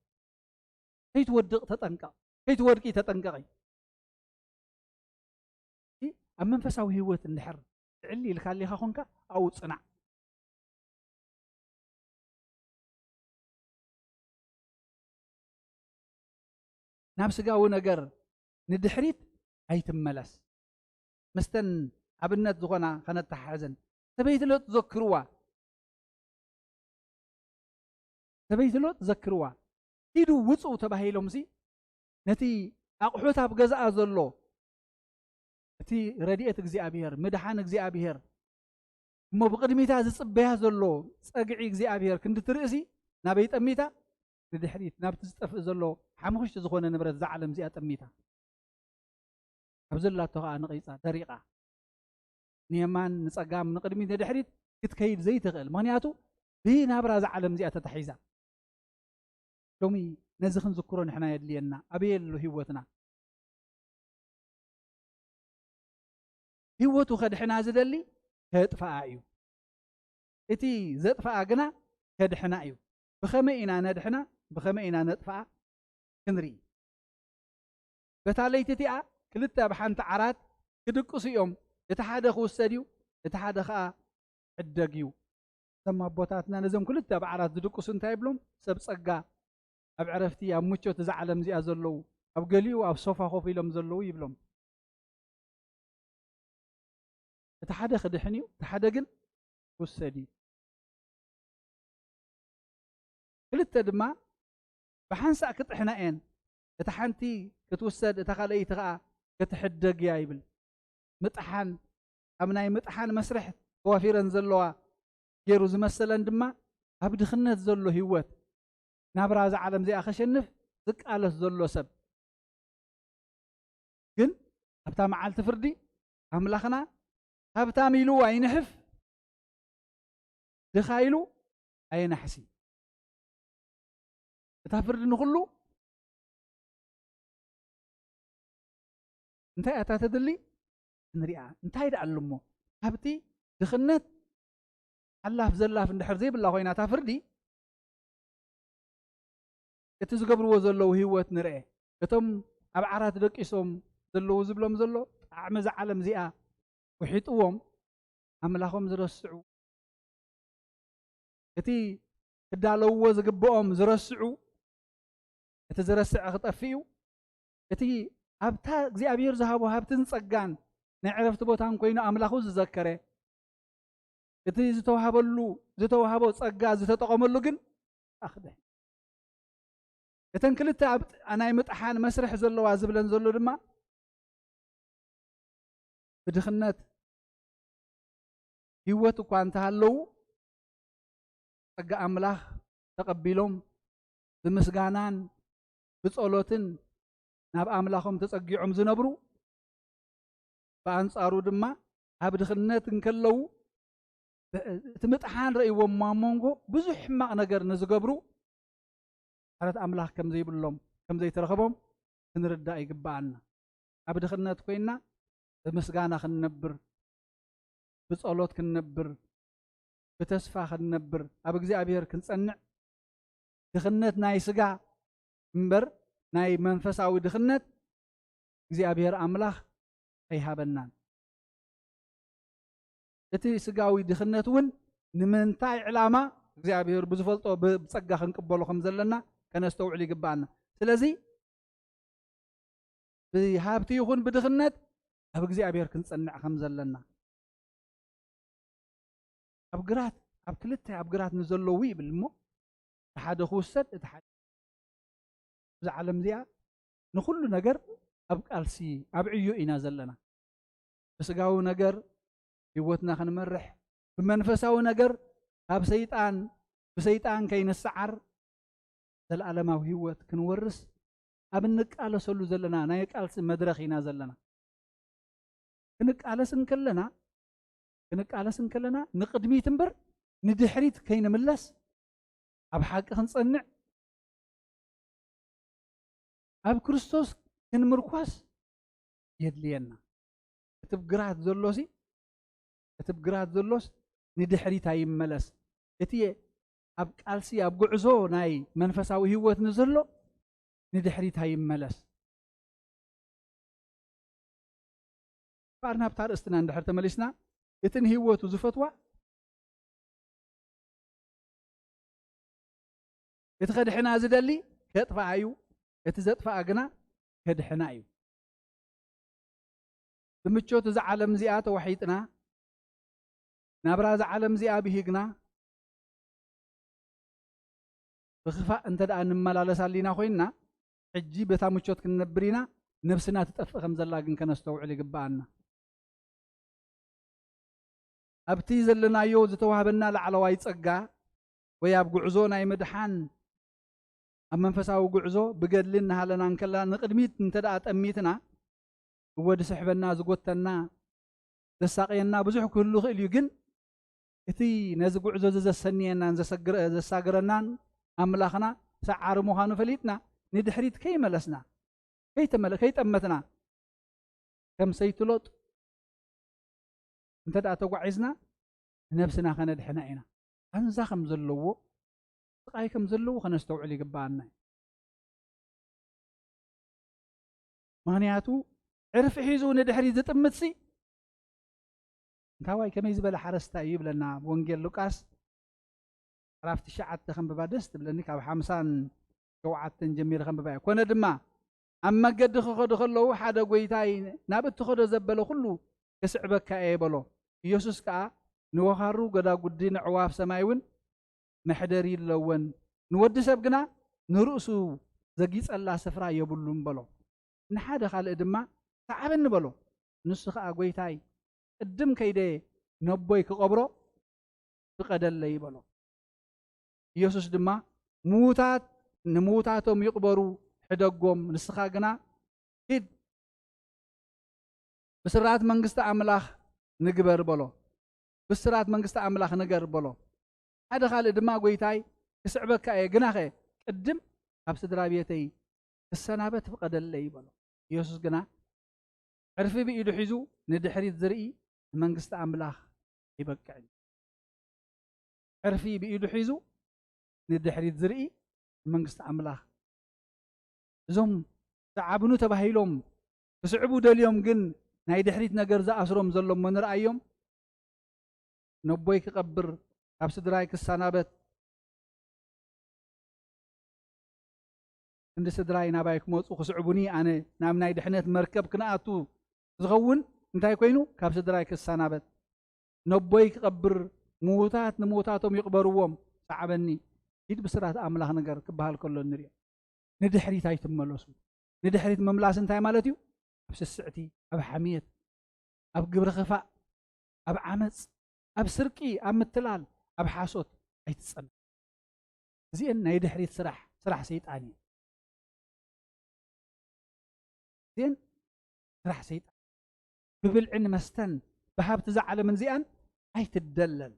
ከይትወድቕ ተጠንቀቕ፣ ከይትወድቂ ተጠንቀቒ። እቲ ኣብ መንፈሳዊ ህይወት እንድሕር ልዕል ኢልካ ኣሊኻ ኾንካ፣ ኣብኡ ጽናዕ። ናብ ስጋዊ ነገር ንድሕሪት ኣይትመለስ። ምስተን ኣብነት ዝኾና ከነተሓሕዘን፣ ሰበይቲ ሎጥ ዘክርዋ፣ ሰበይቲ ሎጥ ዘክርዋ፣ ሂዱ ውፁ ተባሂሎምሲ፣ ነቲ ኣቑሑት ኣብ ገዛኣ ዘሎ፣ እቲ ረድኤት እግዚኣብሔር፣ ምድሓን እግዚኣብሔር፣ እሞ ብቕድሚታ ዝጽበያ ዘሎ ጸግዒ እግዚኣብሔር ክንዲ ትርእሲ፣ ናበይ ጠሚታ? ንድሕሪት፣ ናብቲ ዝጠፍእ ዘሎ ሓሙኽሽቲ ዝኾነ ንብረት እዛ ዓለም እዚኣ ጠሚታ። ኣብ ዘላቶ ኸዓ ነቒጻ፣ ደሪቓ። ንየማን፣ ንጸጋም፣ ንቕድሚት፣ ንድሕሪት ክትከይድ ዘይትኽእል። ምኽንያቱ ብናብራ እዛ ዓለም እዚኣ ተታሒዛ። ሎሚ ነዚ ክንዝክሮ ንሕና የድልየና። ኣበይ ኣሎ ህይወትና? ህይወቱ ከድሕና ዝደሊ ከጥፍኣ እዩ። እቲ ዘጥፍኣ ግና ከድሕና እዩ። ብኸመይ ኢና ነድሕና? ብኸመይ ኢና ነጥፍኣ? ክንርኢ። በታ ለይቲ እቲኣ ክልተ ኣብ ሓንቲ ዓራት ክድቅሱ እዮም። እቲ ሓደ ክውሰድ እዩ፣ እቲ ሓደ ኸኣ ክሕደግ እዩ። እዞም ኣቦታትና ነዞም ክልተ ኣብ ዓራት ዝድቅሱ እንታይ ይብሎም? ሰብ ጸጋ፣ ኣብ ዕረፍቲ፣ ኣብ ምቾት እዛ ዓለም እዚኣ ዘለዉ፣ ኣብ ገሊኡ ኣብ ሶፋ ኮፍ ኢሎም ዘለዉ ይብሎም። እቲ ሓደ ክድሕን እዩ፣ እቲ ሓደ ግን ክውሰድ እዩ። ክልተ ድማ ብሓንሳእ ክጥሕና እየን። እታ ሓንቲ ክትውሰድ፣ እታ ካልኣይቲ ኸኣ ክትሕደግ እያ ይብል። ምጥሓን፣ ኣብ ናይ ምጥሓን መስርሕ ተዋፊረን ዘለዋ ገይሩ ዝመሰለን ድማ፣ ኣብ ድኽነት ዘሎ ህይወት፣ ናብራ እዛ ዓለም እዚኣ ከሸንፍ ዝቃለስ ዘሎ ሰብ፣ ግን ኣብታ መዓልቲ ፍርዲ ኣምላኽና ሃብታም ኢሉ ኣይንሕፍ፣ ድኻ ኢሉ ኣየናሕሲ። እታ ፍርዲ ንኹሉ እንታይ እያ እታ ተድሊ? ንሪኣ። እንታይ ደኣ ኣሎ እሞ? ካብቲ ድኽነት ሓላፍ ዘላፍ እንድሕር ዘይብላ ኮይና እታ ፍርዲ፣ እቲ ዝገብርዎ ዘለዉ ህይወት ንርኤ። እቶም ኣብ ዓራት ደቂሶም ዘለዉ ዝብሎም ዘሎ፣ ጣዕሚ እዛ ዓለም እዚኣ ውሒጥዎም፣ ኣምላኾም ዝረስዑ፣ እቲ ክዳለውዎ ዝግብኦም ዝረስዑ፣ እቲ ዝረስዐ ክጠፍእ እዩ። እቲ ኣብታ እግዚኣብሔር ዝሃቦ ሃብትን ጸጋን ናይ ዕረፍቲ ቦታን ኮይኑ ኣምላኹ ዝዘከረ፣ እቲ ዝተዋህበሉ፣ ዝተዋህቦ ጸጋ ዝተጠቐመሉ ግን ኣኽደ። እተን ክልተ ኣብ ጥ-፣ ናይ ምጥሓን መስርሕ ዘለዋ ዝብለን ዘሎ ድማ ብድኽነት ህይወት እኳ እንተሃለዉ፣ ጸጋ ኣምላኽ ተቐቢሎም ብምስጋናን ብጸሎትን ናብ ኣምላኾም ተጸጊዖም ዝነብሩ፣ ብኣንጻሩ ድማ ኣብ ድኽነት እንከለዉ፣ ብ-፣ እቲ ምጥሓን ረእይዎም ኣብ መንጎ ብዙሕ ሕማቕ ነገር ንዝገብሩ፣ ምሕረት ኣምላኽ ከም ዘይብሎም፣ ከም ዘይተረኸቦም ክንርዳእ ይግብኣና። ኣብ ድኽነት ኮይንና ብምስጋና ክንነብር፣ ብጸሎት ክንነብር፣ ብተስፋ ክንነብር፣ ኣብ እግዚኣብሔር ክንጸንዕ፣ ድኽነት ናይ ስጋ እምበር ናይ መንፈሳዊ ድኽነት እግዚኣብሔር ኣምላኽ ኣይሃበናን። እቲ ስጋዊ ድኽነት እውን ንምንታይ ዕላማ እግዚኣብሔር ብዝፈልጦ ብ-፣ ብጸጋ ክንቅበሎ ከም ዘለና ከነስተውዕል ይግብኣና። ስለዚ ብሃብቲ ይኹን ብድኽነት ኣብ እግዚኣብሔር ክንጸንዕ ከም ዘለና፣ ኣብ ግራት፣ ኣብ ክልተ ኣብ ግራት ንዘለዉ ይብል እሞ፣ እቲ ሓደ ክውሰድ፣ እቲ ሓደ፣ እዛ ዓለም እዚኣ ንኹሉ ነገር ኣብ ቃልሲ፣ ኣብ ዕዮ ኢና ዘለና። ብስጋዊ ነገር ህይወትና ክንመርሕ፣ ብመንፈሳዊ ነገር ካብ ሰይጣን፣ ብሰይጣን ከይንሰዓር፣ ዘለኣለማዊ ህይወት ክንወርስ ኣብ እንቃለሰሉ ዘለና ናይ ቃልሲ መድረኽ ኢና ዘለና። ክንቃለስ እንከለና፣ ክንቃለስ እንከለና ንቕድሚት እምበር ንድሕሪት ከይንምለስ፣ ኣብ ሓቂ ክንጸንዕ፣ ኣብ ክርስቶስ ክንምርኮስ የድልየና። እቲ ብግራት ዘሎሲ፣ እቲ ብግራት ዘሎስ ንድሕሪት ኣይመለስ። እቲ ኣብ ቃልሲ፣ ኣብ ጉዕዞ ናይ መንፈሳዊ ህይወት ንዘሎ ንድሕሪት ኣይመለስ። እምበኣር ናብታ ኣርእስትና እንድሕር ተመሊስና፣ እቲ ንህይወቱ ዝፈትዋ፣ እቲ ከድሕና ዝደሊ ከጥፍኣ እዩ፣ እቲ ዘጥፍኣ ግና ከድሕና እዩ። ብምቾት እዛ ዓለም እዚኣ ተዋሒጥና፣ ናብራ እዛ ዓለም እዚኣ ብሂግና፣ ብኽፋእ እንተ ደኣ ንመላለስ ኣሊና ኮይንና፣ ሕጂ በታ ምቾት ክንነብር ኢና፣ ነብስና ትጠፍእ ከም ዘላ ግን ከነስተውዕል ይግብኣና። ኣብቲ ዘለናዮ ዝተዋህበና ላዕለዋይ ጸጋ ወይ ኣብ ጉዕዞ ናይ ምድሓን፣ ኣብ መንፈሳዊ ጉዕዞ ብገድሊ እናሃለና እንከለና ንቕድሚት እንተ ደኣ ጠሚትና፣ እወ ዝስሕበና፣ ዝጎተና፣ ዘሳቕየና ብዙሕ ክህሉ ይኽእል እዩ። ግን እቲ ነዚ ጉዕዞ እዚ ዘሰንየናን ዘሰግረ-፣ ዘሳግረናን ኣምላኽና ሰዓሪ ምዃኑ ፈሊጥና ንድሕሪት ከይመለስና፣ ከይተመለ-፣ ከይጠመትና፣ ከም ሰይቲ ሎጥ እንተ ደኣ ተጓዒዝና ንነብስና ከነድሕና ኢና። ቃንዛ ከም ዘለዎ፣ ስቓይ ከም ዘለዎ ከነስተውዕል ይግብኣና እዩ። ምኽንያቱ ዕርፊ ሒዙ ንድሕሪት ዝጥምትሲ እንታዋይ ከመይ ዝበለ ሓረስታይ እዩ ይብለና ኣብ ወንጌል ሉቃስ ምዕራፍ ትሽዓተ ከንብባ ደስ ትብለኒ፣ ካብ ሓምሳን ሸውዓተን ጀሚረ ከንብባ እየ። ኮነ ድማ ኣብ መገዲ ክኸዱ ከለዉ ሓደ ጎይታይ ናብ እትኸዶ ዘበለ ኩሉ ክስዕበካ እየ በሎ። ኢየሱስ ከኣ ንወኻሩ ጎዳጉዲ ንዕዋፍ ሰማይ እውን መሕደሪ ኣለወን፣ ንወዲ ሰብ ግና ንርእሱ ዘጊጸላ ስፍራ የብሉን በሎ። ንሓደ ካልእ ድማ ሰዓበኒ በሎ። ንሱ ኸኣ ጎይታይ ቅድም ከይደ ነቦይ ክቐብሮ ፍቐደለይ በሎ። ኢየሱስ ድማ ምዉታት ንምዉታቶም ይቕበሩ ሕደጎም፣ ንስኻ ግና ሂድ ብስራት መንግስቲ ኣምላኽ ንግበር በሎ። ብስራት መንግስቲ ኣምላኽ ንገር በሎ። ሓደ ካልእ ድማ ጎይታይ ክስዕበካ እየ፣ ግናኸ ቅድም ካብ ስድራ ቤተይ ክሰናበት ፍቐደለይ በሎ። ኢየሱስ ግና ዕርፊ ብኢዱ ሒዙ ንድሕሪት ዝርኢ ንመንግስቲ ኣምላኽ ኣይበቅዕን። ዕርፊ ብኢዱ ሒዙ ንድሕሪት ዝርኢ ንመንግስቲ ኣምላኽ። እዞም ሰዓብኑ ተባሂሎም ክስዕቡ ደልዮም ግን ናይ ድሕሪት ነገር ዝኣስሮም ዘሎ እሞ ንርኣዮም። ነቦይ ክቐብር ካብ ስድራይ ክሰናበት ክንዲ ስድራይ ናባይ ክመጹ ክስዕቡኒ ኣነ ናብ ናይ ድሕነት መርከብ ክንኣቱ ዝኸውን እንታይ ኮይኑ ካብ ስድራይ ክሰናበት ነቦይ ክቐብር ምዉታት ንምዉታቶም ይቕበርዎም ሰዓበኒ ሂድ ብስራት ኣምላኽ ንገር ክበሃል ከሎ ንሪኦ። ንድሕሪት ኣይትመለሱ። ንድሕሪት ምምላስ እንታይ ማለት እዩ? ኣብ ስስዕቲ፣ ኣብ ሓምየት፣ ኣብ ግብረ ኽፋእ፣ ኣብ ዓመፅ፣ ኣብ ስርቂ፣ ኣብ ምትላል፣ ኣብ ሓሶት ኣይትፀንሑ። እዚአን ናይ ድሕሪት ስራሕ ስራሕ ሰይጣን እዩ። እዚአን ስራሕ ሰይጣን። ብብልዕን መስተን ብሃብቲ እዛ ዓለምን እዚኣን ኣይትደለል።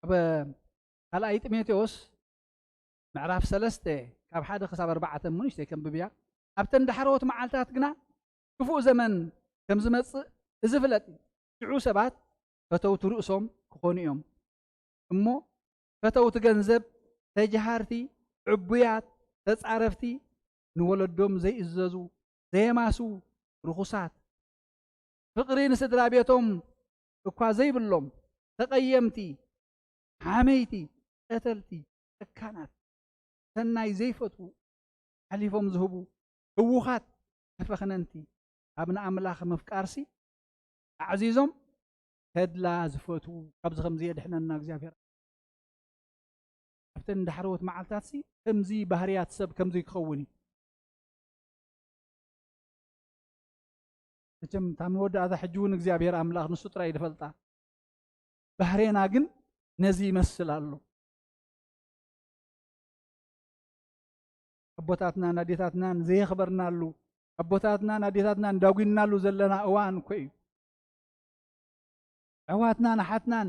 ኣብ ካልኣይ ጢሞቴዎስ ምዕራፍ ሰለስተ ካብ ሓደ ክሳብ ኣርባዕተ እሞ ንእሽተይ ከንብብያ። ኣብተን ዳሕረዎት መዓልታት ግና ክፉእ ዘመን ከም ዝመጽእ እዚ ፍለጥ እዩ። ሽዑ ሰባት ፈተውቲ ርእሶም ክኾኑ እዮም እሞ ፈተውቲ ገንዘብ፣ ተጀሃርቲ፣ ዕቡያት፣ ተጻረፍቲ፣ ንወለዶም ዘይእዘዙ፣ ዘየማስዉ፣ ርኹሳት፣ ፍቕሪ ንስድራ ቤቶም እኳ ዘይብሎም፣ ተቐየምቲ፣ ሓመይቲ፣ ቀተልቲ፣ ጨካናት፣ ሰናይ ዘይፈትዉ፣ ሓሊፎም ዝህቡ፣ ህዉኻት፣ ተፈኽነንቲ፣ ኣብ ንኣምላኽ ምፍቃርሲ ኣዕዚዞም ተድላ ዝፈትዉ፣ ካብዚ ከምዚ የድሕነና እግዚኣብሔር። ኣብተን ዳሕረዎት መዓልታትሲ ከምዚ ባህርያት ሰብ ከምዚ ክኸውን እዩ። መቸም እታ መወዳእታ ሕጂ እውን እግዚኣብሔር ኣምላኽ ንሱ ጥራይ ዝፈልጣ። ባህሬና ግን ነዚ ይመስል ኣሎ። ኣቦታትናን ኣዴታትናን ዘየኽበርናሉ፣ ኣቦታትናን ኣዴታትናን ዳጒንናሉ ዘለና እዋን እኮ እዩ። ኣሕዋትናን ኣሓትናን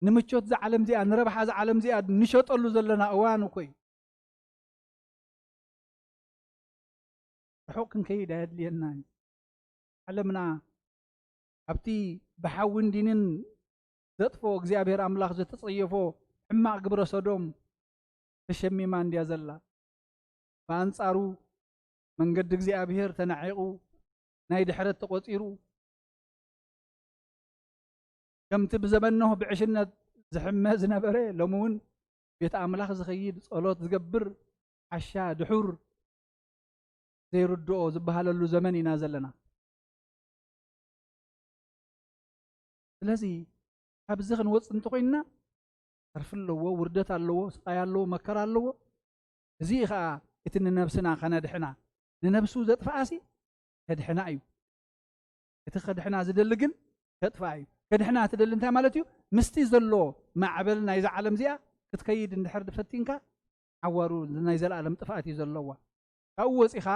ንምቾት እዛ ዓለም እዚኣ፣ ንረብሓ እዛ ዓለም እዚኣ ንሸጠሉ ዘለና እዋን እኮ እዩ። ርሑቕ ክንከይድ ኣየድልየናን እዩ። ዓለምና ኣብቲ ብሓውን ዲንን ዘጥፎ እግዚኣብሔር ኣምላኽ ዘተጸየፎ ሕማቕ ግብረ ሰዶም ተሸሚማ እንድያ ዘላ። ብኣንጻሩ መንገዲ እግዚኣብሔር ተናዒቑ፣ ናይ ድሕረት ተቖጺሩ፣ ከምቲ ብዘመን ኖህ ብዕሽነት ዝሕመ ዝነበረ፣ ሎሚ እውን ቤት ኣምላኽ ዝኸይድ፣ ጸሎት ዝገብር፣ ዓሻ ድሑር፣ ዘይርድኦ ዝበሃለሉ ዘመን ኢና ዘለና። ስለዚ ካብዚ ክንወጽእ እንተኾይንና፣ ተርፊ ኣለዎ፣ ውርደት ኣለዎ፣ ስቓይ ኣለዎ፣ መከራ ኣለዎ። እዚ እዩ ኸኣ እቲ ንነብስና ከነድሕና። ንነብሱ ዘጥፍኣሲ ከድሕና እዩ። እቲ ከድሕና ዝደሊ ግን ከጥፍኣ እዩ። ከድሕና ትደሊ እንታይ ማለት እዩ? ምስቲ ዘሎ ማዕበል ናይዛ ዓለም እዚኣ ክትከይድ እንድሕር ፈቲንካ፣ ሓዋሩ ናይ ዘለኣለም ጥፍኣት እዩ ዘለዋ። ካብኡ ወጺኻ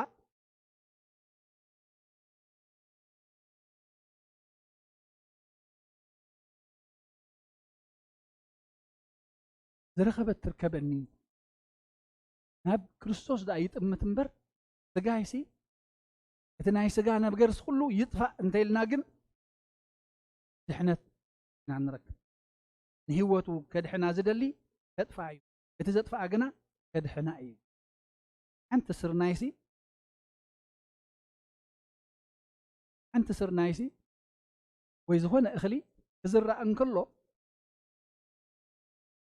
ዝረኸበት ትርከበኒ። ናብ ክርስቶስ ደኣ ይጥምት እምበር፣ ስጋይሲ፣ እቲ ናይ ስጋ ነገርስ ኩሉ ይጥፋእ እንተኢልና ግን፣ ድሕነት ኢና ንረክብ። ንህይወቱ ከድሕና ዝደሊ ከጥፍኣ እዩ፣ እቲ ዘጥፍኣ ግና ከድሕና እዩ። ሓንቲ ስርናይሲ፣ ሓንቲ ስርናይሲ ወይ ዝኾነ እኽሊ ክዝራእ እንከሎ፣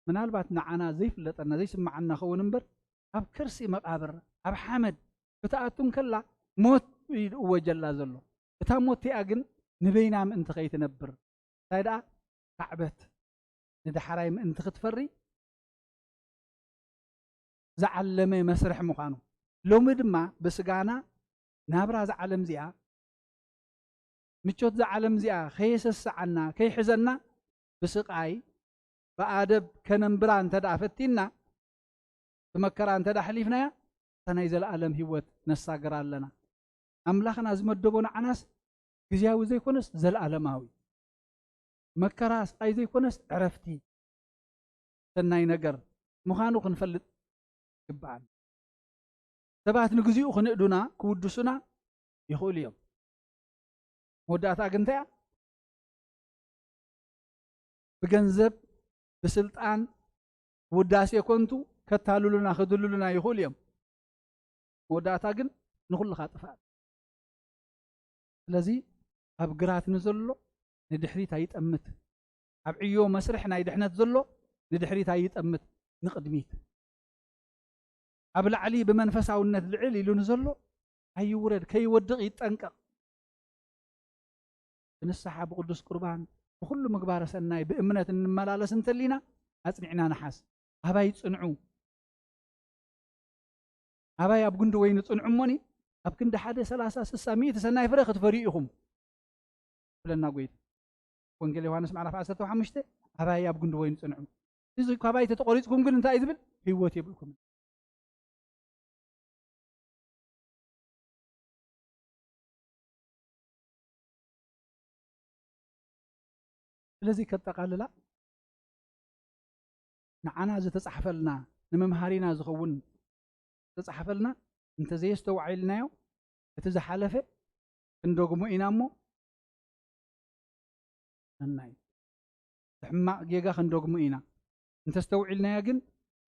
ምናልባት ንዓና ዘይፍለጠና፣ ዘይስምዓና ኸውን እምበር፣ ኣብ ከርሲ መቓብር፣ ኣብ ሓመድ ክትኣቱ እንከላ፣ ሞት እዩ ዝእወጀላ ዘሎ። እታ ሞት እቲኣ ግን ንበይና ምእንቲ ከይትነብር፣ እንታይ ደኣ፣ ካዕበት ንዳሕራይ ምእንቲ ክትፈሪ ዝዓለመ መስርሕ ምዃኑ፣ ሎሚ ድማ ብስጋና ናብራ እዛ ዓለም እዚኣ፣ ምቾት እዛ ዓለም እዚኣ ከየሰስዓና፣ ከይሕዘና፣ ብስቓይ፣ ብኣደብ ከነንብራ እንተ ደኣ ፈቲንና፣ ብመከራ እንተ ደኣ ኣሕሊፍናያ፣ እታ ናይ ዘለኣለም ህይወት ነሳግራ ኣለና። ኣምላኽና ዝመደቦ ንዓናስ ግዝያዊ ዘይኮነስ ዘለኣለማዊ። መከራ ስቓይ ዘይኮነስ ዕረፍቲ፣ ሰናይ ነገር ምዃኑ ክንፈልጥ ይግብኣና። ሰባት ንግዚኡ ክንእዱና፣ ክውድሱና ይኽእሉ እዮም። መወዳእታ ግን እንታይ እያ? ብገንዘብ፣ ብስልጣን፣ ብውዳሴ ኮንቱ ከታልሉና፣ ክድልሉና ይኽእሉ እዮም። መወዳእታ ግን ንኹልኻ ጥፍኣት። ስለዚ ኣብ ግራት ንዘሎ ንድሕሪት ኣይጠምት። ኣብ ዕዮ መስርሕ ናይ ድሕነት ዘሎ ንድሕሪት ኣይጠምት፣ ንቕድሚት። ኣብ ላዕሊ ብመንፈሳውነት ልዕል ኢሉ ንዘሎ ኣይውረድ፣ ከይወድቕ ይጠንቀቕ። ብንስሓ፣ ብቅዱስ ቁርባን፣ ብኹሉ ምግባረ ሰናይ ብእምነት እንመላለስ እንተሊና፣ ኣጽኒዕና ንሓዝ። ኣባይ ጽንዑ፣ ኣባይ ኣብ ጉንዲ ወይኒ ጽንዑ እሞኒ፣ ኣብ ክንዲ ሓደ፣ ሰላሳ፣ ስሳ፣ ሚእቲ ሰናይ ፍረ ክትፈርዩ ኢኹም፣ ብለና ጎይታ። ወንጌል ዮሃንስ ምዕራፍ ዓሰርተ ሓሙሽተ፣ ኣባይ ኣብ ጉንዲ ወይኒ ጽንዑ። እዚ ካባይ ተተቆሪጽኩም ግን እንታይ እዩ ዝብል? ህይወት የብልኩም። ስለዚ ከጠቓልላ፣ ንዓና ዝተጻሕፈልና፣ ንመምሃሪና ዝኸውን ዝተጻሕፈልና እንተዘየስተውዓኢልናዮ፣ እቲ ዝሓለፈ ክንደግሞ ኢና እሞ፣ ነናይ ሕማቕ ጌጋ ክንደግሞ ኢና። እንተስተውዒልናዮ ግን፣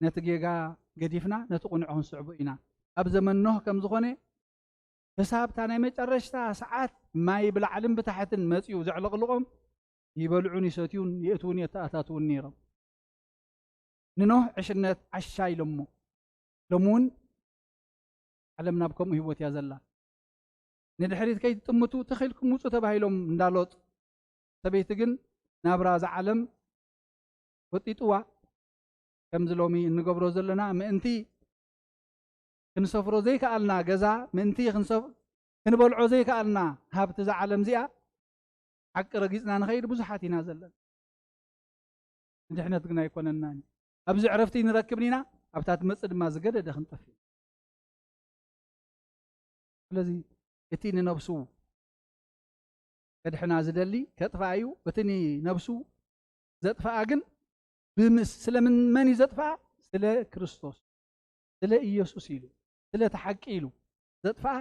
ነቲ ጌጋ ገዲፍና፣ ነቲ ቅኑዕ ክንስዕቦ ኢና። ኣብ ዘመን ኖህ ከም ዝኾነ፣ ክሳብ እታ ናይ መጨረሽታ ሰዓት ማይ ብላዕልን ብታሕትን መጺኡ ዘዕለቕልቖም፣ ይበልዑን ይሰትዩን፣ የእትዉን የተኣታትዉን ነይሮም። ንኖህ ዕሽነት ዓሻ ኢሎሞ። ሎሚ እውን ዓለም ናብ ከምኡ ህይወት እያ ዘላ። ንድሕሪት ከይትጥምቱ ተኺልኩም ውጹ ተባሂሎም እንዳ ሎጥ፣ ሰበይቲ ግን ናብራ እዛ ዓለም ወጢጥዋ። ከምዚ ሎሚ እንገብሮ ዘለና፣ ምእንቲ ክንሰፍሮ ዘይከኣልና ገዛ፣ ምእንቲ ክንሰፍ-፣ ክንበልዖ ዘይከኣልና ሃብቲ እዛ ዓለም እዚኣ፣ ሓቂ ረጊጽና ንኸይድ ብዙሓት ኢና ዘለና። ንድሕነት ግን ኣይኮነናን እዩ። ኣብዚ ዕረፍቲ ንረክብን ኢና፣ ኣብታ ትመጽእ ድማ ዝገደደ ክንጠፍእ። ስለዚ እቲ ንነብሱ ከድሕና ዝደሊ ከጥፍኣ እዩ። እቲ ንነብሱ ዘጥፍኣ ግን ብምስ-፣ ስለምን መን እዩ ዘጥፍኣ? ስለ ክርስቶስ፣ ስለ ኢየሱስ ኢሉ፣ ስለ እቲ ሓቂ ኢሉ ዘጥፍኣ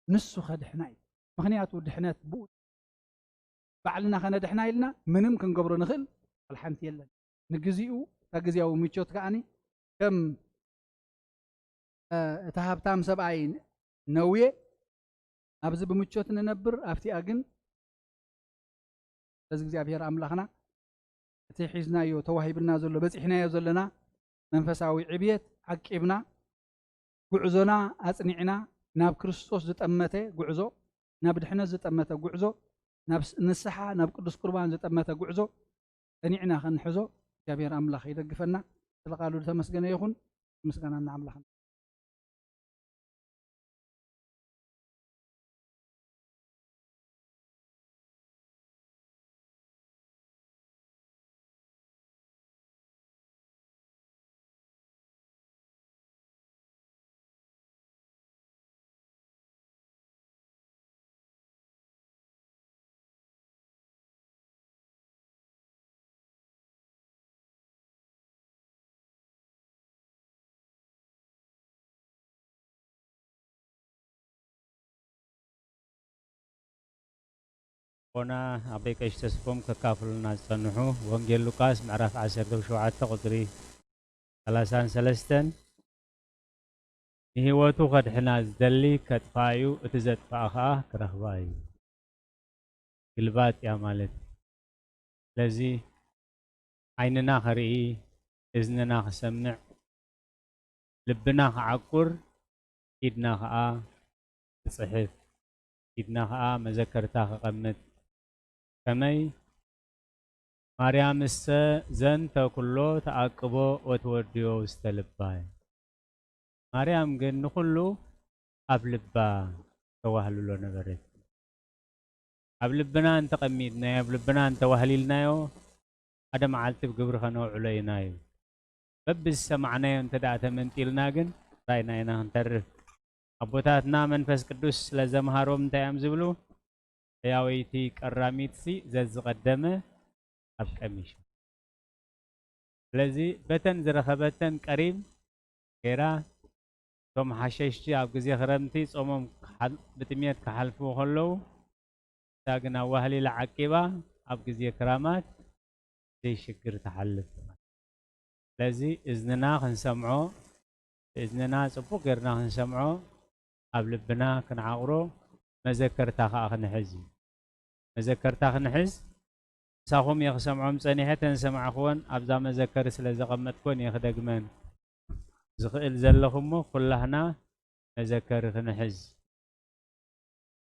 ንሱ ከድሕና እዩ። ምኽንያቱ ድሕነት ብኡ ባዕልና ከነድሕና ኢልና ምንም ክንገብሮ ንኽእል ዋላ ሓንቲ የለን። ንግዚኡ እታ ግዝያዊ ምቾት ከኣኒ ከም፣ እ፣ እቲ ሃብታም ሰብኣይ ነውየ፣ ኣብዚ ብምቾት ንነብር፣ ኣብቲኣ ግን በዚ እግዚኣብሔር ኣምላኽና እቲ ሒዝናዮ ተዋሂብና ዘሎ በጺሕናዮ ዘለና መንፈሳዊ ዕብየት ዓቂብና፣ ጉዕዞና ኣጽኒዕና፣ ናብ ክርስቶስ ዝጠመተ ጉዕዞ፣ ናብ ድሕነት ዝጠመተ ጉዕዞ፣ ናብ ስ-፣ ንስሓ፣ ናብ ቅዱስ ቁርባን ዝጠመተ ጉዕዞ ጸኒዕና ክንሕዞ እግዚኣብሔር ኣምላኽ ይደግፈና። ስለ ቃሉ ዝተመስገነ ይኹን። ምስጋና ንኣምላኽ። ኣቦና ኣቦይ ቀሺ ተስፎም ከካፍሉና ዝጸንሑ፣ ወንጌል ሉቃስ ምዕራፍ ዓሰርተ ሸውዓተ ቁጽሪ ሰላሳን ሰለስተን፣ ንህይወቱ ከድሕና ዝደሊ ከጥፍኣ እዩ፣ እቲ ዘጥፍኣ ኸኣ ክረኽባ እዩ። ግልባጥ እያ ማለት እዩ። ስለዚ ዓይንና ኸርኢ፣ እዝንና ክሰምዕ፣ ልብና ክዓቁር፣ ኢድና ኸኣ ክጽሕፍ፣ ኢድና ኸኣ መዘከርታ ከቐምጥ። ከመይ? ማርያምሰ ዘንተ ኩሎ ተኣቅቦ ወትወድዮ ውስተ ልባ። ማርያም ግን ንኹሉ ኣብ ልባ ተዋህልሎ ነበረት። ኣብ ልብና እንተቐሚጥናዮ፣ ኣብ ልብና እንተዋህሊልናዮ፣ ሓደ መዓልቲ ብግብሪ ከነውዕሎ ኢና እዩ። በብዝሰማዕናዮ እንተ ደኣ ተመንጢልና ግን፣ ጥራይና ኢና ክንተርፍ። ኣቦታትና መንፈስ ቅዱስ ስለ ዘምሃሮም እንታይ እዮም ዝብሉ? ሕያወይቲ ቀራሚትሲ ዘዝቐደመ ኣብ ቀሚሻ። ስለዚ በተን ዝረኸበተን ቀሪብ ገይራ፣ እቶም ሓሸሽቲ ኣብ ግዜ ክረምቲ ጾሞም ክሓል-፣ ብጥሜት ክሓልፍዎ ከለዉ፣ እታ ግን ኣዋህሊላ ዓቂባ ኣብ ግዜ ክራማት ዘይሽግር ትሓልፍ። ስለዚ እዝንና ክንሰምዖ፣ ብእዝንና ጽቡቕ ጌርና ክንሰምዖ፣ ኣብ ልብና ክንዓቕሮ፣ መዘከርታ ከኣ ክንሕዝ እዩ። መዘከርታ ክንሕዝ፣ ምሳኹም እየ ክሰምዖም ጸኒሐ፣ ተንሰማዕኽወን ኣብዛ መዘከሪ ስለ ዘቐመጥክወን እየ ክደግመን ዝኽእል ዘለኹ እሞ፣ ኩላህና መዘከሪ ክንሕዝ።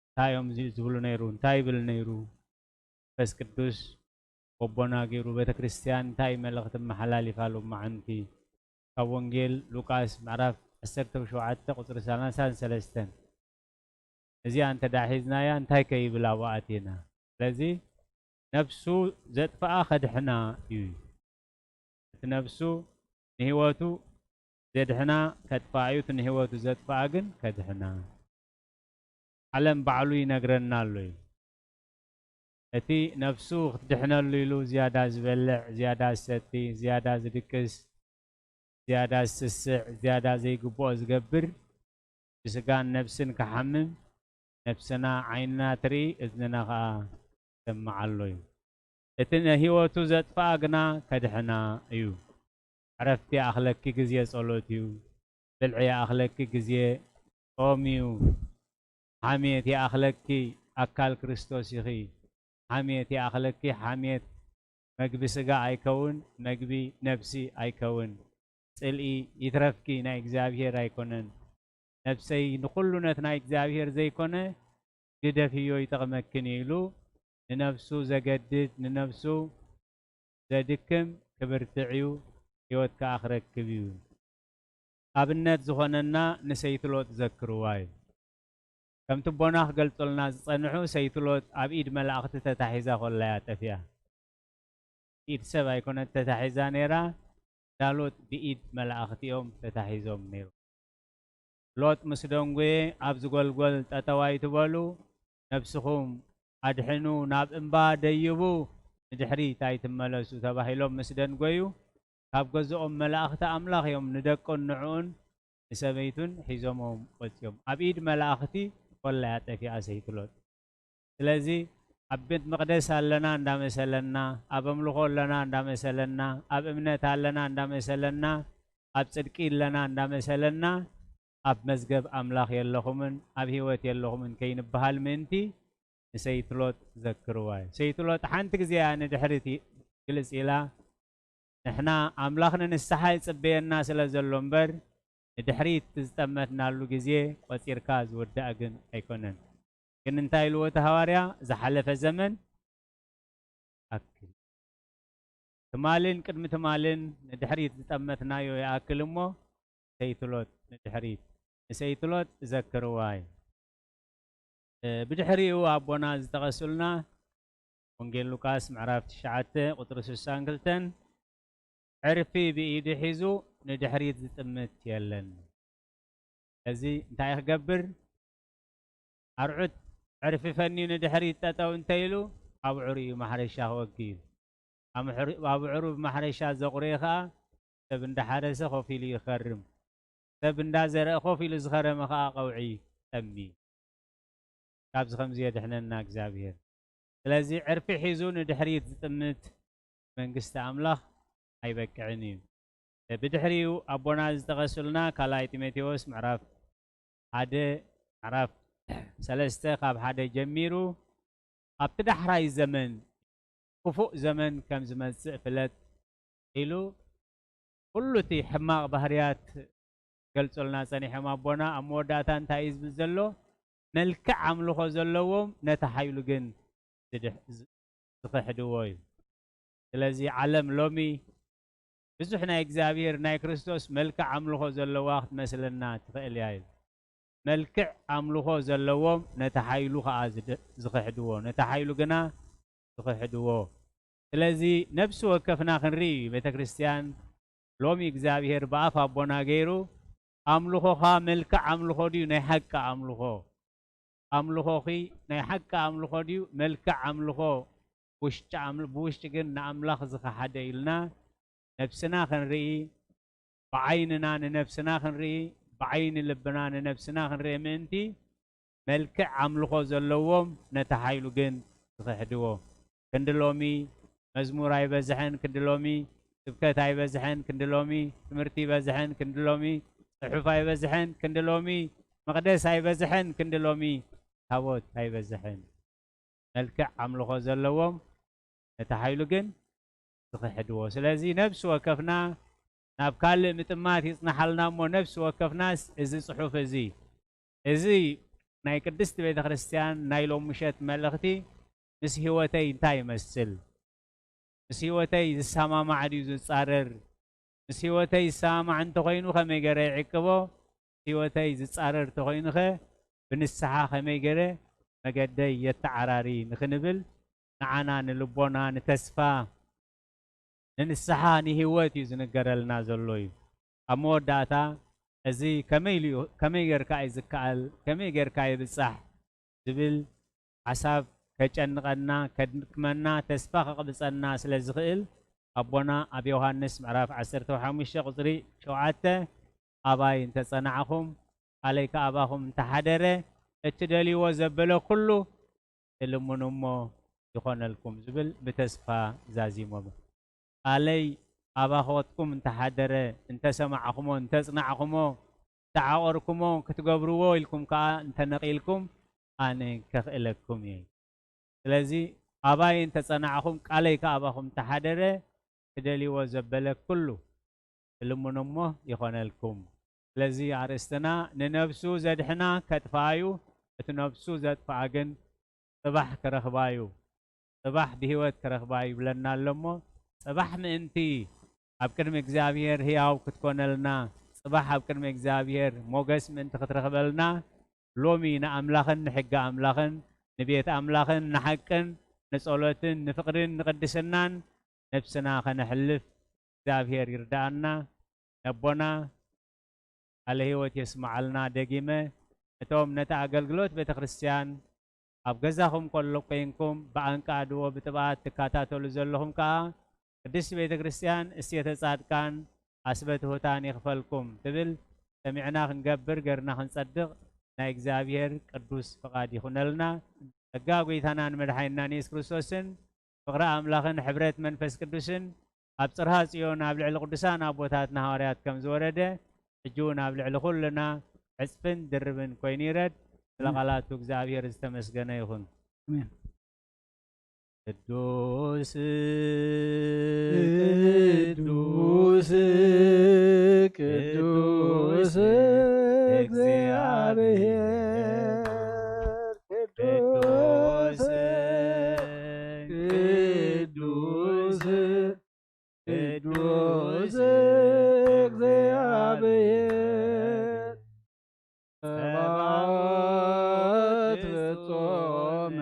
እንታይ እዮም እዚ ዝብሉ ነይሩ? እንታይ ይብል ነይሩ? መንፈስ ቅዱስ ወቦና ገይሩ ቤተ ክርስቲያን እንታይ መልእኽቲ መሓላሊፋ ሎማዓንቲ? ካብ ወንጌል ሉቃስ ምዕራፍ ዓሰርተ ሸውዓተ ቁጽሪ ሰላሳን ሰለስተን። እዚኣ እንተ ደኣ ሒዝናያ እንታይ ከይብል ኣብኡ ኣቲና? ስለዚ ነፍሱ ዘጥፍኣ ከድሕና እዩ። እቲ ነፍሱ ንህይወቱ ዘድሕና ከጥፍኣ እዩ፣ እቲ ንህይወቱ ዘጥፍኣ ግን ከድሕና። ዓለም ባዕሉ ይነግረና ኣሎ እዩ። እቲ ነፍሱ ክትድሕነሉ ኢሉ ዝያዳ ዝበልዕ፣ ዝያዳ ዝሰቲ፣ ዝያዳ ዝድቅስ፣ ዝያዳ ዝስስዕ፣ ዝያዳ ዘይግብኦ ዝገብር፣ ብስጋን ነብስን ክሓምም፣ ነብስና ዓይንና ትርኢ፣ እዝንና ኸኣ ትሰምዕ ኣሎ እዩ። እቲ ንህይወቱ ዘጥፍኣ ግና ከድሕና እዩ። ዕረፍቲ ይኣኽለኪ ግዜ ጸሎት እዩ። ብልዒ ይኣኽለኪ ግዜ ጾም እዩ። ሓሜት ይኣኽለኪ ኣካል ክርስቶስ ኢኺ። ሓሜት ይኣኽለኪ፣ ሓሜት መግቢ ስጋ ኣይከውን፣ መግቢ ነብሲ ኣይከውን። ጽልኢ ይትረፍኪ፣ ናይ እግዚኣብሔር ኣይኮነን። ነብሰይ ንኹሉ ነቲ ናይ እግዚኣብሔር ዘይኮነ ግደፍዮ ይጠቕመክን እዩ ኢሉ ንነብሱ ዘገድድ፣ ንነብሱ ዘድክም ክብርትዕ እዩ፣ ህይወት ከኣ ክረክብ እዩ። ኣብነት ዝኾነና ንሰይቲ ሎጥ ዘክርዋ እዩ። ከምቲ ኣቦና ክገልጹልና ዝጸንሑ፣ ሰይቲ ሎጥ ኣብ ኢድ መላእኽቲ ተታሒዛ ኮላ እያ ጠፊኣ። ኢድ ሰብ ኣይኮነት ተታሒዛ ነይራ፣ እንዳ ሎጥ ብኢድ መላእኽቲ እዮም ተታሒዞም ነይሩ። ሎጥ ምስ ደንጎየ፣ ኣብዚ ጐልጐል ጠጠው ኣይትበሉ፣ ነብስኹም ኣድሕኑ፣ ናብ እምባ ደይቡ፣ ንድሕሪት ኣይትመለሱ ተባሂሎም ምስ ደንጎዩ፣ ካብ ገዝኦም መላእኽቲ ኣምላኽ እዮም ንደቁን ንዕኡን ንሰበይቱን ሒዞሞም ወጺኦም። ኣብ ኢድ መላእኽቲ ኮላ እያ ጠፊኣ ሰይቲ ሎጥ። ስለዚ ኣብ ቤት መቕደስ ኣለና እንዳመሰለና፣ ኣብ ኣምልኾ ኣለና እንዳመሰለና፣ ኣብ እምነት ኣለና እንዳመሰለና፣ ኣብ ጽድቂ ኣለና እንዳመሰለና፣ ኣብ መዝገብ ኣምላኽ የለኹምን ኣብ ህይወት የለኹምን ከይንበሃል ምእንቲ ንሰይቲ ሎጥ ዘክርዋ እዩ። ሰይቲ ሎጥ ሓንቲ ግዜ እያ ንድሕሪት ግልጽ ኢላ፣ ንሕና ኣምላኽ ንንስሓ ይጽበየና ስለ ዘሎ እምበር፣ ንድሕሪት ዝጠመትናሉ ግዜ ቆጺርካ ዝውዳእ ግን ኣይኮነን። ግን እንታይ ኢልዎ እቲ ሃዋርያ? ዝሓለፈ ዘመን ኣክል። ትማልን ቅድሚ ትማልን ንድሕሪት ዝጠመትናዮ ይኣክል እሞ፣ ሰይትሎጥ ንድሕሪት፣ ንሰይትሎጥ ዘክርዋ እዩ። እ፣ ብድሕሪኡ ኣቦና ዝጠቐሱልና ወንጌል ሉቃስ ምዕራፍ ትሽዓተ ቁጽሪ ስሳን ክልተን፣ ዕርፊ ብኢዱ ሒዙ ንድሕሪት ዝጥምት የለን። እዚ እንታይ ክገብር? ኣርዑት ዕርፊ ፈንዩ ንድሕሪት ጠጠው እንተ ኢሉ፣ ኣብዑር እዩ ማሕረሻ ክወጊ እዩ። ኣምሕሩ-፣ ኣብዑሩ ብማሕረሻ ዘቑረየ ኸኣ ሰብ እንዳሓረሰ ኮፍ ኢሉ ይኸርም። ሰብ እንዳዘርአ ኮፍ ኢሉ ዝኸረመ ኸኣ ቀውዒ ጠሚ። ካብዚ ከምዚ የድሕነና እግዚኣብሔር። ስለዚ ዕርፊ ሒዙ ንድሕሪት ዝጥምት መንግስቲ ኣምላኽ ኣይበቅዕን እዩ። ብድሕሪኡ ኣቦና ዝጠቐሱልና ካልኣይ ጢሞቴዎስ ምዕራፍ ሓደ፣ ምዕራፍ ሰለስተ ካብ ሓደ ጀሚሩ፣ ኣብቲ ዳሕራይ ዘመን ክፉእ ዘመን ከም ዝመጽእ ፍለጥ ኢሉ፣ ኩሉ እቲ ሕማቕ ባህርያት ገልጹልና ጸኒሖም ኣቦና። ኣብ መወዳእታ እንታይ እዩ ዝብል ዘሎ? መልክዕ ኣምልኾ ዘለዎም ነቲ ሓይሉ ግን ዝድሕ-፣ ዝ-፣ ዝኽሕድዎ እዩ። ስለዚ ዓለም ሎሚ ብዙሕ ናይ እግዚኣብሔር፣ ናይ ክርስቶስ መልክዕ ኣምልኾ ዘለዋ ክትመስለና ትኽእል እያ እዩ። መልክዕ ኣምልኾ ዘለዎም ነቲ ሓይሉ ኸኣ ዝድ-፣ ዝኽሕድዎ፣ ነቲ ሓይሉ ግና ዝኽሕድዎ። ስለዚ ነፍሲ ወከፍና ክንርኢ እዩ። ቤተ ክርስቲያን ሎሚ እግዚኣብሔር ብኣፍ ኣቦና ገይሩ ኣምልኾኻ መልክዕ ኣምልኾ ድዩ ናይ ሓቂ ኣምልኾ? ኣምልኾኺ ናይ ሓቂ ኣምልኾ ድዩ መልክዕ ኣምልኾ ውሽጢ ኣምል-፣ ብውሽጢ ግን ንኣምላኽ ዝኸሓደ ኢልና ነብስና ክንርኢ፣ ብዓይንና ንነብስና ክንርኢ፣ ብዓይኒ ልብና ንነብስና ክንርኢ ምእንቲ፣ መልክዕ ኣምልኾ ዘለዎም ነቲ ሓይሉ ግን ዝኽሕድዎ። ክንዲ ሎሚ መዝሙር ኣይበዝሐን፣ ክንዲ ሎሚ ስብከት ኣይበዝሐን፣ ክንዲ ሎሚ ትምህርቲ ኣይበዝሐን፣ ክንዲ ሎሚ ጽሑፍ ኣይበዝሐን፣ ክንዲ ሎሚ መቕደስ ኣይበዝሐን፣ ክንዲ ሎሚ ታቦት ኣይበዝሐን። መልክዕ ኣምልኾ ዘለዎም ነቲ ሓይሉ ግን ዝኽሕድዎ። ስለዚ ነብሲ ወከፍና ናብ ካልእ ምጥማት ይጽናሓልና እሞ፣ ነብሲ ወከፍናስ እዚ ጽሑፍ እዚ፣ እዚ ናይ ቅድስቲ ቤተ ክርስቲያን ናይ ሎም ምሸት መልእኽቲ ምስ ህይወተይ እንታይ ይመስል? ምስ ህይወተይ ዝሰማማዕ ድዩ ዝጻረር? ምስ ህይወተይ ዝሰማማዕ እንተኾይኑ ከመይ ገይረ ይዕቅቦ? ህይወተይ ዝጻረር እንተኾይኑኸ ብንስሓ ከመይ ገይረ መገደይ የተዓራሪ ንኽንብል ንዓና ንልቦና ንተስፋ ንንስሓ ንህይወት እዩ ዝንገረልና ዘሎ እዩ። ኣብ መወዳእታ እዚ ከመይ ኢሉ እዩ፣ ከመይ ጌርካ እዩ ዝከኣል፣ ከመይ ጌርካ ይብጻሕ ዝብል ሓሳብ ከጨንቐና፣ ከድክመና፣ ተስፋ ከቕብጸና ስለ ዝኽእል ኣቦና ኣብ ዮሃንስ ምዕራፍ ዓሰርተ ሓሙሽተ ቁጽሪ ሸውዓተ ኣባይ እንተጸናዕኹም ቃለይ ከኣባኹም እንተሓደረ እትደልይዎ ዘበለ ኩሉ ትልምኑ እሞ ይኾነልኩም ዝብል ብተስፋ ዛዚሞም። ቃለይ ኣባኾትኩም እንተሓደረ፣ እንተሰማዕኹሞ፣ እንተጽናዕኹሞ፣ እንተዓቆርኩሞ፣ ክትገብርዎ ኢልኩም ከኣ እንተነቒልኩም፣ ኣነ ከኽእለኩም እየ። ስለዚ ኣባይ እንተጸናዕኹም፣ ቃለይ ከኣ ኣባኹም እንተሓደረ፣ ትደልይዎ ዘበለ ኩሉ ትልምኑ እሞ ይኾነልኩም። ስለዚ ኣርእስትና ንነብሱ ዘድሕና ከጥፍኣ እዩ፣ እቲ ነብሱ ዘጥፍኣ ግን ጽባሕ ክረኽባ እዩ። ጽባሕ ብህይወት ክረኽባ ይብለና ኣሎ እሞ፣ ጽባሕ ምእንቲ ኣብ ቅድሚ እግዚኣብሔር ህያው ክትኮነልና፣ ጽባሕ ኣብ ቅድሚ እግዚኣብሔር ሞገስ ምእንቲ ክትረኽበልና፣ ሎሚ ንኣምላኽን ንሕጊ ኣምላኽን ንቤት ኣምላኽን ንሓቅን ንጸሎትን ንፍቕርን ንቕድስናን ነብስና ከነሕልፍ እግዚኣብሔር ይርድኣና። ነቦና ቃለ ህይወት የስምዓልና። ደጊመ እቶም ነቲ ኣገልግሎት ቤተ ክርስቲያን ኣብ ገዛኹም ከሎ ኮይንኩም ብኣንቃድዎ ብጥብኣት ትከታተሉ ዘለኹም ከኣ ቅድስቲ ቤተ ክርስቲያን እሴተ ጻድቃን ኣስበ ትሑታን ይኽፈልኩም ትብል ሰሚዕና ክንገብር ገርና ክንጸድቕ ናይ እግዚኣብሔር ቅዱስ ፍቓድ ይኹነልና። ጸጋ ጐይታና ንመድሓኒና ንየሱስ ክርስቶስን ፍቕሪ ኣምላኽን ሕብረት መንፈስ ቅዱስን ኣብ ጽርሃ ጽዮን ኣብ ልዕሊ ቅዱሳን ኣቦታትና ሃዋርያት ከም ዝወረደ ሕጂ እውን ኣብ ልዕሊ ኩልና ዕጽፍን ድርብን ኮይኑ ይረድ። ስለ ቃላቱ እግዚኣብሔር ዝተመስገነ ይኹን። ኣሜን። ቅዱስ ቅዱስ ቅዱስ ቅዱስ እግዚአብሔር ቅዱስ ቅዱስ ቅዱስ እግዚአብሔር ጸባኦት ፍጹም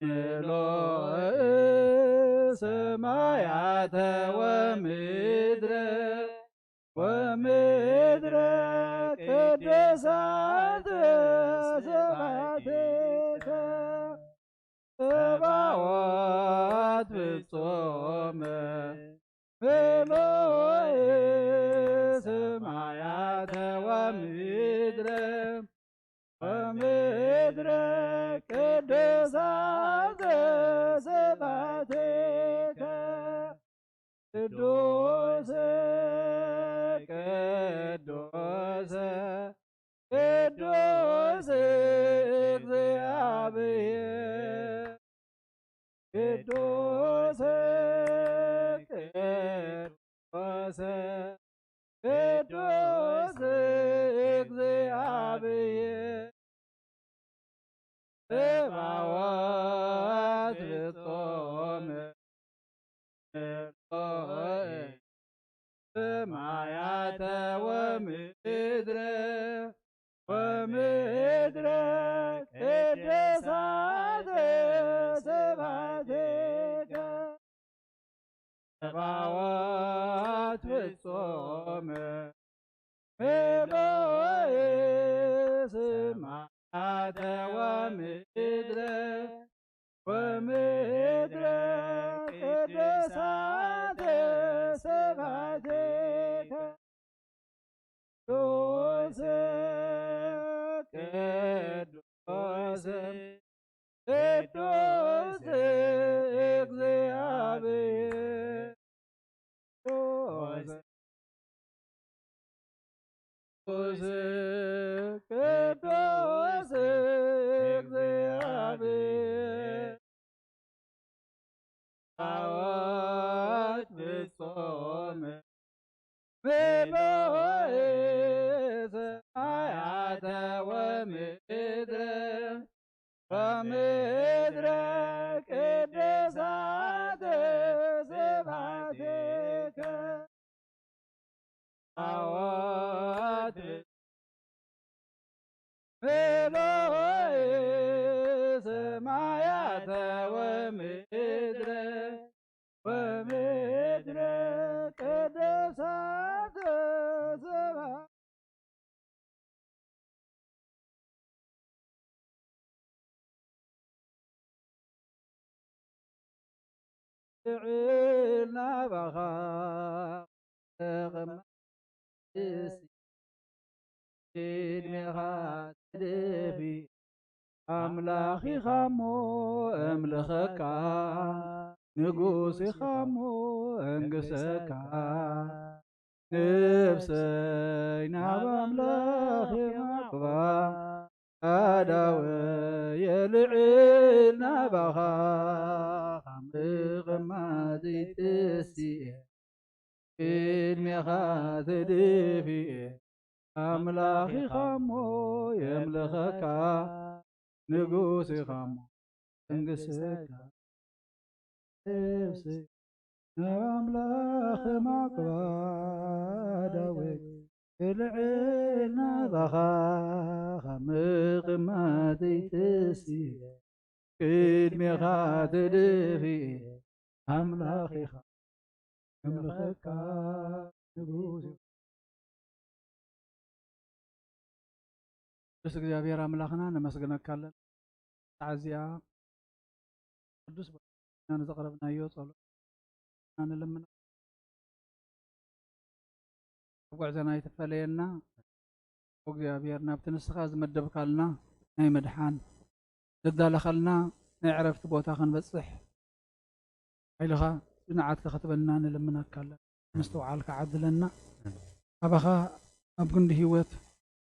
ምሉእ ሰማያተ ወምድረ ወምድረ ቅዱሳት ስብሐቲከ። ጸባኦት ፍጹም ምሉእ ሰማያተ ወምድረ ወምድረ ቅዱሳት ስብሐቲከ። ቅዱስ ቅዱስ ቅዱስ እግዚአብሔር ቅዱስ ቅዱስ ቅዱስ እግዚአብሔር ጸባኦት ፍጹም ሰማያተ ወምድረ ወምድረ ቅዱሳት ስብሐቲከ። ጸባኦት ፍጹም ምሉእ ሰማያተ ወምድረ ወምድረ ቅዱሳት ስብሐቲከ። ቅዱስ ቅዱስ ቅዱስ እግዚአብሔር ቅዱስ ቅዱስ እግዚአብሔር ጸባኦት ፍጹም ምሉእ ሰማያተ ወምድረ ወምድረ ቅዱሳት ስብሐቲከ። ጸባኦት ምሉእ ሰማያተ ወምድረ ወምድረ ቅዱሳት ስብሐ ልዕል ናባኻ ተቐማጢ ቅድሜኻ ተደፊ ኣምላኽ ኢኻ እሞ እምልኸካ ንጉስ ኢኻ እሞ እንግሰካ ነፍሰይ ናብ ኣምላኽ የማቕባ ኣዳወ የልዕል ናባኻ ካብ ምቕማጠይ ተሲኤ ቅድሜኻ ተደፊኤ ኣምላኽ ኢኻ እሞ የምልኸካ ንጉስ ኢኻ እሞ እንግሰካ ነፍሰይ ናብ ኣምላኽ ማቕባ ዳዊት ትልዕል ናባኻ ካብ ምቕማጠይ ተሲኤ ቅድሜኻ ተደፊኤ ኣምላኽ ኢኻ እምልኸካ ንጉስ ኢኻ። ቅዱስ እግዚኣብሔር ኣምላኽና ነመስግነካ ኣለና። ሰዓት እዚኣ ቅዱስ ቦታና ንዘቕረብናዮ ጸሎት ንልምና። ኣብ ጉዕዞና ኣይትፈለየና። እግዚኣብሔር ናብቲ ንስኻ ዝመደብካልና ናይ ምድሓን ዘዳለኻልና ናይ ዕረፍቲ ቦታ ክንበጽሕ ሓይልኻ ጽንዓትካ ክትበና ንልምነካ ኣለና። ምስትውዓልካ ዓድለና። ኣባኻ ኣብ ግንዲ ህይወት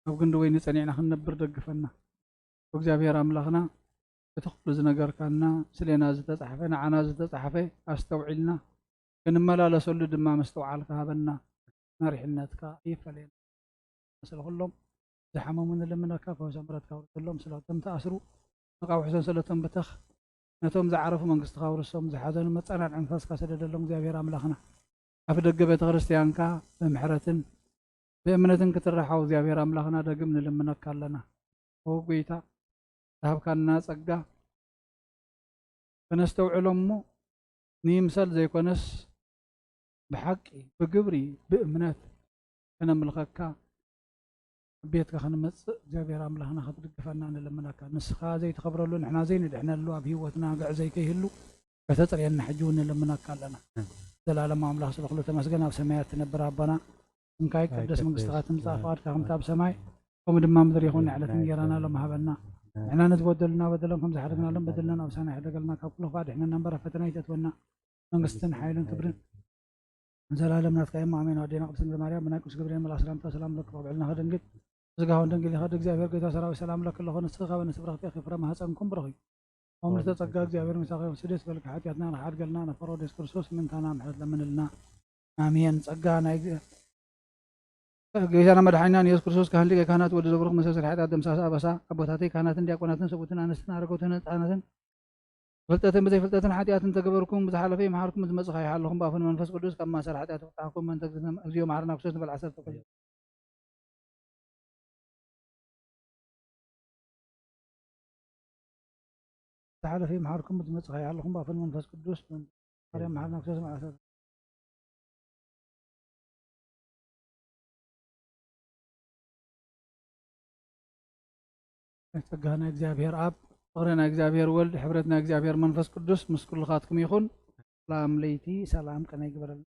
ኣብ ግንዲ ወይኒ ጸኒዕና ክንነብር ደግፈና። እግዚኣብሔር ኣምላኽና እቲ ኩሉ ዝነገርካና ምስሌና ዝተጻሕፈ ንዓና ዝተጻሕፈ ኣስተውዒልና ክንመላለሰሉ ድማ ምስትውዓልካ ሃበና። መሪሕነትካ ይፈለየና። ስለ ኩሎም ዝሓመሙ ንልምነካ፣ ፈውሰ ምሕረትካ ውርደሎም። ስለ እቶም ተኣስሩ መቃውሕሶም ስለ እቶም ብተኽ፣ ነቶም ዝዓረፉ መንግስትኻ ውርሶም። ዝሓዘኑ መጸናንዒ መንፈስካ ሰደደሎም እግዚኣብሔር ኣምላኽና። ኣፍ ደገ ቤተ ክርስቲያንካ ብምሕረትን ብእምነትን ክትረሓው እግዚኣብሔር ኣምላኽና ደግም ንልምነካ ኣለና። ኦ ጎይታ፣ ዝሃብካና ጸጋ ከነስተውዕሎ እሞ ንይምሰል ዘይኮነስ ብሓቂ ብግብሪ ብእምነት ከነምልኸካ ኣብ ቤትካ ክንመጽእ እግዚኣብሔር ኣምላኽና ክትድግፈና ንልምነካ። ንስኻ ዘይትኸብረሉ ንሕና ዘይንድሕነሉ ኣብ ህይወትና ግዕዘይ ከይህሉ ከተጽርየና ሕጂ እውን ንልምነካ ኣለና። ዘላለማዊ ኣምላኽ ስለ ኩሉ ተመስገን። ኣብ ሰማያት ትነብር ኣቦና፣ ስምካ ይቀደስ፣ መንግስትኻ ትምጻእ፣ ፍቓድካ ከምቲ ኣብ ሰማይ ከምኡ ድማ ምድሪ ይኹን። ዕለት እንጀራና ሎም ሃበና። ንሕና ነቲ በደሉና በደሎም ከም ዝሓደግናሎም በደልና ናብ ሳና ይሕደገልና፣ ካብ ኩሉ ክፋእ ድሕነና እምበር ኣብ ፈተና ይተእትወና። መንግስትን ሓይልን ክብርን ዘላለም ናትካ እዮም። ኣሜን። ኣዴና ቅድስት ድንግል ማርያም ብናይ ቅዱስ ገብርኤል መልኣክ ሰላምታ ሰላም ለኪ ብዕልና ከደንግል ስጋውን ደንግል ይኸድ እግዚኣብሔር ጌታ ሰራዊት ሰላም ለኪ ኣለኹ። ንስኺ ካብ ኣንስቲ ብረኽቲ ኢኺ፣ ፍረ ማህፀንኩም ብሩኽ እዩ። ኦም ልዕልተ ጸጋ እግዚኣብሔር ምሳኺ ይኹን። ስደት በልኪ ሓጢኣትና ንሓድገልና ነፈሮ ወደስ ክርስቶስ ምንታና ምሕረት ለምንልና። ኣሜን። ጸጋ ናይ ግዜ ጌታና መድሓኒና ንየሱስ ክርስቶስ ካህን ሊቀ ካህናት ወዲ ዘብሩኽ መሰሰል ሓጢኣት ደምሳሳ ኣበሳ ኣቦታተይ ካህናትን ዲያቆናትን ሰብኡትን ኣንስትን ኣረገውትን ህፃናትን ብፍልጠትን ብዘይፍልጠትን ሓጢኣትን ተገበርኩም ብዝሓለፈ ይምሓርኩም ዝመፅእ ይሓለኹም ብኣፉን መንፈስ ቅዱስ ካብ ማሰር ሓጢኣት ይፍታሕኩም መንተ እግዚኣብዮ መሓረና ክርስቶስ ንበል ዓሰርተ ክልተ ዝሓለፈ ይምሓርኩም ዝመፅእ ይሓለኹም ብኣፉን መንፈስ ቅዱስ ማርያም መሓረና ክርስቶስ ንበል ዓሰርተ ጸጋ ናይ እግዚኣብሔር ኣብ ፍቕሪ ናይ እግዚኣብሔር ወልድ ሕብረት ናይ እግዚኣብሔር መንፈስ ቅዱስ ምስ ኩልኻትኩም ይኹን። ሰላም ለይቲ ሰላም ቀነ ይግበረልና።